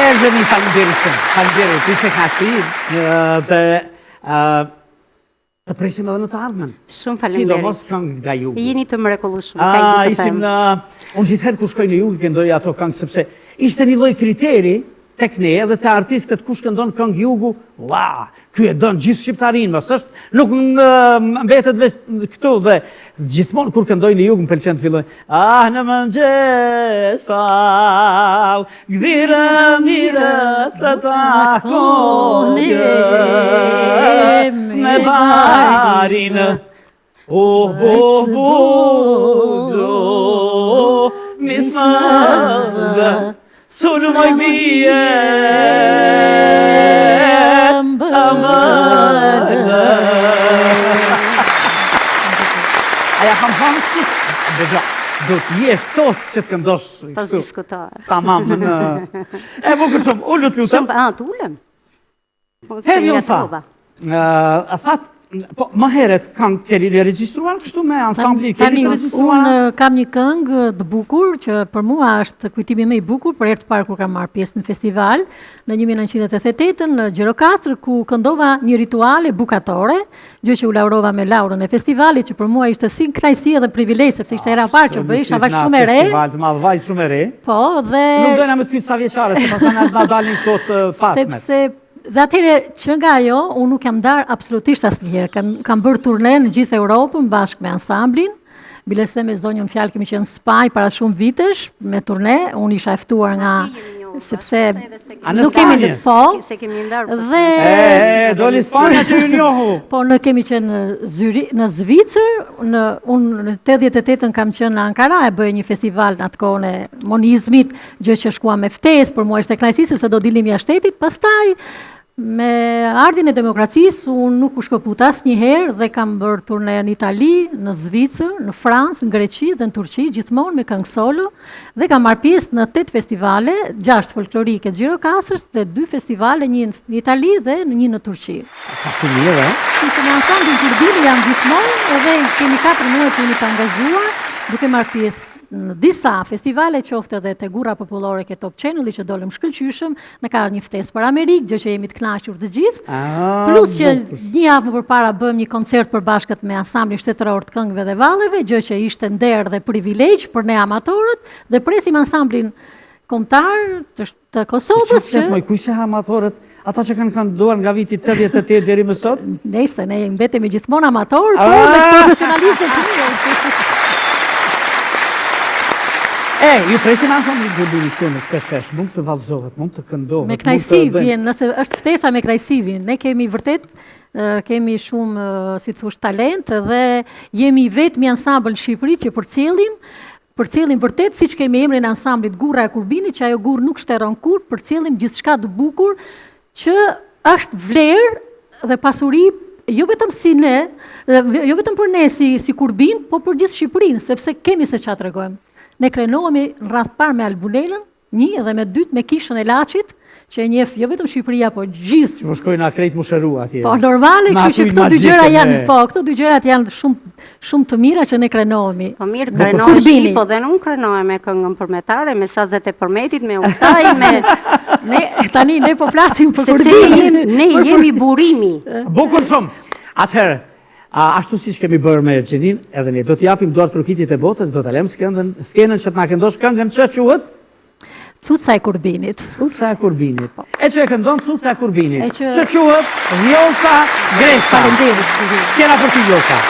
Speaker 3: Erxheni, faleminderit shumë. Faleminderit, ishte kënaqësi dhe të presim edhe në të ardhmen.
Speaker 8: Shumë faleminderit.
Speaker 3: Sidomos këngë nga jugu.
Speaker 8: Jeni të mrekullueshëm, kaq di të
Speaker 3: them. Ishim në unë gjithherë kur shkoj në jug i këndoj ato këngë sepse ishte një lloj kriteri tek ne edhe te artistët kush këndon këngë jugu, ua, ky e don gjithë shqiptarinë, mos është, nuk mbetet veç këtu dhe gjithmonë kur këndoj në jug më pëlqen të filloj. Ah, në mëngjes fall, gdhirë mirë të takojë me barin. Oh, oh, oh, mismazë, sulmoj bie, ëmbël. A ja kam thënë kështu? Dëgjo, do të jesh tosk që të këndosh
Speaker 8: kështu.
Speaker 3: Po
Speaker 8: s'diskutohet.
Speaker 3: Tamam, në... E bukur shumë, ulu të lutem.
Speaker 8: Shumë, a, të ulem. Po,
Speaker 3: He, Vjollca, a thatë, po, më heret këngë keni të regjistruar kështu me ansamblin, keni të regjistruar?
Speaker 9: Unë kam një këngë të bukur, që për mua është kujtimi më i bukur, për herë të parë kur kam marrë pjesë në festival, në 1988 në Gjirokastër, ku këndova një rituale bukatore, gjë që u laurova me laurën e festivalit, që për mua ishte si kënaqësi edhe privilegj, sepse ishte hera e parë që bëj, isha vajzë shumë e re.
Speaker 3: Festival të madh, vajzë shumë e re.
Speaker 9: Po, dhe
Speaker 3: Nuk dojna me të pyet sa vjeçare, se pastaj na dalin këto të pasmet.
Speaker 9: Sepse dhe atëherë që nga ajo, unë nuk jam ndarë absolutisht asnjëherë. Kam kam bërë turne në gjithë Europën bashkë me ansamblin. Bile se me zonjën në fjalë kemi qenë në Spanjë para shumë vitesh me turne, unë isha e ftuar nga sepse
Speaker 3: nuk kemi
Speaker 9: ndër po
Speaker 8: se kemi ndarë
Speaker 9: po dhe
Speaker 3: e, doli Spanja që ju njohu
Speaker 9: po ne kemi qenë në Zyrih në Zvicër në unë në 88-ën kam qenë në Ankara e bëhej një festival në atë kohën e monizmit gjë që shkuam me ftesë për mua ishte kënaqësi sepse do dilim jashtë shtetit pastaj Me ardhjen e demokracisë, unë nuk u shkëputa asnjëherë dhe kam bërë turne në Itali, në Zvicër, në Francë, në Greqi dhe në Turqi, gjithmonë me këngë solo dhe kam marrë pjesë në 8 festivale, 6 folklorike të Gjirokastrës dhe 2 festivale, një në Itali dhe një në Turqi.
Speaker 3: Sa të mirë, eh?
Speaker 9: Kështu që me ansamblin Kurbini jam gjithmonë edhe kemi 4 muaj që jemi të angazhuar duke marrë pjesë në disa festivale, qoftë edhe te Gurra Popullore ke Top Channel-i që dolëm shkëlqyeshëm, Na ka ardhur një ftesë për Amerikë, gjë që jemi të kënaqur të gjithë. Ah, Plus që një javë më përpara bëmë një koncert përbashkët me ansamblin shtetëror të këngëve dhe valleve, gjë që ishte nder dhe privilegj për ne amatorët dhe presim ansamblin kombëtar të, të Kosovës
Speaker 3: që Moj, kush janë amatorët? Ata që kanë kënduar nga viti 88 deri më sot?
Speaker 9: Nejse, ne mbetemi gjithmonë amatorë, por me ah! profesionalistë të mirë.
Speaker 3: E, ju presim ansamblin Kurbini këtu në këtë shesh, mund të vallëzohet, mund të këndohet.
Speaker 9: Me kënaqësi vjen, nëse është ftesa me kënaqësi vjen. Ne kemi vërtet kemi shumë, si të thuash, talent dhe jemi i vetmi ansambël në Shqipëri që përcjellim përcjellim vërtet siç kemi emrin e ansamblit Gurra e Kurbinit, që ajo gurrë nuk shterron kurrë, përcjellim gjithçka të bukur që është vlerë dhe pasuri jo vetëm si ne, jo vetëm për ne si si Kurbin, po për gjithë Shqipërinë, sepse kemi se ça tregojmë. Ne krenohemi në radhë parë me Albulelën, një dhe me dytë me kishën e Laçit, që e njeh jo vetëm Shqipëria, po gjithë.
Speaker 3: Që po shkojnë na krejt m'u shëru atje.
Speaker 9: Po normale, kështu që këto dy gjëra janë, po, këto dy gjërat janë shumë shumë të mira që ne krenohemi.
Speaker 8: Po mirë, krenohesh ti, po dhe unë krenohem me këngën përmetare, me sazet e Përmetit, me ustai, me
Speaker 9: ne tani ne po flasim për
Speaker 8: Sepse ne jemi, ne jemi burimi.
Speaker 3: Bukur shumë. Atëherë, ashtu siç kemi bërë me Erxhenin, edhe ne do t'i japim duartrokitjet e botës, do ta lëmë skenën, skenën që të na këndosh këngën që quhet
Speaker 9: Cuca e Kurbinit.
Speaker 3: Cuca e Kurbinit. Po. E që e këndon Cuca e Kurbinit. E që, që quhet Vjollca Greca.
Speaker 9: Faleminderit.
Speaker 3: Skena për ty Vjollca.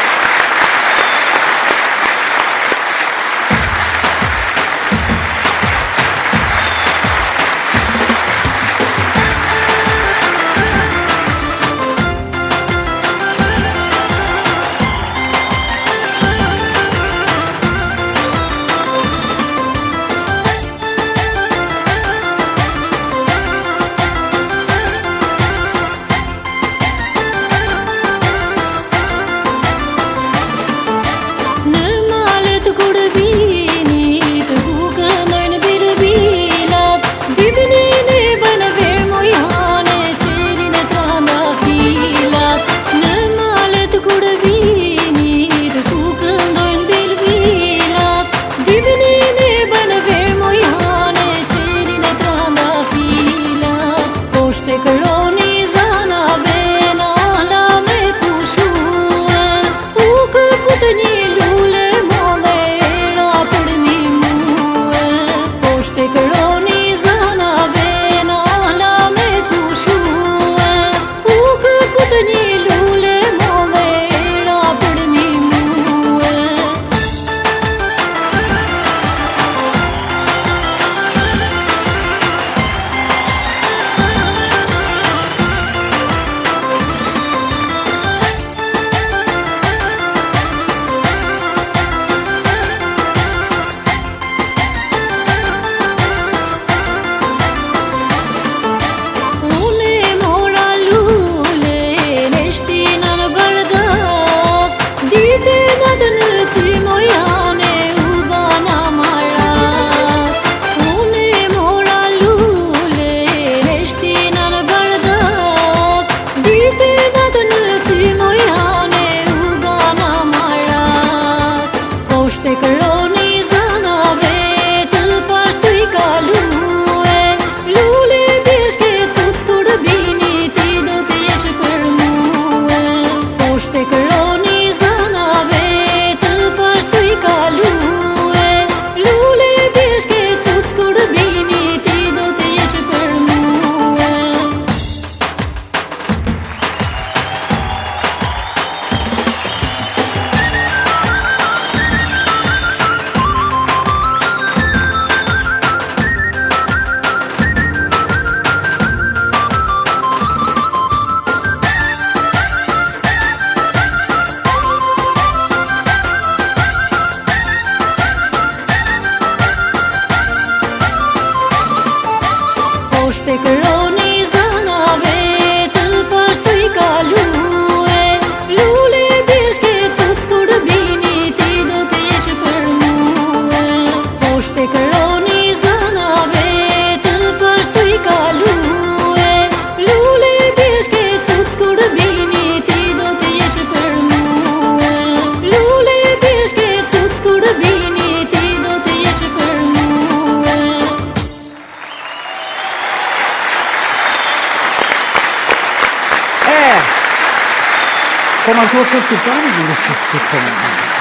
Speaker 3: Po martohet sot shqiptari, nuk është shqiptari.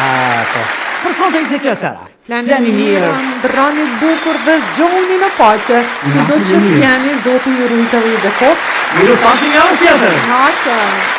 Speaker 3: A, po. Për sonte ishte kjo tëra. Fleni mirë.
Speaker 2: Ëndërroni bukur dhe zgjohuni në paqe. Kudo që të jeni, Zoti ju rujtë dhe ju bekoftë.
Speaker 3: Mirupafshim javën tjetër.
Speaker 2: Natën.